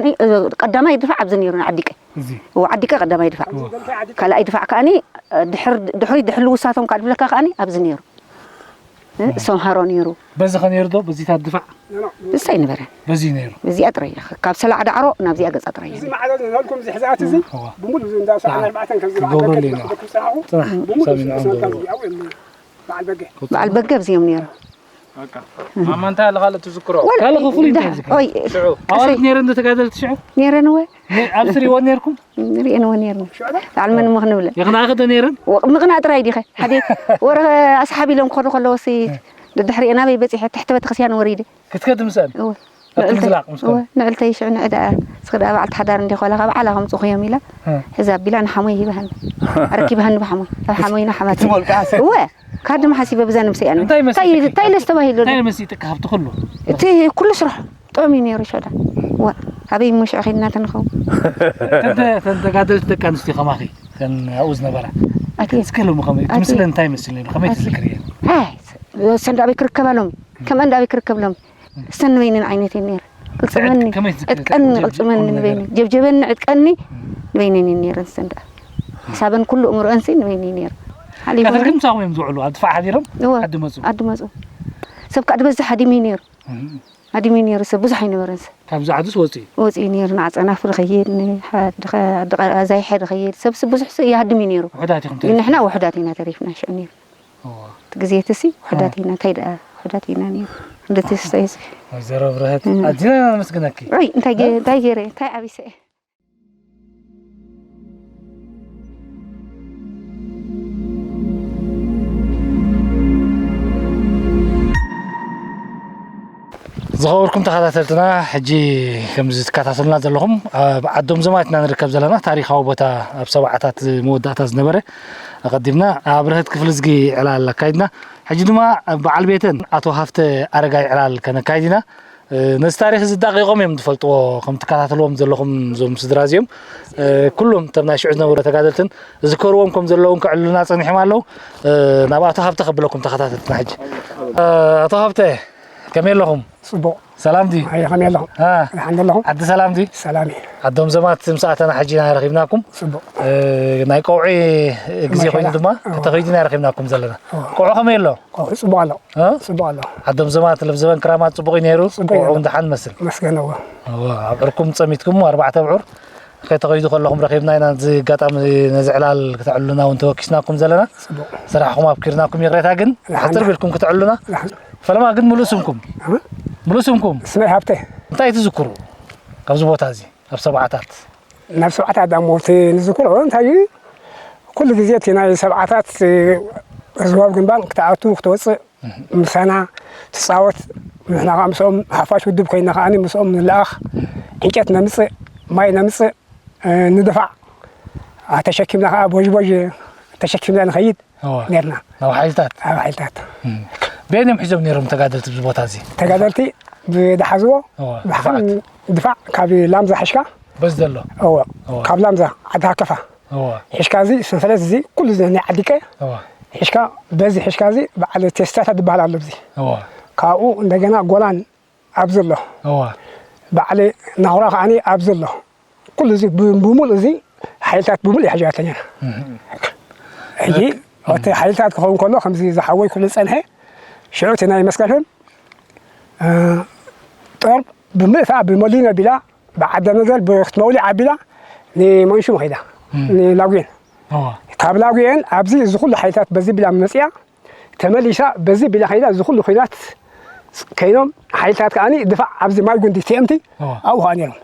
ቀዳማይ ድፋዕ ኣብዚ ነይሩ ዓዲቀ ዓዲቀ ቀዳማይ ድፋዕ ካልኣይ ድፋዕ ከዓ ድሕሪ ድሕልውሳቶም ከዓ ድብለካ ከዓ ኣብዚ ነይሩ እሶም ሃሮ ነይሩ በዚ ከ ነይሩ ዶ በዚታት ድፋዕ እሳ ኣይነበረ በዚ ነይሩ በዚኣ ጥራይ ካብ ሰላዕ ዳዕሮ ናብዚኣ ገፃ ጥራይ እዚ ማዕረ ዝህልኩም ዝሕዛት እዚ ብምሉ እዚ እንዳ ሰዓት ኣርባዕተን ከም ዝለዓለ ክገብረሉ ኢና ፅናሕ ሰሚዕና ንገብረሉ በዓል በገ በዓል በገ ኣብዚኦም ነይሩ ማማ እንታይ ኣለካ ትዝክሮ ካልእ ክፉል እንታይ ዝከ ኣዋልድ ነይረን ዶ ተጋደልቲ ሽዑ ነይረን ወ ኣብዚ ሪእዎ ነርኩም ሪእንዎ ነርና ላዕል መን ምኽ ንብለ ይኽናኸ ዶ ነይረን ምቕና ጥራይ ዲኸ ሓደ ወረ ኣስሓብ ኢሎም ክኸዱ ከለዎ ሲ ድድሕሪኦ ናበይ በፂሐ ትሕቲ ቤተክርስቲያን ወሪደ ክትከዲ ምስአን ንዕልተይ ሽዑ ንዕዳ እስኺ ደኣ በዓልቲ ሓዳር እንዲኾላ ካብ ዓላ ከምፅኹ እዮም ኢላ ሕዛ ኣቢላ ንሓሞይ ሂባሃኒ ኣረኪባሃኒ ብሓሞይ ኣብ ሓሞይና ሓማት እወ ካድም ሓሲበ ብዛ ነብሰይ ኣነ እንታይ መሲጥካ? እንታይ ኢለስ ተባሂሉ እንታይ መሲጥካ ካብቲ ኩሉ እቲ ኩሉ ስራሕ ጥዑም እዩ ነይሩ ሸዳ ዋ ኣበይ እሞ ሽዑ ከይድና ተንኸው ተን ተጋደልቲ ደቂ ኣንስትዮ ከማኺ ተን ኣብኡ ዝነበራ ኣቲ እስከ ሎሚ ከመይ እቲ ምስለን እንታይ መስል ነይሩ ከመይ ትዝክር እየ ኣይ ሰንዳ ኣበይ ክርከባ ሎም ከም እንዳ ኣበይ ክርከብ ሎም እሰን ንበይነን ዓይነት እየን ነይረን። ቅልጽመኒ፣ ከመይ ትክ-፣ ዕጥቀኒ፣ ትክ-፣ ቅልጽመኒ ኩሉ ነገር? ንበይነን። ጀብጀበኒ፣ ዕጥቀኒ፣ እም። ንበይነን እየን ነይረን እሰን ደኣ። ሕሳበን ኩሉ እምሮአንሲ ንበይነን እየን ነይረን። ሓሊፉ ከትርግም ምሳኹም እዮም ዝውዕሉ? ኣብ ድፋዕ ሓዲሮም እወ፣ ዓዲ መጹ? ዓዲ መጹ። ሰብ ከኣ ዝበዝሕ ሃዲሙ እዩ ነይሩ። እም። ሃዲሙ እዩ ነይሩ፣ ሰብ ብዙሕ ኣይነበረን ሰብ። ካብዚ ዓድስ ወጺኡ? ወጺኡ ነይሩ፣ ንዓጸናፍር ይኸይድ፣ ንሓ-፣ ድኸ-፣ ድኸ-፣ ኣዛይሐ ይኸይድ፣ ሰብሲ ብዙሕ ሰብ ይሃድም እዩ ነይሩ። ውሑዳት ኢኹም ግን ንሕና ተሪፍኩም? ውሑዳት ኢና ተሪፍና ሽዑ ነይሩ። እዋ። እቲ ግዜ እቲ ሲ ውሑዳት እዋ። ኢና፣ እንታይ ደኣ ውሑዳት ኢና ነይሩ። እንደቲ ስታይ ሲ። ወይዘሮ ብርሀት፣ እም። ኣዚና ነመስግነኪ። ወይ፣ እንታይ ገ-፣ እንታይ ገይረ፣ እንታይ ዓቢሰ እየ? ዝኸበርኩም ተኸታተልትና፣ ሕጂ ከምዚ ትከታተሉና ዘለኹም፣ ኣብ ዓዶም ዘማት ኢና ንርከብ ዘለና። ታሪኻዊ ቦታ፣ ኣብ ሰብዓታት መወዳእታ ዝነበረ፣ ኣቐዲምና ኣብ ብርሀት ክፍልዝጊ ዕላል ኣካይድና። ሕጂ ድማ በዓል ቤተን ኣቶ ሃፍተ ኣረጋይ ዕላል ከነካይድ ኢና። እ፣ ነዚ ታሪኽ እዚ ዳቂቖም እዮም ዝፈልጥዎ፣ ከም ትከታተልዎም ዘለኹም እዞም ስድራ እዚኦም። እ፣ ኩሎም እቶም ናይ ሽዑ ዝነበሩ ተጋደልትን ዝዝከርዎም ከም ዘለውን ከዕልሉና ጸኒሖም ኣለዉ። እ፣ ናብ ኣቶ ሃብተ ከብለኩም ተኸታተልትና ሕጂ። እ፣ ኣቶ ሃብተ፣ ከመይ ኣለኹም? ጽቡቕ። ሰላም ድዩ? ኣይ፣ ከመይ ኣለኹም? እ። ደሓን ኣለኹም? ዓዲ ሰላም ድዩ? ሰላም እዩ። ዓዶም ዘማት ምስ ኣተና ሕጂ ኢና ረኺብናኩም። ጽቡቕ። እ፣ ናይ ቀውዒ ግዜ ማሻላ። ኮይኑ ድማ እዎ። ከተኸይዱ ኢና ረኺብናኩም ዘለና። እዎ። ቀውዒ ከመይ ኣሎ? ቀውዒ ጽቡቕ ኣሎ። እ? ጽቡቕ ኣሎ። ዓዶም ዘማት፣ ለብዘበን ክራማት ጽቡቕ እዩ ነይሩ? ጽቡቕ እዩ ቀውዒ ነይሩ። እውን ደሓን መስል? መስገን እዎ። እዎ፣ ኣብዕርኩም ጸሚትኩም፣ ኣርባዕተ ኣብዑር ከተኸይዱ ከለኹም ረኺብና ኢና። እዚ ኣጋጣሚ ነዚ ዕላል ክተዕልሉና እውን ተወኪስናኩም ዘለና። ጽቡቕ። ስራሕኹም ኣብኪርናኩም ይቕሬታ፣ ግን ደሓን። ሕጽር ቢልኩም ክተዕልሉና። ደሓን። ፈለማ ግን ምሉእ ስምኩም? እ? ምሉእ ስምኩም? ስመይ ሃብተ። እንታይ ትዝክሩ ካብዚ ቦታ እዚ፣ ኣብ ሰብዓታት? ናብ ሰብዓታት ዳሞ እቲ ንዝክሮ እንታይ እዩ? ኩሉ ግዜ እቲ ናይ ሰብዓታት፣ እ፣ ህዝባዊ ግንባር ክትኣቱ ክትወጽእ ምሳና ትጻወት፣ ንሕና ከኣ ምስኦም ሓፋሽ ውድብ ኮይና ከኣ ምስኦም ንለኣኽ፣ ዕንጨት ነምጽእ፣ ማይ ነምጽእ፣ እ፣ ንድፋዕ፣ ኣ፣ ተሸኪምና ከኣ ቦዥቦዥ ተሸኪምና ንኸይድ እወ። ኔርና። ናብ ሓይልታት? ኣብ ሓይልታት። እም። በየን እዮም ሒዞም ነይሮም ተጋደልቲ ኣብዚ ቦታ እዚ? ተጋደልቲ ብድሓዝዎ እወ፣ ብሓን ድፋዓት። ድፋዕ ካብ ላምዛ ሒሽካ በዚ ዘሎ? እወ፣ እወ። ካብ ላምዛ ዓዲ ሃከፋ እወ። ሒሽካ እዚ ሰንሰለት እዚ ኩሉ እዚ ናይ ዓዲቀ እወ። ሒሽካ በዚ ሒሽካ እዚ በዓል ቴስታታት ዝበሃል ኣሎ እዚ። እወ። ካብኡ እንደገና ጎላን ኣብዚ ኣሎ። እወ። በዓል ናኹራ ከዓኒ ኣብዚ ኣሎ። ኩሉ እዚ ብ-፣ ብምሉእ እዚ ሓይልታት ብምሉእ ይሕጃተኛ። እህ። ሕጂ እቲ ሓይልታት ክኸውን ከሎ ከምዚ ዝሓወይ ክብሎ ዝጸንሐ ሽዑ እቲ ናይ መስከረም፣ እ፣ ጦር ብምልእታ ብመሊኖ ቢላ ብዓደ ነገር ብክትመውሊ ዓቢላ ንመንሹም ኸይዳ፣ እም። ንላጉየን። እዋ። ካብ ላጉየን ኣብዚ እዚ ኩሉ ሓይልታት በዚ ቢላ መጽያ ተመሊሳ በዚ ቢላ ኸይዳ እዚ ኩሉ ኹናት ከይኖም ሓይልታት ከዓኒ ድፋዕ ኣብዚ ማይ ጉንዲ ቲ ኤም ቲ እዋ። ኣብኡ ኸዓ ነይሮም።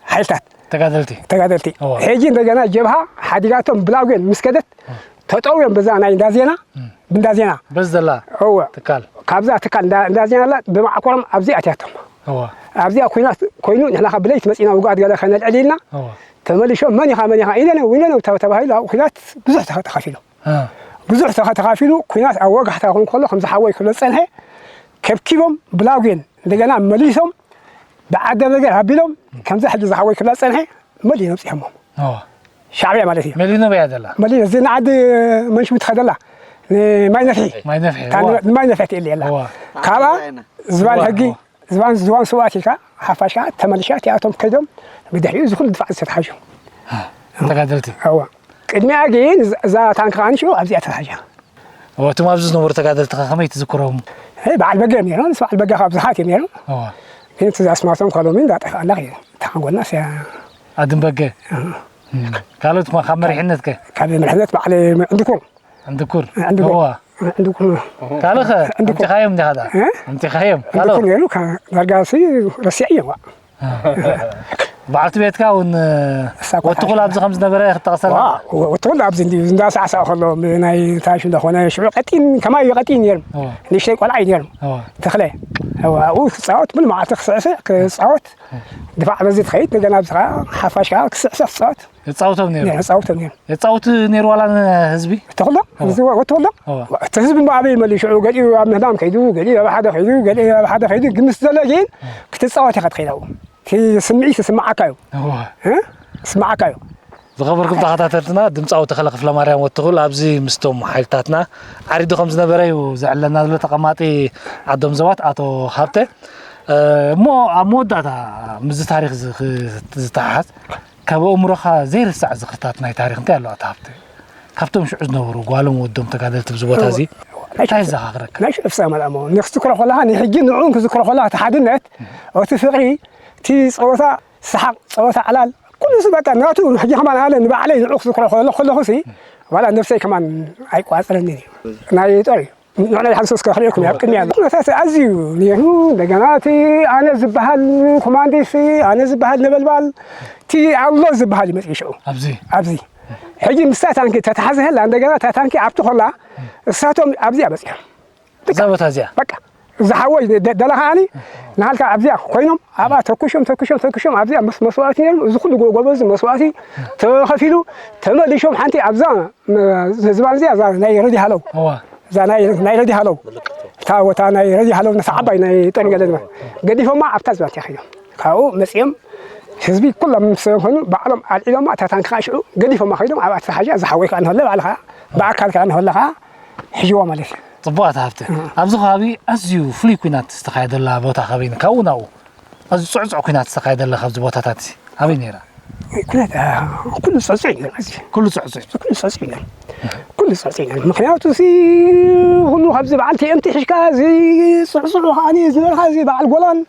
ሓይልታት ተጋደልቲ። ተጋደልቲ። እዋ። ሕጂ እንደገና ጀብሃ ሓዲጋቶም ብላጉየን ምስ ከደት እዋ። ተጠውዮም በዛ ናይ እንዳዜና፣ እም። ብእንዳዜና። በዚ ዘላ እወ። ትካል። ካብዛ ትካል እንዳ-፣ እንዳዜና ኣላ ብማዕኮሮም ኣብዚ ኣትያቶም። እዋ። ኣብዚኣ ኲናት ኮይኑ ንሕና ካብ ብለይቲ መጺና ውግኣት ገለ ከነልዕል ኢልና እዋ። ተመሊሾም መን ኢኻ መን ኢኻ ኢለነ ኢለነ ተባሂሉ ኣብኡ ኲናት ብዙሕ ተኸ-፣ ተኸፊሉ። እ። ብዙሕ ተኸ-፣ ተኻፊሉ ኲናት ኣብ ወጋሕታ ክኸውን ከሎ ከምዚ ሓወይ ክብሎ ዝጸንሐ ከብኪቦም ብላጉየን እንደገና መሊሶም ብዓደ ነገር ኣቢሎም ከምዚ ሕጂ ዝሓወይ ክብላ ዝጸንሐ መሊኦም ኣብጺሖሞም። እዋ። ሻዕብያ ማለት እዩ። መሊኖ በያ ዘላ? መሊኖ፣ እዚ ንዓዲ መንሽም ትኸደላ፣ ንማይ ነፍሒ። ማይ ነፍሒ፣ እታ እዋ። ንማይ ነፍሒ ትእሊ ኣላ። እዋ። ካብኣ ዝባን እዋ፣ ሕጊ፣ እዋ። ዝባን፣ ዝባን ስውኣት ኢልካ፣ ሓፋሽ ከዓ ተመልሻ እቲኣቶም ከይዶም፣ ብድሕሪኡ እዚ ኩሉ ድፋዕ ዝተትሓዙ። ተጋደልቲ። እዋ። ቅድሚኣ ግን እዛ፣ እዛ ታንክ ከዓ ንሽዑ ኣብዚኣ ተትሓዛ። እዋ፣ እቶም ኣብዚ ዝነበሩ ተጋደልቲ ከ ከመይ ትዝክሮም? እ፣ በዓል በገ እዮም ነይሮም። ንስ በዓል በገ ካብ ብዙሓት እዮም ነይሮም። እዋ። ግን እቲ ኣስማቶም ካልኦምን እንዳጠፍኣና ከይዱ። እታ ሓንጎልና ስያ ኣድን በገ? እህ። እም። ካልኦት ከ ካብ መሪሕነት ከ? ካብ መሪሕነት በዓል ዕንድኩር። ዕንድኩር? ዕንድኩር። እዋ። ዕንድኩር። ካልእ ከ? ዕንድኩር። ኣምጺኻዮም እንዲኻ ደኣ? እ? ኣምጺኻዮም። ካልእ? ዕንድኩር ነይሩ፣ ከ-፣ ዳርጋ ሲ ረሲዐዮ፣ ዋ። በዓልቲ ቤትካ እውን እሳ እኮ ወትኹል ታሽላ። ኣብዚ ከም ዝነበረ ክትጠቕሰልና? ዋ፣ ወ-፣ ወትኹል ኣብዚ እንዲ-፣ እንዳሳዕሳዕ ከሎ፣ ብናይ ታሽ እንዳኾነ፣ ሽዑ ቀጢን፣ ከማይ እዩ ቀጢን ነይሩ። እዋ። ንእሽተይ ቆልዓ እዩ ነይሩ። እዋ። ተኽለ። እዋ፣ ኣብኡ ክጻወት፣ ሙሉ መዓልቲ ክስዕስዕ፣ ክጻወት፣ ድፋዕ በዚ ትኸይድ፣ እንደገና ኣብዚ ኸዓ ሓፋሽ ከዓ ክስዕስዕ ክጻወት። የጻውቶም ነይሩ? ነይሩ፣ የጻውቶም ነይሩ። የጻውት ነይሩ ዋላ ንህዝቢ? ተኽሎ? እዋ። ህዝቢ ወ-፣ ወትኹሎ? እዋ። እቲ ህዝቢ እሞ ኣበይ መሊኡ ሽዑ፣ ገሊኡ ኣብ ምህዳም ከይዱ፣ ገሊኡ ኣብ ሓደ ከይዱ፣ ገሊኡ ኣብ ሓደ ከይዱ፣ ግን ምስ ዘሎ ግን እዋ። ክትጻወት ኢኻ ትኸይድ ኣብኡ። እቲ ስምዒት ይስምዓካ እዩ። እዋ። እ? ይስምዓካ እዩ። ዝኸበርኩም ተኸታተልትና፣ ድምጻዊ ተኽለ ክፍለማርያም ወትኹል ኣብዚ ምስቶም ሓይልታትና ዓሪዱ ከም ዝነበረ እዩ ዘዕለና ዘሎ ተቐማጢ ዓዶም ዘዋት ኣቶ ሃብተ። እሞ ኣብ መወዳእታ ምስዚ ታሪኽ እዚ ክተሓሓዝ ካብ ኣእምሮኻ ዘይርሳዕ ዝኽርታት ናይ ታሪኽ እንታይ ኣሎ ኣታ ሃብተ? ካብቶም ሽዑ ዝነበሩ ጓሎም ወዶም ተጋደልቲ ኣብዚ ቦታ እዚ እንታይ ዘኻኽረካ? ናይ ሽዑ ፍሳ መልኣሞ ንክዝክሮ ከለኻ ንሕጂ ንዕኡ ክዝክሮ ከለኻ እቲ ሓድነት እቲ ፍቕሪ እቲ ጸወታ ሰሓቕ ጸወታ ዕላል ኩሉ እዚ በቃ ናቱ ሕጂ ከማን ኣነ ንባዕለይ ንዕኡ ክዝክሮ ከለኹ ሲ ዋላ ነብሰይ ከማን ኣይቋጽረንን እዩ ናይ ጦር እዩ ንዕና ሓንሶስ ከኽሪኦኩም ኣብ ቅድሚያ ኩነታት ኣዝዩ ነይሩ እንደገና እቲ ኣነ ዝበሃል ኮማንዲስ ኣነ ዝበሃል ነበልባል እቲ ኣሎ ዝበሃል እዩ መፅኡ ሽዑ ኣብዚ ኣብዚ ሕጂ ምስታ ታንኪ ተተሓዘ ህላ እንደገና እታ ታንኪ ኣብቲ ኮላ እሳቶም ኣብዚኣ በፂሖም እዛ ቦታ እዚኣ በቃ ዝሓወይ ደላ ከዓኒ ንሃልካ ኣብዚኣ ኮይኖም ኣብኣ ተኩሾም ተኩሾም ተኩሾም ኣብዚኣ ምስ መስዋእቲ ነይሩ እዚ ኩሉ ጎበዝ መስዋእቲ ተኸፊሉ ተመሊሾም ሓንቲ ኣብዛ ዝባን እዚኣ እዛ ናይ ረዲ ሃለው እዋ እዛ ናይ ናይ ረዲ ሃለው እታ ቦታ ናይ ረዲ ሃለው ነታ ዓባይ ናይ ጦር ገለ ዝባ ገዲፎማ ኣብታ ዝባን እቲኣ ከይዶም ካብኡ መፂኦም ህዝቢ ኩሎም ምስ ኾኑ ባዕሎም ኣልዒሎማ እታ ታንኪ ከዓ ሽዑ ገዲፎማ ከይዶም ኣብኣ ተሓጃ ዝሓወይ ከዓ ንኸለ ባዕልኻ ብኣካል ከዓ ንኸለ ከዓ ሕጅዋ ማለት እዩ። ፅቡቕ ኣታ ሃብተ። ኣብዚ ከባቢ ኣዝዩ ፍሉይ ኲናት ዝተኻየደላ ቦታ ካበይ ካብኡ ናብኡ ኣዝዩ ፅዕፅዕ ኲናት ዝተኻየደላ ካብዚ ቦታታት እዚ ኣበይ ነይራ? ኩነት ኩሉ ፀፅዕ እዩ ነዚ ኩሉ ፅዕፅዕ ኩሉ ፀፅዕ እዩ ኩሉ ፀፅዕ እዩ ምክንያቱ ሲ ኩሉ ካብዚ በዓል ቲኤምቲ ሒሽካ እዚ ፅዕፅዑ ከዓ ዝበልካ እዚ በዓል ጎላን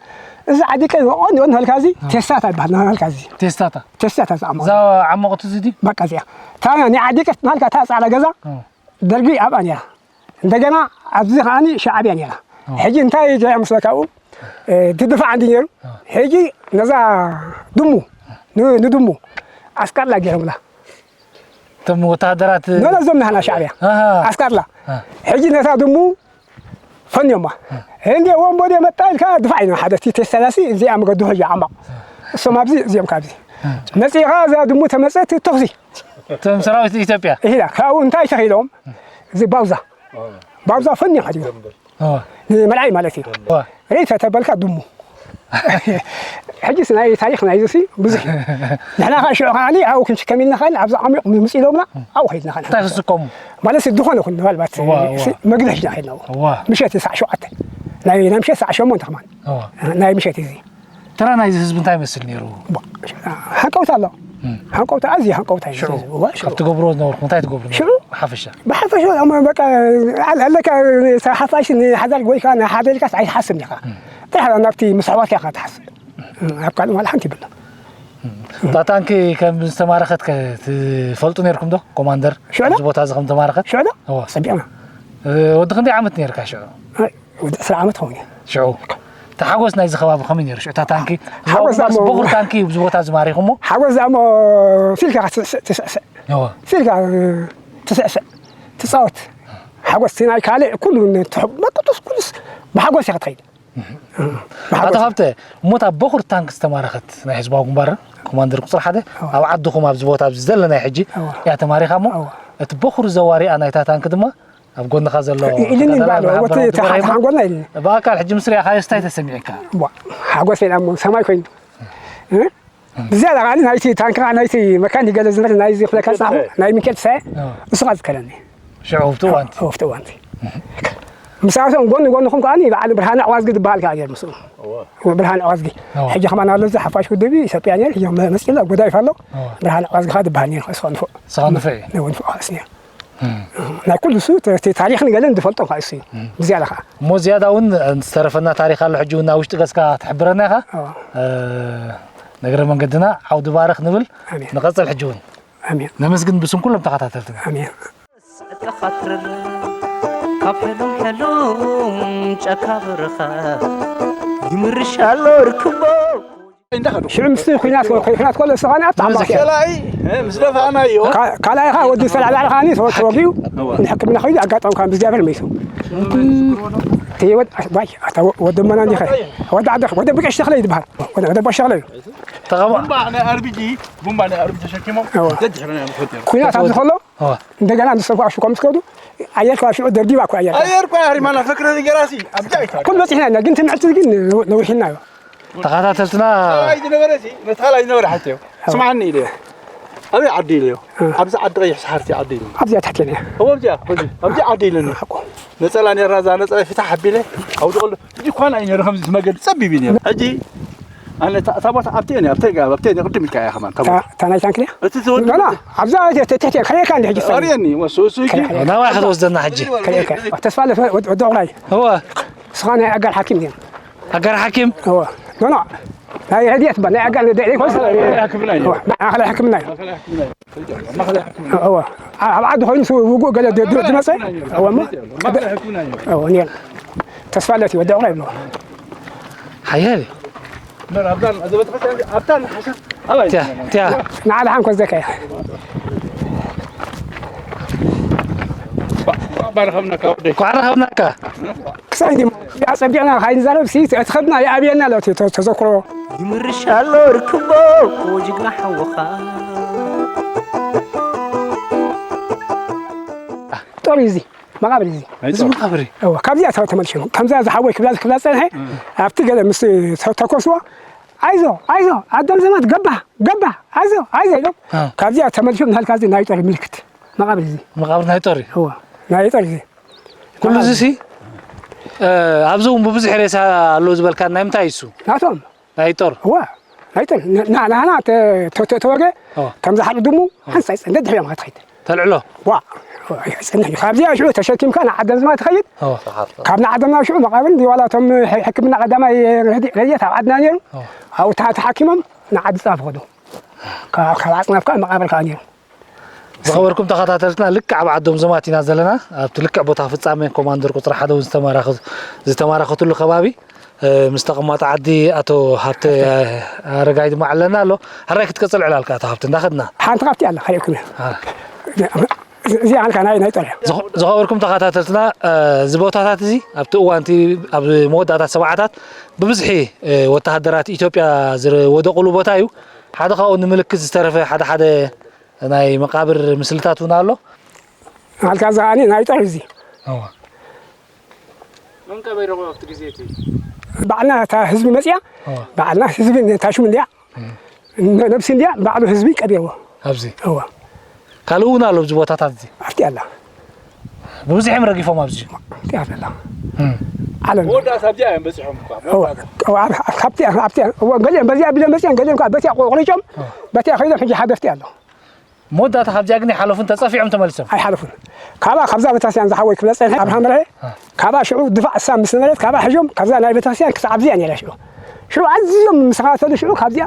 እዚ ዓዲቀ ይወቀን ይወን ናልካ እዚ ቴስታታ ይበሃል ናልካ እዚ ቴስታታ ቴስታታ ዝኣሞ እዛ ዓሞቕቲ እዚ ድዩ? በቃ እዚኣ እታ ናይ ዓዲቀ ናልካ እታ ፃዕዳ ገዛ ደርጊ ኣብኣ ነይራ እንደገና ኣብዚ ከዓኒ ሻዕብያ ነይራ ሕጂ እንታይ ጃያ ምስለ ካብኡ ትድፋዕ እንዲ ነይሩ ሕጂ ነዛ ድሙ ንድሙ ኣስቃጥላ ገይሮምላ እቶም ወታደራት ነዞም ናህና ሻዕብያ ኣስቃጥላ ሕጂ ነታ ድሙ ፈንዮማ እንዲ ወንቦዴ መጣ ኢልካ ድፋዕ ኢና ሓደ ቴስታላሲ እዚኣ መገዱ ሕጂ ዓማቕ እሶም ኣብዚ እዚኦም ካብዚ መፂኻ እዛ ድሙ ተመፀት ተኽሲ እቶም ሰራዊት ኢትዮጵያ ኢላ ካብኡ እንታይ ተኺሎም እዚ ባውዛ ባውዛ ፈኒ ሓዲጎም ንመልዓይ ማለት እዩ ሬተ ተበልካ ድሙ ሕጂስ ናይ ታሪክ ናይዚ ሲ ብዙሕ እዩ ንሕና ከዓ ሽዑ ከዓኒ ኣብኡ ክንሽከም ኢልና ኸን ኣብዚ ዓሚቕ ምምፅ ኢሎምና ኣብኡ ከይድና ኸን እንታይ ክስከሙ ማለት ዝኾነ ኹን ምናልባት መግቢ ሒዝና ከይድና ምሸት ሳዕ ሸውዓተ ናይ ምሸት ሳዕ ሸሞንተ ከማን ናይ ምሸት እዚ ተራ ናይዚ ህዝቢ እንታይ ይመስል ነይሩ? ሃንቀውታ ኣሎ። ሃንቀውታ ኣዝዩ ሃንቀውታ እዩ። ሽዑ ኣብቲ ገብርዎ ዝነበርኩም እንታይ ትገብሩ ነይሩ? ሽዑ ብሓፈሻ ብሓፈሻ በቃ ኣለካ ሓፋሽ ንሓዳር ጎይካ ንሓደ ኢልካስ ኣይትሓስብ ኢኻ። ጥራሕ ናብቲ ምስ ኣሕዋትካ ኢኻ ትሓስብ። ኣብ ካልእ ዋላ ሓንቲ ይብሎ። እታ ታንኪ ከም ዝተማረኸት ከ ትፈልጡ ነይርኩም ዶ? ኮማንደር ሽዑ ዶ? ኣብዚ ቦታ እዚ ከም ተማረኸት? ሽዑ ዶ? እወ። ጸቢቕና። ወዲ ክንደይ ዓመት ነይርካ ሽዑ? ወዲ ዕስራ ዓመት ኸውን እየ። ሽዑ እቲ ሓጎስ ናይዚ ከባቢ ከመይ ነይሩ? ሽዑ እታ ታንኪ ሓጎስ ዛሞ- በኹር ታንኪ እዩ ብዚ ቦታ ዝማሪኹሞ። ሓጎስ ዛሞ ፊልካ ትስዕስዕ ትስዕስዕ እወ። ፊልካ ትስዕስዕ ትፃወት ሓጎስ እቲ ናይ ካልእ ኩሉ ትሕብ መቅጡስ ኩሉስ ብሓጎስ ኢኻ ትኸይድ። ኣቶ ሃብተ እሞ እታ በኹር ታንክ ዝተማረኸት ናይ ህዝባዊ ግንባር ኮማንደር ቁፅሪ ሓደ ኣብ ዓድኹም ኣብዚ ቦታ ኣብዚ ዘለና ሕጂ እያ ተማሪኻ እሞ እቲ በኹር ዘዋሪኣ ናይታ ታንክ ድማ ኣብ ጎንኻ ዘሎ ኢልኒ ተጋዳላይ በዓል ብሃ- ወቲ ብርሃኑ ተሓ- ኢብራሂም ተሓንጎልና ኢልኒ ብኣካል ሕጂ ምስ ሪኣኻዮ እንታይ ተሰሚዕካ ቧ ሓጎስ ኢላ እሞ ሰማይ ኮይኑ እ? ብዝያዳ ከዓ ናይቲ ታንክኻ ናይቲ መካኒክ ገለ ዝመል ናይዚ ክለካ ፃኹ ናይ ሚካኤል ተሳየ ንስኻ ዝከለኒ ሽዑ ኣብቲ እዋንቲ ኣብቲ እዋንቲ ምሳቶም ጎኒ ጎንኹም ከዓ በዓል ብርሃነ ዕዋዝጊ ዝበሃል ከዓ ገይር ምስኡ ብርሃነ ዕዋዝጊ ሕጂ ከማን ኣሎ እዚ ሓፋሽ ውድብ ኢትዮጵያ ነር ሕጂ መፅላ ጎዳይፍ ኣሎ ብርሃነ ዕዋዝጊ ከዓ ዝበሃል ነር ስኻ ንፉዕ ስኻ ንፉዕ እዩ ንፉዕ ስኒያ ናይ ኩሉ ሱ እቲ ታሪኽን ገለን ዝፈልጦ ከዓ እሱ እዩ ብዝያዳ ከዓ እሞ ዝያዳ እውን ዝተረፈና ታሪክ ኣሎ ሕጂ እውን ናብ ውሽጢ ገፅካ ትሕብረና ኢኻ ነገረ መንገድና ዓውዲ ባርኽ ንብል ኣሜን ንቐፅል ሕጂ እውን ኣሜን ነመስግን ብስም ኩሎም ተኸታተልትና ኣሜን ካብ ሕሉም ሕሉም ጫካ በረኻ ይምርሻ ኣሎ ርክቦ ሽዑ ምስቲ ኩናት ኩናት ከሎ እሱ ኸነ ኣብቲ ዓማቕ ካልኣይ ምስ ደፋእናዮ ካልኣይ ኸዓ ወዲ ዝተላዕላዕ ኸዓኒ ተወጊኡ ንሕክምና ኸይዱ ኣጋጣሚ ከዓ ብእግዚኣብሔር መይቱ ተይወድ ባይ ኣታ ወደመና እንዲኸ ወዲ ዓዲ ወደ ብቀሽ ተኽለ ይድበሃል ወደ ብቀሽ ተኽለ እዩ ተቐባ ቡምባ ናይ ኣርቢጂ ቡምባ ናይ ኣርቢጂ ተሸኪሞም ደድሕረና እዮም ዝፈትዮም ኩናት ኣብዚ ከሎ እንደገና ንሰብ ከዓ ሽኮ ምስ ከዱ ኣየር ከዓ ሽዑ ደብዲባ እኮ ኣየር ኣየር እኮ ኣሪማና ፈክረ ገራሲ ኣብዛ ኣይታ ኩሉ በፂሕና ኢና ግን ትምዕቲ ግን ነውርሒና እዩ ተኸታተልትና ዝነበረ ነታላ ዝነበረ ሓትዮ ስምዓኒ ኢለ ኣበይ ዓዲ ኢለዮ? እ። ኣብዚ ዓዲ ቀይሕ ሰሓርቲ ዓዲ ኢሉ። ኣብዚኣ ትሕቴና እያ። እዎ ኣብዚኣ፣ ኣብዚ፣ ኣብዚ ዓዲ ኢሉኒ። ሓቁ። ነጸላ ነይራ፣ እዛ ነጸላ ፊታ ሓቢለ ኣውድቐሉ። እዚ ኳና እዩ ነይሩ፣ ከምዚ መገዲ ጸቢብ እዩ ነይሩ። ሕጂ ኣነ እታ፣ እታ ቦታ ኣብቲ እየ፣ ኣብቲ እየ፣ ኣብቲ እየ፣ ቅድም ኢልካ እያ ከማን፣ እታ ቦታ። እታ፣ እታ ናይ ታንክ ድያ? እቲ ዝወዲ ኖ፣ ኖ፣ ኣብዛ እየ፣ ትሕቲ እየ፣ ከየካ እንዲ ሕጂ ሰብ። ኣርእየኒ፣ ወሱ፣ ወሱ፣ ሕጂ። ከየካ፣ ከየካ። ናባይ ክትወስደና ሕጂ? ከየካ። ተስፋ ኣለ ወድ-፣ ወዲ ዕቑራይ። እወ። ንስኻ ናይ ኣጋር ሓኪም ድያ? ኣጋር ሓኪም? እወ። ኖ፣ ኖ። ናይ ረድኤት ባ፣ ናይ ኣጋር ደይ፣ ደይ ኮንስ። ሕክምና እዩ። እወ፣ ማእኸላይ ሕክምና እዩ። ማእኸላይ ሕክምና እዩ። እወ። ኣ-፣ ኣብ ዓዲ ኮይኑ ሱ-፣ ውጉእ ገለ ድ-፣ ድ-፣ ዝመጸ? እወ፣ እሞ። ማእኸላይ ሕክምና እዩ። እወ፣ ኔር። ተስፋ ኣለት እዩ፣ ወዲ ዕቑራይ ይብልዎ። ሓያል እዩ። እምበር ኣብታ፣ ኣብ ቤተክርስትያን፣ ኣብታ ንሓሳ፣ ኣባይ። ትያ፣ ትያ። ንዓል ሓንኮ ዘካ እያ። ባ-፣ ባ-፣ ባረኸብናካ ወደይ። እንኳዕ ረኸብናካ። ክሳይ ዲም-፣ ኣጸቢቕና ካይንዛረብ ሲ፣ እቲ ኸድና ይኣብየና ኣሎ፣ እቲ ተ-፣ ተዘክሮ። ይምርሽ ኣሎ ርክቦ ጅግና ሓወኻ። ጦር እዩ እዚ፣ መቓብር እዩ እዚ። ናይ እዚ ጦር። መቓብር እዩ። እወ፣ ካብዚኣ ተ-፣ ተመልሽም። ከምዛ ዝሓወይ ክብላ፣ ክብላ ጸንሐ፣ እም። ኣብቲ ገለ ምስ ተ-፣ ተኮስዎ፣ "ኣይዞ፣ ኣይዞ፣ ኣደም ዘማት ገባህ፣ ገባህ፣ ኣይዞ፣ ኣይዞ" ኢሎም፣ አ። ካብዚኣ ተመልሽም፣ ንሃልካ እዚ ናይ ጦር ምልክት። መቓብር እዚ። መቓብር ናይ ጦር እዩ። እወ፣ ናይ ጦር እዚ። ኩሉ እዚ ሲ፣ እ፣ ኣብዚ እውን ብብዝሒ ሬሳ ኣሎ ዝበልካ ናይ ምንታይ እዩ እሱ? ናቶም። ናይ ጦር? እወ፣ ናይ ጦር። ን-፣ ና-፣ ናህና ተ-፣ ተ-፣ ተ-፣ ተወርገ፣ ኦ። ከም ዝሓርዱ ድሙ፣ ኦ። ሓንሳይ ጸንደ ድሕሪኦም ክትኸይድ። ተልዕሎ? ዋ፣ ዋ፣ ይጸንሕ እዩ። ካብዚኣ ሽዑ ተሸኪምካ ንዓደምዝማ ትኸይድ። ኦ። ካብ ንዓደምና ሽዑ መቓብር እንዲ ዋላ እቶም ሕ-፣ ሕክምና ቀዳማይ ረድእ፣ ረድኤት ኣብ ዓድና ነይሩ። ኦ። ኣብኡ ተሓ-፣ ተሓኪሞም ንዓዲ ጻፍ ኸዱ። ካብ፣ ካብ ኣጽናፍ ከኣ መቓብር ከኣ ነይሩ። ዝኸበርኩም ተኸታተልትና፣ ልክዕ ኣብ ዓዶም ዘማት ኢና ዘለና። ኣብቲ ልክዕ ቦታ ፍጻሜ ኮማንደር ቁጽሪ ሓደ እውን ዝተማረኸ-፣ ዝተማረኸትሉ ከባቢ፣ እ፣ ምስ ተቐማጦ ዓዲ ኣቶ ሃብተ ኣረጋይ ድማ ኣለና ኣሎ። ሕራይ ክትቀጽል ዕላልካ ኣቶ ሃብተ፣ እንዳኸድና። ሓንቲ ካብቲ ኣላ፣ ከርእየኩም እየ። አ። እዚ ኣልካ ናይ፣ ናይ ጦር እያ። ዝኸ-፣ ዝኸበርኩም ተኸታተልትና፣ እ፣ እዚ ቦታታት እዚ ኣብቲ እዋን እቲ ኣብ መወዳእታ ሰብዓታት ብብዝሒ፣ እ፣ ወተሃደራት ኢትዮጵያ ዝወደቑሉ ቦታ እዩ። ሓደ ካብኡ ንምልክት ዝተረፈ ሓደ ሓደ ናይ መቃብር ምስልታት እውን ኣሎ። ኣልካ እዚ ከኣኒ ናይ ጦር እዚ። እዋ። መን ቀቢርዎ ኣብቲ ግዜ እቲ? ባዕልና እታ ህዝቢ መጽያ፣ እዋ። ባዕልና ህዝቢ እታ ሽም እንድያ፣ እም። ነ-፣ ነብሲ እንድያ፣ ባዕሉ ህዝቢ ቀቢርዎ። ኣብዚ? እዋ። ካልእ እውን ኣሎ ኣብዚ ቦታታት እዚ? ኣብቲ ኣላ። ብብዝሒ እዮም ረጊፎም ኣብዚ? ኣብቲ ኣላ። እም። ዓለም። መወዳእታ ኣብዚኣ እዮም በጺሖም እኳ፣ እዋ። መወዳእታ። እዋ፣ ኣብ-፣ ኣብ-፣ ካብቲ፣ ኣብቲ፣ እዋ፣ ገሊኦም በዚኣ ቢሎም መጺኦም፣ ገሊኦም ከዓ በቲኣ ቆ-፣ ቆሪጮም፣ እዋ። በቲኣ ከይዶም ሕጂ ሓደርቲ ኣሎ። መወዳእታ ካብዚኣ ግን ኣይሓለፉን፣ ተጸፊዖም ተመልሶም። ኣይሓለፉን። ካባ፣ ካብዛ ቤተክርስትያን ዝሓወይ ክብለ ጸንሐ፣ ኣብ ሃምረ፣ አ። ካባ ሽዑ ድፋዕ እሳ ምስ ነበረት፣ ካባ ሕዞም፣ ካብዛ ናይ ቤተክርስትያን ክሳዕ ኣብዚኣ ነይራ ሽዑ። ሽዑ ኣዝዮም ምስ ኻተሉ ሽዑ ካብዚኣ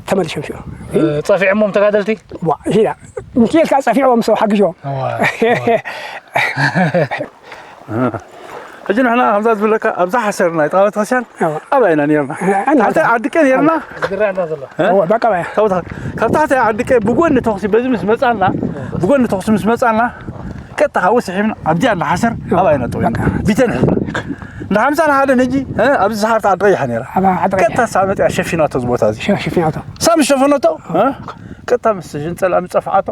ተመልሶም ሽዑ። እ፣ ጸፊዖሞም ተጋደልቲ? ዋ፣ ሂዳ። ሚካኤል ከዓ ጸፊዕዎም ሰው ሓግዞም። እዋ፣ እዋ። ሕጂ ንሕና ከምዛ ዝብለካ ኣብዛ ሓሰር ናይ ጥቓ ቤተክርስትያን እዋ። ኣባይ ኢና ነርና። እ፣ እና ታሕቲ ዓድቀ ነርና። ዝርኣና ዘሎ። እ? እዋ፣ በቃ ባያ። ካብ ታሕቲ፣ ካብ ታሕቲ ዓድቀ ብጎኒ ተኹሲ በዚ ምስ መጻና፣ ብጎኒ ተኹሲ ምስ መጻና፣ ቀጥታ ካብኡ ስሒብና ኣብዚኣ ኣላ ሓሰር እዋ። ኣባይ ኢና ጠዊና። በቃ። ቢተን ሒዝና። እንዳ ሓምሳን ሓደን ሕጂ፣ እ፣ ኣብዚ ሰሓርቲ ዓዲ ቀይሓ ነይራ። ኣብ ዓዲ ቀይሓ። ቀጥታ ሳብ መጺኣ ሸፊናቶ እዚ ቦታ እዚ። ሸ-፣ ሸፊናቶ። ሳብ ሸፈነቶ፣ እ፣ ቀጥታ ምስ ጅንጸላ ምስ ጸፍዓቶ።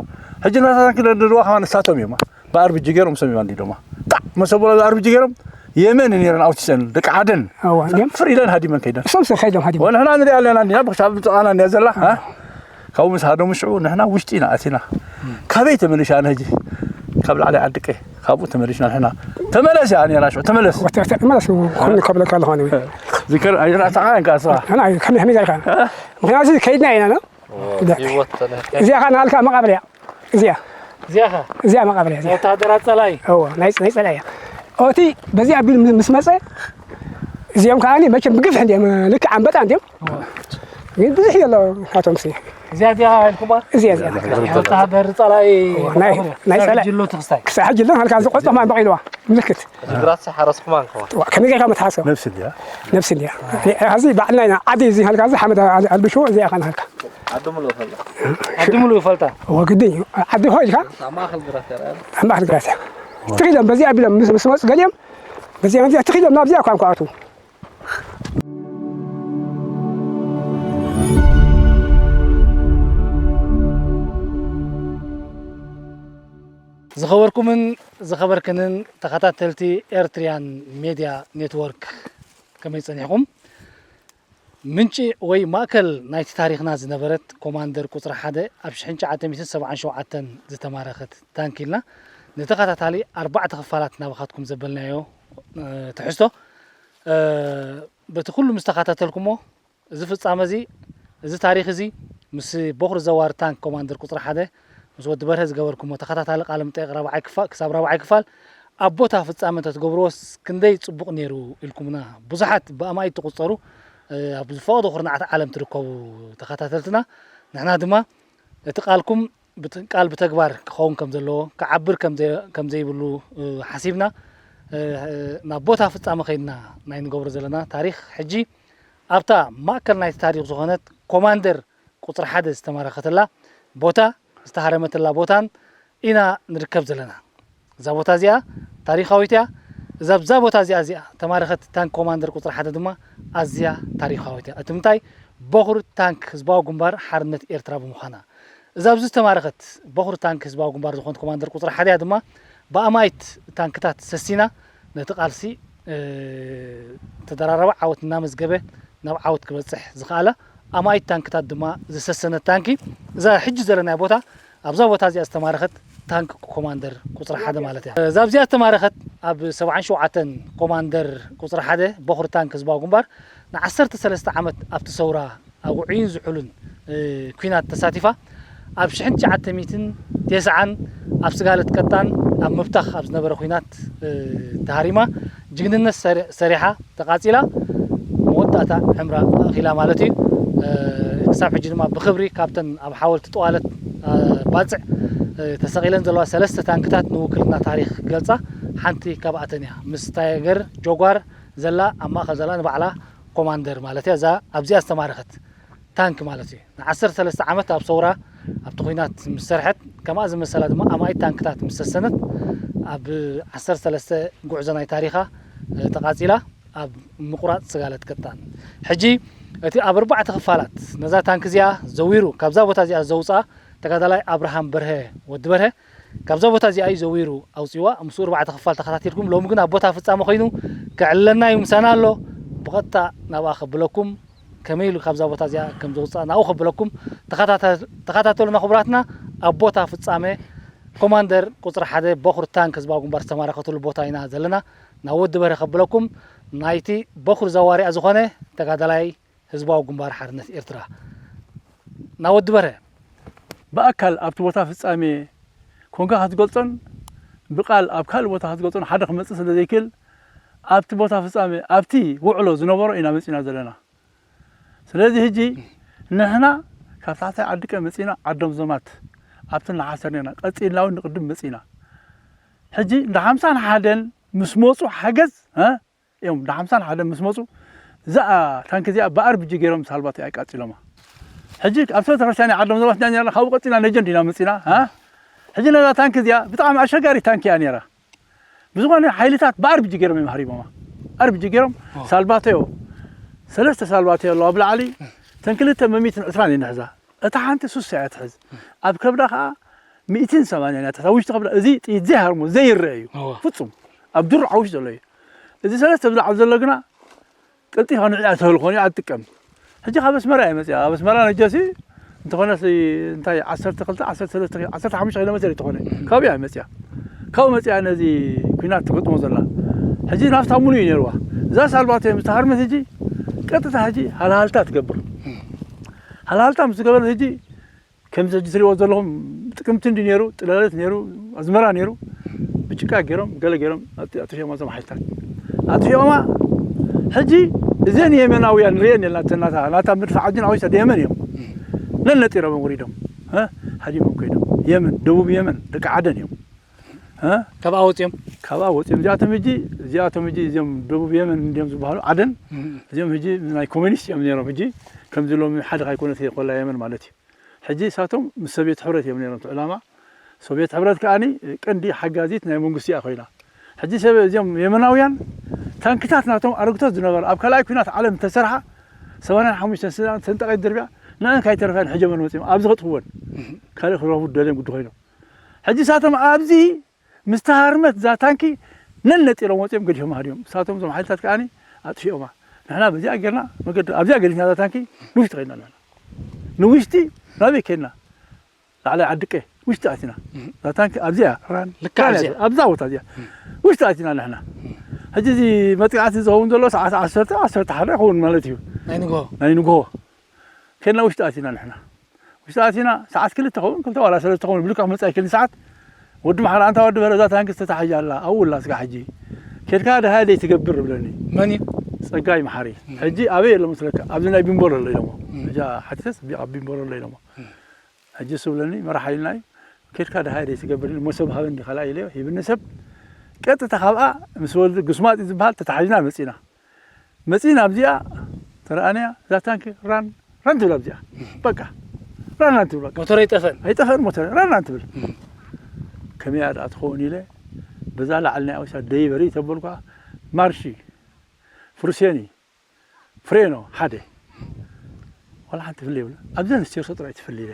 ሕጂ ናታታን ክለ ንድዋ ከማን ንሳቶም እዮም። ብኣርቢጂ ገይሮም ሰሚዖም እንዲ ድማ። ጣዕ መሰቦ ብኣርቢጂ ገይሮም የመን ነይረን ኣውቲሰን ደቂ ዓደን። እዋ፣ እንዲም። ፍር ኢለን ሃዲመን ከይደን። እሶም ሰብ ከይዶም ሃዲሞም። ወንሕና ንሪኣ ኣለና እንዲና፣ ብክሻብ ጥቓና እንዲያ ዘላ፣ ሃ? ካብኡ ምስ ሃደሙ ሽዑ ንሕና ውሽጢ ኢና ኣቲና። ካበይ ተመሊሻ ኣነ ሕጂ? ካብ ላዕሊ ዓድቀ፣ ካብኡ ተመሊሽና ንሕና። ተመለስ እያ ነይራ ሽዑ፣ ተመለስ። ወተ-፣ ወተ-፣ ተመለስ፣ ኩሉ ከብለካ ኣለኹ ኣነ። ዝከር-፣ ኣይራእታኻ እንካ እሷ። ኣና፣ ከመይ፣ ከመይ ጌርካ? ሃ? ምኽንያቱ ከይድና ኢና፣ ኖ? እዎ፣ ዳ-፣ ህይወት ተነከ። እዚኣ ኸኣ ናልካ መቓብር እያ። እዚኣ። እዚኣ ኸ? እዚኣ መቓብር እያ፣ እዚኣ። ወተሃደራት ጸላኢ? እዎ፣ ናይ፣ ናይ ጸላኢ እያ። ኦቲ በዚኣ ቢል ምስ መጸ፣ እዚኦም ከኣ መቸም ብግፍሒ እንዲኦም፣ ልክዕ ኣንበጣ እንዲኦም። እዎ። ግን ብዙሕ የሎ፣ ናቶም ሲ። እዚኣ፣ እዚኣ ኢልኩማ? እዚኣ፣ እዚኣ። ወተሃደር ጸላኢ እዎ፣ ናይ፣ መቓብር እያ። ናይ ክሳብ ጸላኢ። ሕጂ ኣሎ ትኽስታይ? ክሳብ ሕጂ ኣሎ፣ ሃልካ ዝቆጽ ማን በቒልዋ፣ ምልክት። እዚ ግራት ሓረስኩማ እንከዋ። ዋ፣ ከመይ ጌርካ መትሓሶ? ነብሲ እንድያ። ነብሲ እንድያ። ኣብዚ ባዕልና ኢና፣ ዓዲ እዚ ሃልካ፣ እዚ ሓመድ ኣል-፣ ኣልብሽዎ፣ እዚኣ ኸኣ ንሃልካ። ዓዲ ምሉእ ፈልጣ። ዓዲ ምሉእ ፈልጣ። እወ፣ ግድን እዩ። ዓዲ ሆይ ኢልካ? ኣብ ማእከል ግራት እያ። ኣብ ማእከል ግራት እያ። ትኽ ኢሎም፣ በዚኣ ኣቢሎም ምስ፣ ምስ መጹ ገሊኦም፣ በዚኣ፣ በዚኣ ትኽ ኢሎም፣ ናብዚኣ እኳ እንኳ ኣትዉ። ዝኸበርኩምን ዝኸበርክንን ተኸታተልቲ ኤርትሪያን ሜድያ ኔትወርክ፣ ከመይ ጸኒሕኩም? ምንጪ ወይ ማእከል ናይቲ ታሪኽና ዝነበረት ኮማንደር ቁጽሪ ሓደ ኣብ ሽሕን ትሽዓተ ሚእትን ሰብዓን ሸውዓተን ዝተማረኸት ታንክ ኢልና ንተኸታታሊ ኣርባዕተ ክፋላት ናባኻትኩም ዘበልናዮ፣ እ፣ ትሕዝቶ፣ እ፣ በቲ ኩሉ ምስ ተኸታተልኩሞ፣ እዚ ፍጻመ እዚ፣ እዚ ታሪኽ እዚ ምስ ቦኽሪ ዘዋሪ ታንክ ኮማንደር ቁጽሪ ሓደ ምስ ወዲ በርሀ ዝገበርኩሞ ተኸታታሊ ቃለ መጠይቕ ራብዓይ ክፋ-፣ ክሳብ ራብዓይ ክፋል ኣብ ቦታ ፍጻመ እንተትገብርዎስ ክንደይ ጽቡቕ ነይሩ ኢልኩምና ብዙሓት ብኣማኢት ትቑጸሩ፣ እ፣ ኣብ ዝፈቐዶ ኩርናዓት ዓለም ትርከቡ ተኸታተልትና። ንሕና ድማ እቲ ቃልኩም ብት-፣ ቃል ብተግባር ክኸውን ከም ዘለዎ፣ ክዓብር ከም ዘይ-፣ ከም ዘይብሉ፣ እ፣ ሓሲብና፣ እ፣ ናብ ቦታ ፍጻመ ከይድና ናይ ንገብሮ ዘለና ታሪኽ ሕጂ ኣብታ ማእከል ናይቲ ታሪኽ ዝኾነት ኮማንደር ቁጽሪ ሓደ ዝተማረኸትላ ቦታ፣ ዝተሃረመትላ ቦታን ኢና ንርከብ ዘለና። እዛ ቦታ እዚኣ ታሪኻዊት እያ። እዛ ኣብዛ ቦታ እዚኣ፣ እዚኣ ተማረኸት ታንክ ኮማንደር ቁጽሪ ሓደ ድማ ኣዝያ ታሪኻዊት እያ። እቲ ምንታይ? ቦኽሪ ታንክ ህዝባዊ ግንባር ሓርነት ኤርትራ ብምዃና። እዛ ኣብዚ ዝተማረኸት ቦኽሪ ታንክ ህዝባዊ ግንባር ዝኾነት ኮማንደር ቁጽሪ ሓደ እያ ድማ ብኣማኢት ታንክታት ሰሲና ነቲ ቃልሲ፣ እ፣ ተደራራቢ ዓወት እናመዝገበ ናብ ዓወት ክበጽሕ ዝኸኣለ ኣማኢት ታንክታት ድማ ዝሰሰነት ታንኪ እዛ ሕጂ ዘለናዮ ቦታ ኣብዛ ቦታ እዚኣ ዝተማረኸት ታንክ ኮማንደር ቁጽሪ ሓደ ማለት እያ። እዛ ኣብዚኣ ዝተማረኸት ኣብ ሰብዓን ሸውዓተን ኮማንደር ቁጽሪ ሓደ ቦኽሪ ታንክ ህዝባዊ ግንባር ንዓሰርተ ሰለስተ ዓመት ኣብቲ ሰውራ ኣብ ውዑይን ዝሑልን፣ እ፣ ኲናት ተሳቲፋ ኣብ ሽሕን ትሽዓተ ሚእትን ተስዓን ኣብ ስጋለት ቀጣን ኣብ ምብታኽ ኣብ ዝነበረ ኲናት፣ እ፣ ተሃሪማ ጅግንነት ሰሪ-፣ ሰሪሓ ተቓጺላ መወዳእታ ዕምራ ኣኺላ ማለት እዩ። እ፣ ክሳብ ሕጂ ድማ ብኽብሪ ካብተን ኣብ ሓወልቲ ጠዋለት፣ እ፣ ባጽዕ፣ እ፣ ተሰቒለን ዘለዋ ሰለስተ ታንክታት ንውክልና ታሪኽ ክገልጻ ሓንቲ ካብኣተን እያ። ምስ ታይገር ጆጓር ዘላ ኣብ ማእከል ዘላ ንባዕላ ኮማንደር ማለት እያ። እዛ ኣብዚኣ ዝተማረኸት ታንክ ማለት እዩ። ንዓሰርተ ሰለስተ ዓመት ኣብ ሰውራ ኣብቲ ኲናት ምስ ሰርሐት፣ ከምኣ ዝመሰላ ድማ ኣማኢት ታንክታት ምስ ሰሰነት፣ ኣብ ዓሰርተ ሰለስተ ጉዕዞ ናይ ታሪኻ፣ እ፣ ተቓጺላ ኣብ ምቑራጽ ስጋለት ቀጣን። ሕጂ እቲ ኣብ ኣርባዕተ ክፋላት ነዛ ታንክ እዚኣ ዘዊሩ ካብዛ ቦታ እዚኣ ዘውጽኣ ተጋዳላይ ኣብርሃም በርሀ ወዲ በርሀ ካብዛ ቦታ እዚኣ እዩ ዘዊሩ ኣውጺዋ። ምስኡ ኣርባዕተ ክፋል ተኸታቲልኩም፣ ሎሚ ግን ኣብ ቦታ ፍጻመ ኮይኑ ከዕልለና እዩ፣ ምሳና ኣሎ። ብቐጥታ ናብኣ ከብለኩም፣ ከመይ ኢሉ ካብዛ ቦታ እዚኣ ከም ዘውጽኣ ናብኡ ከብለኩም። ተኸታተ-፣ ተኸታተሉና ክቡራትና። ኣብ ቦታ ፍጻመ ኮማንደር ቁጽሪ ሓደ ቦኽሪ ታንክ ህዝባዊ ግንባር ዝተማረኸትሉ ቦታ ኢና ዘለና። ናብ ወዲ በርሀ ከብለኩም፣ ናይቲ ቦኽሪ ዘዋሪኣ ዝኾነ ተጋዳላይ ህዝባዊ ግንባር ሓርነት ኤርትራ። ናብ ወዲ በርሀ። ብኣካል ኣብቲ ቦታ ፍጻሜ ኮንካ ክትገልጾን ብቃል ኣብ ካልእ ቦታ ክትገልጾን ሓደ ክመጽእ ስለ ዘይክእል፣ ኣብቲ ቦታ ፍጻሜ፣ ኣብቲ ውዕሎ ዝነበሮ ኢና መጺና ዘለና። ስለዚ ሕጂ ንሕና ካብ ታሕታይ ዓዲቀ መጺና ዓዶም ዘማት ኣብቲ እናሓሰር ነርና፣ ቀጺልና እውን ንቅድም መጺና። ሕጂ እንዳ ሓምሳን ሓደን ምስ መጹ ሓገዝ፣ እ፣ እዮም እንዳ ሓምሳን ሓደን ምስ መጹ እዛ ታንክ እዚኣ ብኣር ቢ ጂ ገይሮም ሳልባት ኣቃጺሎማ። ሕጂ ኣብ ሰለስተ ክርስትያን ዓዶም ዘማት ኢና ነርና፣ ካብኡ ቀጺልና ነጀን ዲና መጺና፣ እ? ሕጂ ነዛ ታንክ እዚኣ ብጣዕሚ ኣሸጋሪ ታንክ እያ ነይራ። ብዝኾነ ሓይልታት ብኣር ቢ ጂ ገይሮም እዮም ሃሪቦማ። ኣር ቢ ጂ ገይሮም ኦ። ሳልባተዮ፣ ሰለስተ ሳልባተዮ ኣለዋ ብላዕሊ፣ እተን ክልተ መሚትን ዕስራን እየን ዝሕዛ። እታ ሓንቲ ሱሳ እያ ትሕዝ። ኣብ ከብዳ ኸዓ ሚእትን ሰማንያን እያ ትሕዝ። ኣብ ውሽጢ ከብዳ፣ እዚ ጥይት ዘይሃርሞ፣ ዘይረአ እዩ። እወ። ፍጹም። ኣብ ድሩዕ ሓዊሽ ዘሎ እዩ። እዚ ሰለስተ ብላዕሊ ዘሎ ግና ቀልጢፋ ንዕኣ ተህልኾ ንዕኣ ትጥቀም። ሕጂ ካብ ኣስመራ እየ መፅያ። ኣብ ኣስመራ ነጀሲ እንተኾነስ እንታይ ዓሰርተ ክልተ፣ ዓሰርተ ሰለስተ፣ ዓሰርተ ሓሙሽተ ኪሎ ሜትር እዩ ተኾነ። ካብኡ እያ መፅያ። ካብኡ መፅያ ነዚ ኲናት ትገጥሞ ዘላ። ሕጂ ናፍታ ሙሉ እዩ ነይርዋ። እዛ ሳልባቶ ምስ ተሃርመት ሕጂ ቀጥታ ሕጂ ሃልሃልታ ትገብር። ሃልሃልታ ምስ ዝገበረት ሕጂ ከምዚ ሕጂ ትሪእዎ ዘለኹም ጥቅምቲ እንዲ ነይሩ፣ ጥለለት ነይሩ፣ ኣዝመራ ነይሩ፣ ብጭቃ ገይሮም፣ ገለ ገይሮም ኣጥ-፣ ኣጥፊኦማ እዞም ሓይልታት። ኣጥፊኦማ፣ ሕጂ እዘን የመናውያን ንሪአን የለና፣ እተን ናታ፣ ናታ ምድፋዕ ዓዲ ናውይሳ የመን እዮም። ነነጢሮም ወሪዶም፣ እ? ሃዲሞም ከይዶም። የመን፣ ደቡብ የመን፣ ደቂ ዓደን እዮም። እ? ካብኣ ወፂኦም? ካብኣ ወፂኦም። እዚኣቶም ሕጂ፣ እዚኣቶም ሕጂ እዚኦም ደቡብ የመን እንዲዮም ዝበሃሉ፣ ዓደን፣ እም። እዚኦም ሕጂ ናይ ኮሚኒስት እዮም ነይሮም። ሕጂ ከምዚ ሎሚ ሓደ ካይኮነት እየ ኮላ የመን ማለት እዩ። ሕጂ ንሳቶም ምስ ሶቪየት ሕብረት እዮም ነይሮም እቲ ዕላማ። ሶቪየት ሕብረት ከኣኒ ቀንዲ ሓጋዚት ናይ መንግስቲ እያ ኮይና። ሕጂ ሰብ እዚኦም የመናውያን ታንክታት ናቶም ኣረግቶት ዝነበረ ኣብ ካልኣይ ኲናት ዓለም ዝተሰርሓ ሰማንያን ሓሙሽተን ሰንጠቐት ድርብያ ንዐን ካይተረፈን ሕጀመን ወፂኦም ኣብዚ ከጥፍወን ካልእ ክረኽቡ ደልዮም ግዲ ኮይኖም። ሕጂ ንሳቶም ኣብዚ ምስ ተሃርመት እዛ ታንኪ ነነጢሮም ወፂኦም ገዲፎም ሃዲዮም። ንሳቶም እዞም ሓይልታት ከኣኒ ኣጥፊኦማ። ንሕና በዚኣ ጌርና መገዲ ኣብዚኣ ገዲፍና እዛ ታንኪ ንውሽጢ ከይድና ኣለና። ንውሽጢ ናበይ ከይድና? ላዕላይ ዓድቀ ውሽጢ ኣቲና። እዛ ታንኪ ኣብዚኣ ራን ልክዕ ራን ኣብዚኣ። ኣብዛ ቦታ እዚኣ ውሽጢ ኣቲና ንሕና። ሕጂ እዚ መጥቃዕቲ ዝኸውን ዘሎ ሰዓት ዓሰርተ ዓሰርተ ሓደ ይኸውን ማለት እዩ። ናይ ንግሆ። ናይ ንግሆ ከድና ውሽጢ ኣቲና ንሕና። ውሽጢ ኣቲና ሰዓት ክልተ ኸውን ክልተ ዋላ ሰለስተ ኸውን ብልካ ክመፅእ ኣይክእልን ሰዓት። ወዲ ማሕራ ኣንታ ወዲ በረ እዛ ታንኪ ዝተታሓያ ኣላ ኣብኡ ኣላ ስጋ ሕጂ ከድካ ደሃ ደይ ትገብር ብለኒ። መን እዩ? ፀጋይ መሓሪ። ሕጂ ኣበይ ኣሎ መስለካ? ኣብዚ ናይ ቢምቦር ኣሎ ኢሎሞ። ሕጂ ሓቲተስ ኣብ ቢምቦር ኣሎ ኢሎሞ። ሕጂ እሱ ብለኒ መራሓ ኢልና እዩ። ከድካ ደሃ ደይ ትገብር ኢሉ መሶብ ሃበኒ ካልኣይ ኢለዮ ሂብኒ ሰብ። ቀጥታ ካብኣ ምስ ወልዲ ጉስማጥ እዩ ዝበሃል ተታሓዝና መፂና። መፂና ኣብዚኣ ተረኣናያ እዛ ታንኪ ራን ራን ትብል ኣብዚኣ። በቃ ራን ራን ትብል በቃ። ሞተር ኣይጠፈን። ኣይጠፈን ሞተር ራን ራን ትብል። ከመያ ደኣ ትኸውን ኢለ በዛ ላዕሊ ናይ ኣውሳ ደይበሪ ተበልኳ። ማርሺ ፍሩሴኒ ፍሬኖ ሓደ ዋላ ሓንቲ ፍልይ የብላ። ኣብዘን ስቴርሶ ጥራይ ትፍልይ ኢለ።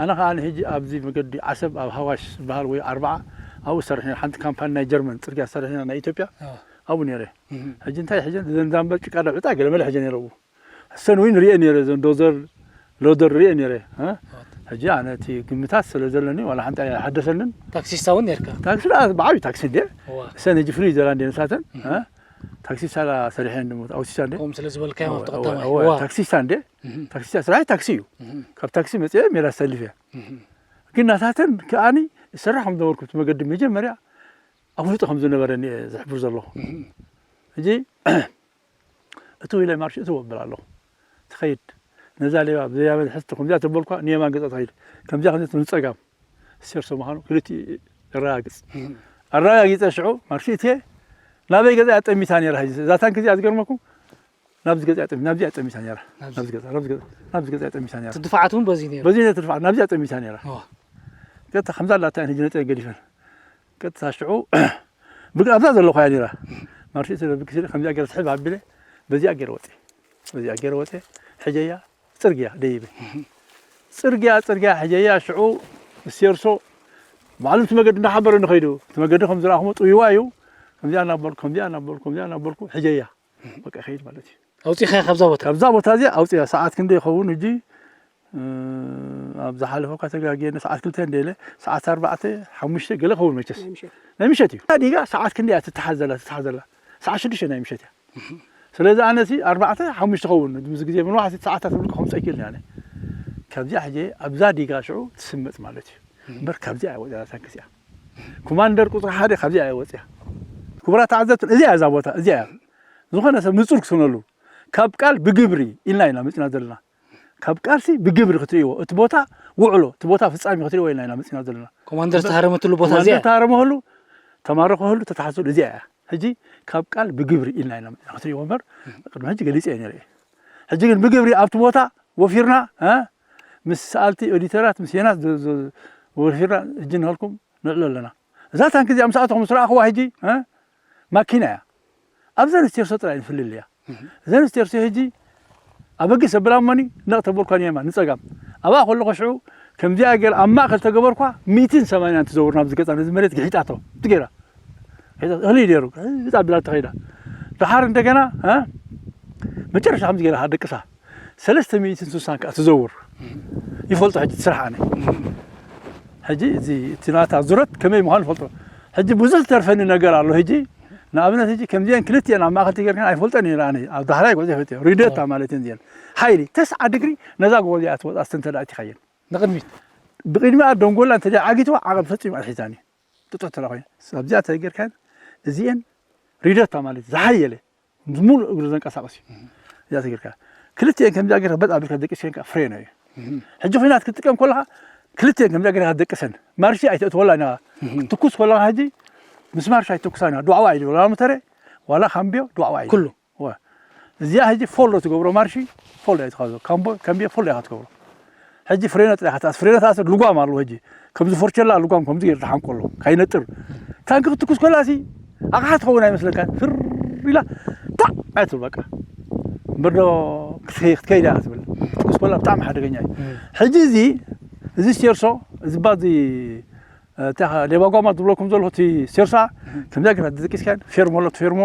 ኣነ ከዓ ንሕጂ ኣብዚ መገዲ ዓሰብ ኣብ ሃዋሽ ዝበሃል ወይ ኣርባዓ ኣብኡ ዝሰርሕ ነይረ። ሓንቲ ካምፓኒ ናይ ጀርመን ፅርግያ ዝሰርሕ ነይረ ናይ ኢትዮጵያ ኣብኡ ነይረ። ሕጂ እንታይ ሕጂ ዘንዛንበር ጭቃ ዳብዕጣ ገለመለ ሕጂ ነይረ ኣብኡ። እሰን እውን ሪኤ ነይረ ዘን ዶዘር ሎደር ሪኤ ነይረ። እ? ሕጂ ኣነ እቲ ግምታት ስለ ዘለኒ ዋላ ሓንቲ ኣይሓደሰንን። ታክሲስታ እውን ነርካ? ታክሲ ደኣ ብዓብዩ ታክሲ እንዴ። እዋ። እሰን ሕጂ ፍሉይ ዘላ እንዴ ንሳተን። እ? ታክሲስታ ሰሪሐን ድሞ ኣውቲስታ እንዴ። ከምኡ ስለ ዝበልካዮ እዋ፣ ኣብቲ እዋ፣ ቀዳማይ። እዋ፣ እዋ። ታክሲስታ እንዴ። ታክሲስታ ስራሐይ ታክሲ እዩ። ካብ ታክሲ መፅአ ሜዳ ሰሊፈ። ግን ናታተን ከኣኒ ዝሰርሕ ከም ዝነበርኩ እቲ መገዲ መጀመርያ ኣፍልጦ ከም ዝነበረኒ እየ ዝሕብር ዘለኹ። ሕጂ እትው ኢለ ማርሽ እትው እብል ኣለኹ። ትኸይድ ነዛ ሌባ ብዘያበ ዝሕዝቲ ከምዚኣ ተበልኳ ንየማን ገጻ ትኸይድ ከምዚኣ ከምዚ ንጸጋም ሴርሶ ምዃኑ ክልቲኡ የረጋግጽ። ኣረጋጊጸ ሽዑ ማርሽ እትየ ናበይ ገዛ እያ ጠሚታ ነይራ። ሕጂ እዛ ታንኪ እዚኣ ዝገርመኩም ናብዚ ገዛ እያ ጠሚ ናብዚ እያ ጠሚታ ነይራ። ናብዚ ገዛ ናብዚ ገዛ ናብዚ ገዛ እያ ጠሚታ ነይራ። እቲ ድፋዓት እውን በዚ ነይሩ። በዚ ነቲ ድፋዓት ናብዚ እያ ጠሚታ ነይራ። እዋ። ቀጥታ ከምዛ ኣላታ ሕጂ ነጸ ገዲፈን ቀጥታ ሽዑ ብግ ኣብዛ ዘለኹ እያ ነይራ። ማርሽ ስለብግሲ ከምዚኣ ገይረ ስሕብ ኣቢለ በዚኣ ገይረ ወፀ በዚኣ ገይረ ወፀ ሕጀያ ፅርግያ ደይበ ፅርግያ ፅርግያ ሕጀያ ሽዑ ሴርሶ ባዕሉ እቲ መገዲ እንዳሓበረ ንኸይዱ እቲ መገዲ ከም ዝረኣኹሞ ጥውይዋ እዩ። ከምዚኣ እናበልኩ ከምዚኣ እናበልኩ ከምዚኣ እናበልኩ ሕጀያ በቃ ይኸይድ ማለት እዩ። ኣውፂኻያ ካብዛ ቦታ? ካብዛ ቦታ እዚኣ ኣውፅያ ሰዓት ክንደ ይኸውን ሕጂ ኣብ ዝሓለፈ እኳ ተጋግየ ሰዓት ክልተ እንደ ኢለ ሰዓት ኣርባዕተ ሓሙሽተ ገለ ክኸውን መቸስ ናይ ምሸት እዩ። ዲጋ ሰዓት ክንደያ ትተሓዘላ ትተሓዘላ ሰዓት ሽዱሽተ ናይ ምሸት እያ። ስለዚ ኣነሲ ኣርባዕተ ሓሙሽተ ኸውን ምስ ግዜ ምንዋሕ ሰዓታት ብልኩ ከምፀ ይክእል ኣነ ካብዚኣ ሕጂ ኣብዛ ዲጋ ሽዑ ትስመፅ ማለት እዩ። እምበር ካብዚኣ ኣይወፅያ ታንክስ እያ። ኮማንደር ቁፅሪ ሓደ ካብዚኣ ኣይወፅያ። ክቡራት ተዓዘብትን እዚኣ እዛ ቦታ እዚኣ እያ። ዝኾነ ሰብ ንፁር ክስነሉ ካብ ቃል ብግብሪ ኢልና ኢና መፅና ዘለና። ካብ ቃልሲ ብግብሪ ክትርእይዎ እቲ ቦታ ውዕሎ እቲ ቦታ ፍጻሜ ክትርእይዎ ኢልና ኢና መፂና ዘለና። ኮማንደር ዝተሃረመትሉ ቦታ እዚኣ። ኮማንደር ተሃረመሉ ተማረኸሉ ተታሓዘሉ እዚኣ እያ። ሕጂ ካብ ቃል ብግብሪ ኢልና ኢና መፂና ክትርእይዎ እምበር ቅድሚ ሕጂ ገሊፀ እየ ነይረ። ሕጂ ግን ብግብሪ ኣብቲ ቦታ ወፊርና እ ምስ ሰኣልቲ ኦዲተራት ምስ የናት ወፊርና ሕጂ ንሃልኩም ንዕሎ ኣለና። እዛ ታንኪ እዚኣ ምስ ኣተኹም ምስ ረኣኽዋ ሕጂ እ ማኪና እያ። ኣብዘን ስቴርሶ ጥራይ ንፍልል እያ። እዘን ስቴርሶ ሕጂ ኣበጊስ ኣብላ እሞኒ ነቕ ተበልኳ ንየማን ንጸጋም ኣብኣ ከለኹ ሽዑ ከምዚኣ ገይር ኣብ ማእከል ተገበርኳ ሚእትን ሰማንያን ትዘውር ናብዚ ገጻ ነዚ መሬት ግሒጣቶ እቲ ገይራ እህሊ ነይሩ ግሒጣ ኣቢላ ተኸይዳ። ደሓር እንደገና መጨረሻ ከምዚ ገይራ ደቅሳ ሰለስተ ሚእትን ስሳን ከዓ ትዘውር ይፈልጦ ሕጂ ትስራሕ ኣነ ሕጂ እዚ እቲ ናታ ዙረት ከመይ ምዃኑ ይፈልጦ። ሕጂ ብዙሕ ዝተርፈኒ ነገር ኣሎ። ሕጂ ንኣብነት ሕጂ ከምዚአን ክልቲአን ኣብ ማእኸል ተገርካን ኣይፈልጠን እየ ኣነ ኣብ ዳሕራይ ጎዜ ፈጥ ሪደታ ማለት እየን እዚአን ሓይሊ ተስዓ ድግሪ ነዛ ጎቦ እዚኣ ትወጣ ስተንተ ዳእቲ ኻየን ንቕድሚት ብቅድሚኣ ደንጎላ እንተ ዓጊትዋ ዓቐብ ፈጺሙ ኣይሒዛን እዩ። ጥጡሕ ተላ ኮይነ ኣብዚኣ ተገርካን እዚአን ሪደታ ማለት ዝሓየለ ሙሉእ እግሩ ዘንቀሳቕስ እዩ። እዚኣ ተገርካ ክልቲኤን ከምዚኣ ገርካ በጥ ኣቢልካ ደቂስከን ከዓ ፍሬኖ እዩ። ሕጂ ኩናት ክትጥቀም ከለኻ ክልቲኤን ከምዚኣ ገርካ ደቅሰን ማርሺ ኣይተእትወላ ኢና ክትኩስ ከለኻ ሕጂ ምስ ማርሺ ኣይተኩሳ ኢና ዱዓዋ እዩ ዋላ ሞተረ ዋላ ካምቢዮ ዱዓዋ እዩ። ኩሉ እዚኣ ሕጂ ፎሎ ትገብሮ ማርሺ ፎሎ እያ ትኻዞ ካምቦ ካምቢዮ ፎሎ እያ ትገብሮ። ሕጂ ፍሬኖ ጥራይ ካትኣስ ፍሬኖ ተኣስር ልጓም ኣለዎ ሕጂ ከምዚ ፎርቸላ ልጓም ከምዚ ገይሩ ተሓንቆሎ ካይነጥር ታንኪ ክትኩስ ኮላሲ ኣቕሓ ትኸውን ኣይመስለካን ፍር ኢላ ታ ኣይትብል በቃ እምበር ዶ ክትከይድ እያ ትብል ክትኩስ ኮላ ብጣዕሚ ሓደገኛ እዩ። ሕጂ እዚ እዚ ስቴርሶ እዚ ባዚ እታ ሌባ ጓማ ዝብለኩም ዘለኹ እቲ ሴርሳ ከምዛ ጌርካ ተደቂስካ ፌርሞ ኣሎ፣ ፌርሞ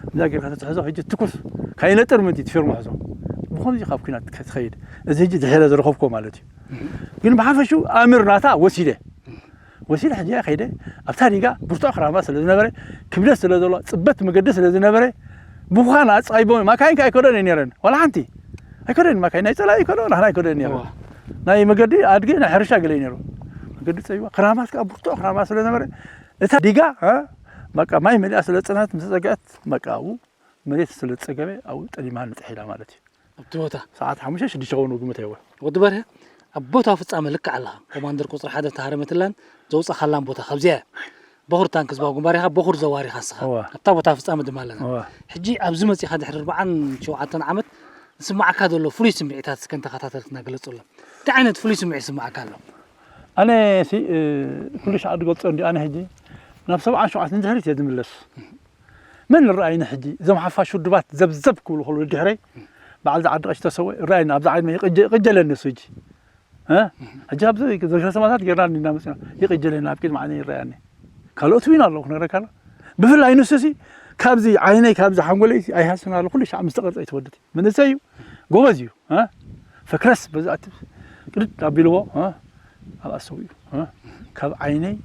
ከምዛ ጌርካ ተትሕዞ ሕጂ ትኩስ ካይነጥር ምእንቲ እቲ ፌርሞ ሕዞ። ብኸምዚ ካብ ኲናት ክትኸይድ፣ እዚ ሕጂ ድሒረ ዝረኸብኩዎ ማለት እዩ። ግን ብሓፈሹ ኣምር ናታ ወሲደ። ወሲደ ሕጂ ከይደ ኣብታ ዲጋ ብርቱዕ ክራማ ስለ ዝነበረ፣ ክብደት ስለ ዘሎ፣ ጽበት መገዲ ስለ ዝነበረ፣ ብዃን ኣጻይቦ ማካይን ከኣ ኣይከደን እየ ነይረን። ዋላ ሓንቲ ኣይከደን ማካይን፣ ናይ ጸላኢ ኣይከዶ፣ ናህና ኣይከደን ነይረን። እዋ። ናይ መገዲ ኣድጊ ናይ ሕርሻ ገለ እዩ ነይሩ። መገዲ ጸይዋ፣ ክራማት ከኣ ብርቱዕ ክራማ ስለ ዝነበረ፣ እታ ዲጋ፣ እ፣ በቃ ማይ መሊኣ ስለ ዝጸንሐት፣ ምስ ጸገዐት፣ በቃ ኣብኡ መሬት ስለ ዝጸገበ፣ ኣብኡ ጠሊማ ንጥሕ ኢላ ማለት እዩ። ኣብቲ ቦታ? ሰዓት ሓሙሽተ ሽዱሽተ ክኸውን ግምት እየ። ወዲ በርሀ፣ ኣብ ቦታ ፍጻመ ልክዕ ኣለኻ። ኮማንደር ቁጽሪ ሓደ ተሃረመትላን ዘውጻኻላን ቦታ ካብዚኣ እያ። በኹር ታንክ ህዝባዊ ግንባር ኢኻ፣ በኹር ዘዋር ኢኻ እስኻ። እዋ። ኣብታ ቦታ ፍጻመ ድማ ኣለና። እዋ። ሕጂ ኣብዚ መጺኻ ድሕሪ ኣርብዓን ሸውዓተን ዓመት ዝስምዓካ ዘሎ ፍሉይ ስምዒታት እስከ ንተኸታተልትና ግለጹሎም። እንታይ ዓይነት ፍሉይ ስምዒት ይስምዓካ ኣሎ? ኣነ ሲ፣ እ፣ ኩሉ ሻዕ ዝገልጾ እንዲ ኣነ ሕጂ ናብ ሰብዓን ሸውዓተን ድሕሪት እየ ዝምለስ። መን ይረኣይኒ ሕጂ? እዞም ሓፋሽ ውድባት ዘብዘብ ክብሉ ከለዉ ድሕረይ፣ በዓል ዝዓዲ ቀሺ ተሰወ ይረኣይኒ። ኣብዚ ዓይኒ ይቕጀ-፣ ይቕጀለኒ እሱ ሕጂ። እ? ሕጂ ኣብዚ ዝክረ ሰማእታት ጌርና እንዲና መጺና። ይቕጀለኒ፣ ኣብ ቅድሚ ዓይነይ ይረኣየኒ። ካልኦት እውን ኣለዉ ክነግረካ ኣሎ። ብፍላይ ንሱ ሲ፣ ካብዚ ዓይነይ፣ ካብዚ ሓንጎለይ ሲ ኣይሃስን ኣሎ። ኩሉ ሻዕ ምስ ተቐርጸ እዩ ትወድት። መንእሰይ እዩ። ጎበዝ እዩ። እ? ፈክረስ በዚ ኣቲ ቅድድ ኣቢልዎ፣ እ? ኣብ ኣሰው እዩ። እ? ካብ ዓይነይ፣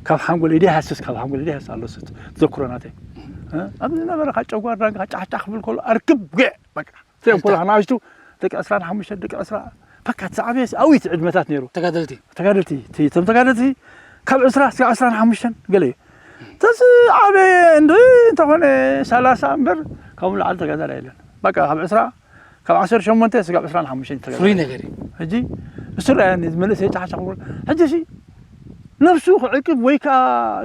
ካብ ሓንጎለይ ደይ ሃስስ፣ ካብ ሓንጎለይ ደይ ሃስስ ኣሎ ስት-፣ ተዘክሮ ናተይ። እ? ኣብዚ ነበረ ካብ ጨጓር ዳንጋ ጫሕጫሕ ክብል ከሎ ኣርክብ ጌዕ፣ በቃ። እዚኦም ኩሉ ንኣሽቱ ደቂ ዕስራን ሓሙሽተን ደቂ ዕስራ፣ በቃ እቲ ዝዓበየ ኣብቲ ዕድመታት ነይሩ። ተጋደልቲ? ተጋደልቲ፣ እቲ፣ እቶም ተጋደልቲ ካብ ዕስራ እስካብ ዕስራን ሓሙሽተን ገለ እዩ። ተዝዓበየ እንዶ እንተኾነ ሰላሳ እምበር ካብኡ ንላዕሊ ተጋዳላይ የለን። በቃ ካብ ዕስራ፣ ካብ ዓሰርተ ሸሞንተ እስካብ ዕስራን ሓሙሽተን ተጋዳላይ። ፍሉይ ነገር እዩ። ሕጂ እሱ ረኣየኒ፣ እዚ መንእሰይ ጫሕጫሕ ክብል። ሕጂ ሲ ነብሱ ክዕቅብ ወይ ከኣ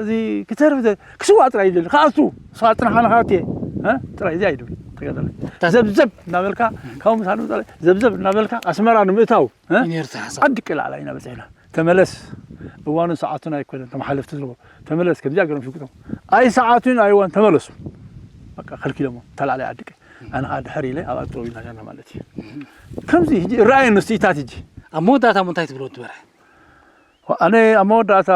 እዚ ክተርፍ ዘ-፣ ክስዋእ ጥራይ ይደሊ። ከኣቱ፣ ንስኻ ጽንሓ ንኻቴ፣ እ? ጥራይ እዚ ኣይድብል። ተጋዳላይ። ታ- ዘብዘብ እናበልካ፣ ካብኡ ምሳኑ ጥራይ ዘብዘብ እናበልካ ኣስመራ ንምእታው፣ እ? እዩ ነይሩ እቲ ሓሳብ። ዓዲ ቅላዕላ ኢና በጺሕና። ተመለስ፣ እዋኑን ሰዓቱን ኣይኮነን፣ እቶም ሓለፍቲ ዝነበሩ። ተመለስ፣ ከምዚኣ ገይሮም ሽጉጦም። ኣይ ሰዓቱን ኣይ እዋን፣ ተመለሱ። በቃ፣ ከልኪሎሞ፣ ተላዕላይ ዓዲ ቀ-፣ ኣነ ኸኣ ድሕር ኢለ ኣብ ኣጥሮ ኢልና ሻና ማለት እዩ። ከምዚ፣ ሕጂ፣ ረኣየኒ፣ ንስቲታት፣ ሕጂ። ኣብ መወዳእታ፣ እንታይ ትብሎ ትበርሐ? ኣነ ኣብ መወዳእታ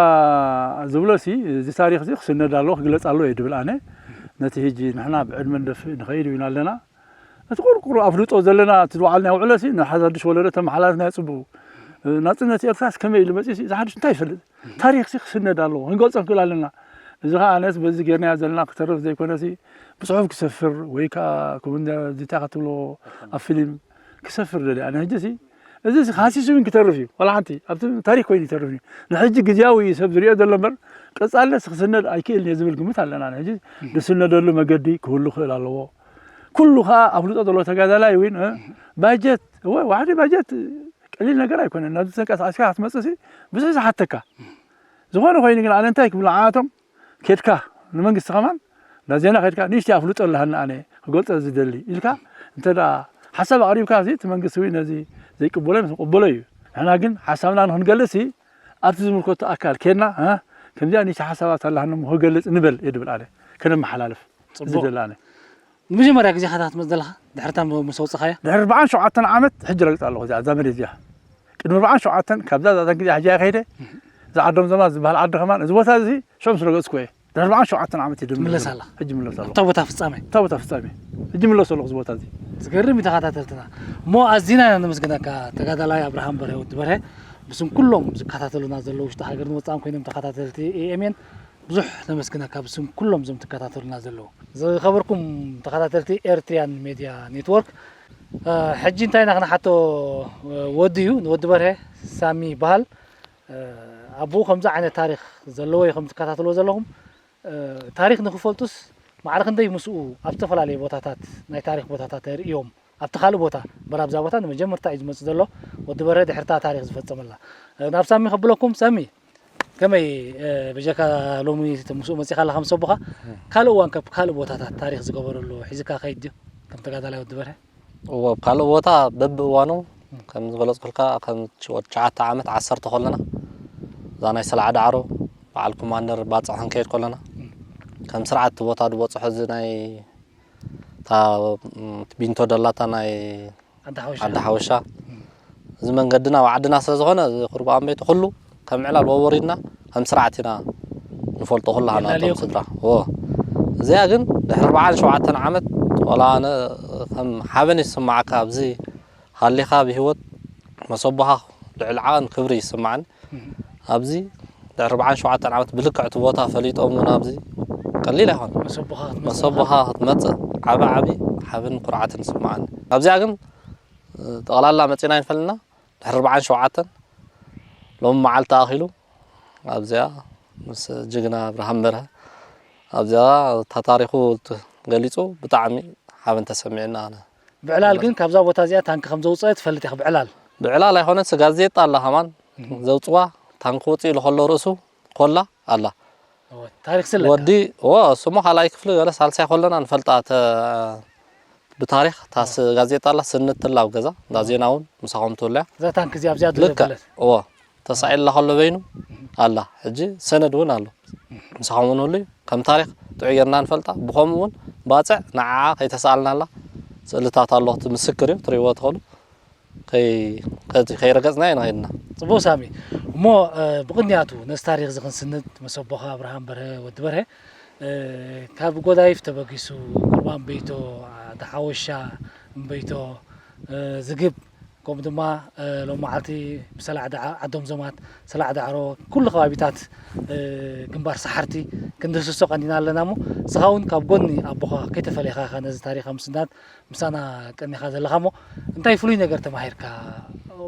ዝብሎሲ፣ እዚ ታሪኽዚ ክስነድ ኣለዎ፣ ክግለጽ ኣለዎ እየ ድብል ኣነ። ነቲ ሕጂ ንሕና ብዕድመ ንደፍእ ንኸይድ ኢና ኣለና። እቲ ቁርቁሩ ኣፍልጦ ዘለና፣ እቲ ዝወዓልናዮ ውዕሎሲ፣ ንሓድሽ ወለዶ ተመሓላልፍናዮ ጽቡቕ። ናጽነት ኤርትራስ ከመይ ኢሉ መጺኡሲ፣ እዚ ሓድሽ እንታይ ይፈልጥ? ታሪኽሲ ክስነድ ኣለዎ፣ ክንገልጾ ክንክእል ኣለና። እዚ ኸኣ ኣነስ በዚ ጌርናዮ ዘለና ክተርፍ ዘይኮነሲ፣ ብጽሑፍ ክሰፍር ወይ ከኣ ኮመንዳ ዚታ ክትብሎ ኣብ ፊልም ክሰፍር ደልየ። ኣነ ሕጂሲ፣ እዚ ሃሲሱ እውን ክተርፍ እዩ። ዋላ ሓንቲ ኣብቲ ታሪኽ ኮይኑ ይተርፍ እዩ። ንሕጂ ግዝያዊ እዩ ሰብ ዝሪኦ ዘሎ እምበር፣ ቀጻልነት ክስነድ ኣይክእልን እየ ዝብል ግምት ኣለና። ሕጂ ዝስነደሉ መገዲ ክህሉ ክእል ኣለዎ። ኩሉ ኸኣ ኣፍልጦ ዘለዎ ተጋዳላይ እውን፣ እ፣ ባጀት፣ እወ፣ ዋሕዲ ባጀት ቀሊል ነገር ኣይኮነን። ናብዚ ተንቀሳቒስካ ክትመጽእሲ ብዙሕ ዝሓተካ። ዝኾነ ኮይኑ ግን ኣነ እንታይ ክብል ንዓቶም፣ ኬድካ ንመንግስቲ ከማን፣ ናብ ዜና ኬድካ፣ "ንእሽተይ ኣፍልጦ ኣለሃኒ ኣነ ክገልጾ ዝደሊ" ኢልካ እንተ ደኣ ሓሳብ ኣቕሪብካ፣ እዚ እቲ መንግስቲ እውን ነዚ ዘይቅበሎ ይመስል፣ ቅበሎ እዩ። ንሕና ግን ሓሳብና ንኽንገልጽ፣ ኣብቲ ዝምልከቶ ኣካል ኬድና፣ "እ፣ ከምዚኣ ንእሽተይ ሓሳባት ኣለሃኒ እሞ ክገልጽ" ንበል እየ ድብል ኣነ። ከነመሓላልፍ ጽቡቕ። ዝደሊ ኣነ። ንመጀመርያ ግዜ ኢኻ ትመጽእ ዘለኻ? ድሕሪ እታ ምስ ኣውጻኻያ? ድሕሪ ኣርብዓን ሸውዓተን ዓመት ሕጂ ረግጻ ኣለኹ እዚኣ፣ እዛ መሬት እዚኣ። ቅድሚ ኣርብዓን ሸውዓተን፣ ካብዛ ዛዛን ግዜ ሕጂ ከይደ፣ እዛ ዓዶም ዘማ ዝበሃል ዓዲ ከማን፣ እዚ ቦታ እዚ ሽዑ ምስ ረገጽኩ እየ። ድሕሪ ኣርብዓን ሸውዓተን ዓመት እዩ ድምር ትምለስ ዘሎ። ኣላ? ሕጂ ምለስ ኣለኹ። እታ ቦታ ፍጻመ? እታ ቦታ ፍጻመ። ሕጂ ምለስ ኣለኹ እዚ ቦታ እዚ። ዝገርም እዩ ተኸታተልትና። እሞ ኣዚና ኢና ነመስግነካ ተጋዳላይ ኣብርሃም በርሀ ወዲ በርሀ። ብስም ኩሎም ዝከታተሉና ዘለዉ ውሽጢ ሃገርን ወጻእን ኮይኖም ተኸታተልቲ ኤ ኤም ኤን ብዙሕ ነመስግነካ ብስም ኩሎም እዞም ትከታተሉና ዘለዉ። ዝኸበርኩም ተኸታተልቲ ኤርትሪያን ሜድያ ኔትወርክ፣ እ፣ ሕጂ እንታይ ኢና ክንሓቶ፣ እ፣ ወዲ እዩ፣ ንወዲ በርሀ ሳሚ ይበሃል። እ፣ ኣቦኡ ከምዚ ዓይነት ታሪኽ ዘለዎ እዩ ከም ትከታተልዎ ዘለኹም። እ፣ ታሪኽ ንኽፈልጡስ ማዕረ ክንደይ ምስኡ ኣብ ዝተፈላለየ ቦታታት፣ ናይ ታሪኽ ቦታታት ርእዮም ኣብቲ ካልእ ቦታ፣ እምበር ኣብዛ ቦታ ንመጀመርታ እዩ ዝመጽእ ዘሎ። ወዲ በርሀ ድሕርታ ታሪኽ ዝፈጸመላ። እ፣ ናብ ሳሚ ከብለኩም። ሳሚ፣ ከመይ፣ እ፣ ብጀካ ሎሚ ምስኡ መጺኻ ኣለኻ ምስ ኣቦኻ፣ ካልእ እዋን ከ ካልእ ቦታታት ታሪኽ ዝገበረሉ ሒዝካ ከይድ ድዩ? ከም ተጋዳላይ ወዲ በርሀ? እወ፣ ኣብ ካልእ ቦታ በብእዋኑ፣ ከም ዝገለጽኩልካ፣ ከም ወዲ ትሽዓተ ዓመት፣ ዓሰርተ ከለና፣ እዛ ናይ ሰላዓ ዳዕሮ፣ በዓል ኮማንደር ባጽዕ ክንከይድ ከለና፣ ከም ስርዓት እቲ ቦታ ዝበጽሖ እዚ ናይ እታ፣ ም፣ ቢንቶ ደላታ ናይ ዓዲ ሓወሻ። ዓዲ ሓወሻ። ም። እዚ መንገድና ኣብ ዓድና ስለ ዝኾነ፣ እዚ ቁርባ ኣንበይቲ ኩሉ ከም ዕላል ወወሪድና ከም ስርዓት ኢና ንፈልጦ ኩላህና እቶም ስድራ። እዎ። እዚኣ ግን ድሕሪ ኣርብዓን ሸውዓተን ዓመት ዋላ ኣነ ከም ሓበን ይስምዓካ፣ ኣብዚ ሃሊኻ ብህይወት መሰቦኻ ልዕሊ ዓቐን ክብሪ ይስምዓኒ። ኣብዚ ድሕሪ ኣርብዓን ሸውዓተን ዓመት ብልክዕ እቲ ቦታ ፈሊጦም እውን ኣብዚ ቀሊል ኣይኮነን። መሰቦኻ ክትመጽእ ዓቢ ዓቢ ሓበን ኩርዓትን ይስምዓኒ። ኣብዚኣ ግን ጠቕላላ መጺና ኣይንፈልጥና። ድሕሪ ኣርብዓን ሸውዓተን ሎም መዓልቲ ኣኺሉ ኣብዚኣ ምስ ጅግና ኣብርሃም በርሀ ኣብዚኣ እታ ታሪኹ ገሊጹ ብጣዕሚ ሓበን ተሰሚዕና። ኣነ ብዕላል ግን ካብዛ ቦታ እዚኣ ታንኪ ከም ዘውፅአ ትፈልጥ ኢኻ? ብዕላል ብዕላል ኣይኮነን፣ ስ ጋዜጣ ኣላ ከማን ዘውፅዋ። ታንኪ ወፂኡ ኢሉ ከሎ ርእሱ ኮላ ኣላ። ታሪክ ስለ ወዲ ዎ ስሙ ካልኣይ ክፍሊ ገለ ሳልሳይ ኮለና ንፈልጣ። ብታሪክ ታስ ጋዜጣ ኣላ ስንትላ ኣብ ገዛ እንዳ ዜና እውን ምሳኹም ትውልያ። እዛ ታንክ እዚኣ ኣብዚኣ ልክዕ። እዎ ተሳኢላ ከሎ በይኑ ኣላ። ሕጂ ሰነድ እውን ኣሎ ምሳኹም እውን ህሉ ከም ታሪክ ጥዑይ ጌርና ንፈልጣ። ብኸምኡ እውን ባፅዕ ንዓ ከይተሰኣልናላ ስእልታት ኣሎ እቲ ምስክር እዩ ትሪእዎ ትኽእሉ። ከይረገፅና ኢና ከይድና። ፅቡቅ ሳሚ። እሞ ብቅድሚያቱ ነዚ ታሪክ እዚ ክንስንድ መሰቦኻ ኣብርሃም በርሀ ወዲ በርሀ ካብ ጎዳይፍ ተበጊሱ፣ ቁርባን በይቶ፣ ዓዲ ሓወሻ፣ እምበይቶ፣ ዝግብ፣ ከምኡ ድማ ሎም መዓልቲ ብሰላዕ ዓዶም ዞማት፣ ሰላዕ ዳዕሮ፣ ኩሉ ከባቢታት ግንባር ሰሓርቲ ክንድህስሶ ቀኒና ኣለና። እሞ ንስኻ እውን ካብ ጎኒ ኣቦኻ ከይተፈለኻ ኢኻ ነዚ ታሪክ ኣብ ምስናድ ምሳና ቀኒኻ ዘለኻ። እሞ እንታይ ፍሉይ ነገር ተማሂርካ?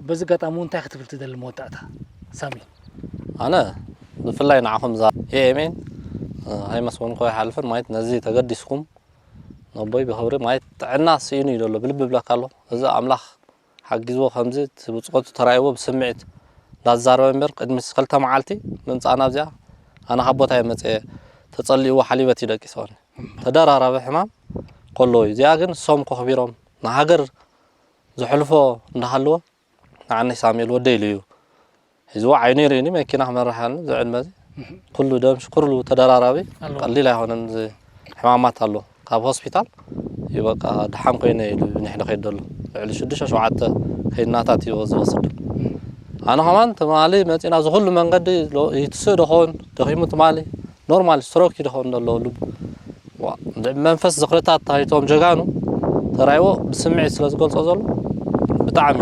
በዚ ኣጋጣሚ እውን እንታይ ክትብል ትደሊ መወዳእታ ሳሚ? ኣነ ብፍላይ ንዓኹም እዛ ኤኤምኤን ኣይመስገንኩ ኣይሓልፍን። ማለት ነዚ ተገዲስኩም ነቦይ ብኽብሪ ማለት ጥዕና ስኢኑ እዩ ዘሎ ብልቢ ብለካ ኣሎ። እዚ ኣምላኽ ሓጊዝዎ ከምዚ እቲ ብፅቆቱ ተራይዎ ብስምዒት እንዳዛረበ እምበር ቅድሚ ክልተ መዓልቲ ምምፃእና ኣብዚኣ ኣነ ካብ ቦታ እየ መፅየ ተፀሊእዎ ሓሊበት እዩ ደቂሰኒ። ተደራራቢ ሕማም ከለዎ እዩ። እዚኣ ግን ሶም ከኽቢሮም ንሃገር ዘሕልፎ እንዳሃለወ ንዓኒ ሳሙኤል ወደይ ኢሉ እዩ ሒዝዎ። ዓይኑ ይርእኒ መኪና ክመርሓኒ ዝዕድመ እዚ ኩሉ ደም ሽኩርሉ ተደራራቢ ኣለዎ። ቀሊል ኣይኮነን። እዚ ሕማማት ኣሎ ካብ ሆስፒታል እዩ በቃ ድሓን ኮይነ ኢሉ ኒሕዶ ከይድ ዘሎ ልዕሊ ሽዱሽተ ሸውዓተ ከይድናታት እዩ ዝወስድ። ኣነ ከማን ትማሊ መፂና እዚ ኩሉ መንገዲ ሎ- ይትስእ ዶ ኸውን ደኺሙ ትማሊ ኖርማል ስትሮክ እዩ ዶ ኸውን ዘሎ ልቡ ዋ፣ መንፈስ ዝኽርታት ታይቶም ጀጋኑ ተራይዎ ብስምዒት ስለ ዝገልጾ ዘሎ ብጣዕሚ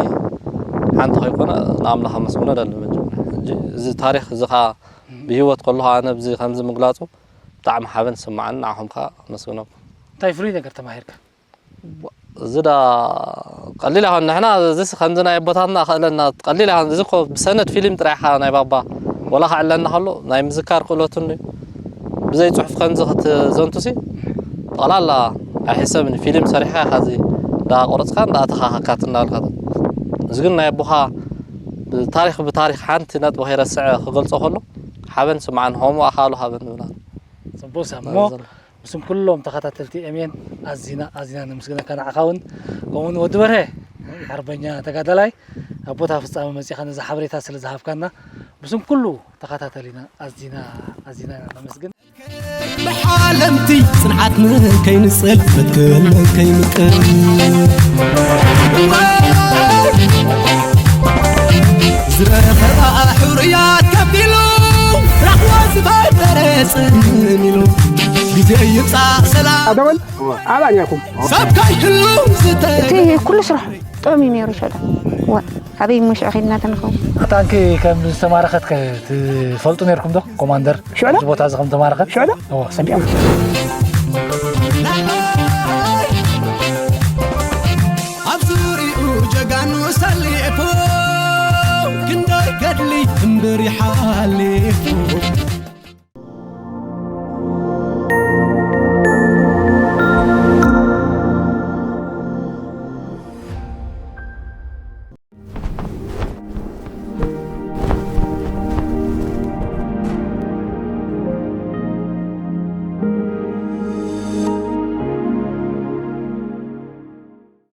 ሓንቲ ከይኮነ ንኣምላኽ ኣመስግኖ ደሊ መጀመርያ። ሕጂ እዚ ታሪኽ እዚ ኸዓ ብህይወት ከለኹ ኣነ ብዚ ከምዚ ምግላጹ ብጣዕሚ ሓበን ዝስምዓኒ ንዓኹም ኸዓ ኣመስግነኩም። እንታይ ፍሉይ ነገር ተማሂርካ? እዚ ዳ ቀሊል ኣይኮን ንሕና እዚስ ከምዚ ናይ ኣቦታትና ክእለና ቀሊል ኣይኮን እዚ እኮ ብሰነድ ፊልም ጥራይ ኢኻ ናይ ባባ ወላ ክዕለና ከሎ ናይ ምዝካር ክእለቱ እንድዩ። ብዘይ ጽሑፍ ከምዚ ክትዘንቱሲ ጠቕላላ ኣይሕሰብን እዩ። ፊልም ሰሪሕካ ኢኻ እዚ እንዳቆረጽካ እንዳኣተኻ ከካት እንዳበልካ እዚ ግን ናይ ኣቦኻ ብታሪኽ ብታሪኽ ሓንቲ ነጥቢ ከይረስዐ ክገልጾ ከሎ ሓበን ስምዓን ሆሞ ኣኻሉ ሃበን ንብላ። ጽቡቅ ሰብ እሞ ምስም ኩሎም ተኸታተልቲ ኤሜን ኣዚና ኣዚና ነመስግነካ ንዓኻ እውን ከምኡውን ወዲ በርሀ ሓርበኛ ተጋዳላይ ኣብ ቦታ ፍጻመ መጺኻ ነዚ ሓበሬታ ስለ ዝሃብካና ምስም ኩሉ ተኸታተሊና ኣዚና ኣዚና ነመስግን። ብሓለምቲ ጽንዓት ንከይንጽል ፍትክል ንከይምቅል ዝረኸባ ሕሩያት ከፊሉ ራሕዋ ዝፈጠረ ጽምም ኢሉ ግዜ ይምጻእ ሰላም ኣደወል ኣባኛኩም ሰብ ከይህሉ ዝተ እቲ ኩሉ ስራሕ ጥዑም እዩ ነይሩ። ሸዳ ወ ኣበይ እሞ ሽዑ ኸይድና ተንኸውን? ታንኪ ከም ዝተማረኸት ከ ትፈልጡ ነይርኩም ዶ? ኮማንደር ሽዑ ዶ? ኣብዚ ቦታ እዚ ከም ተማረኸት? ሽዑ ዶ? እዎ። ሰሚዖም። ኣብ ዙሪኡ ጀጋኑ ሰሊፉ ክንደይ ገድሊ እምብር ይሓሊፉ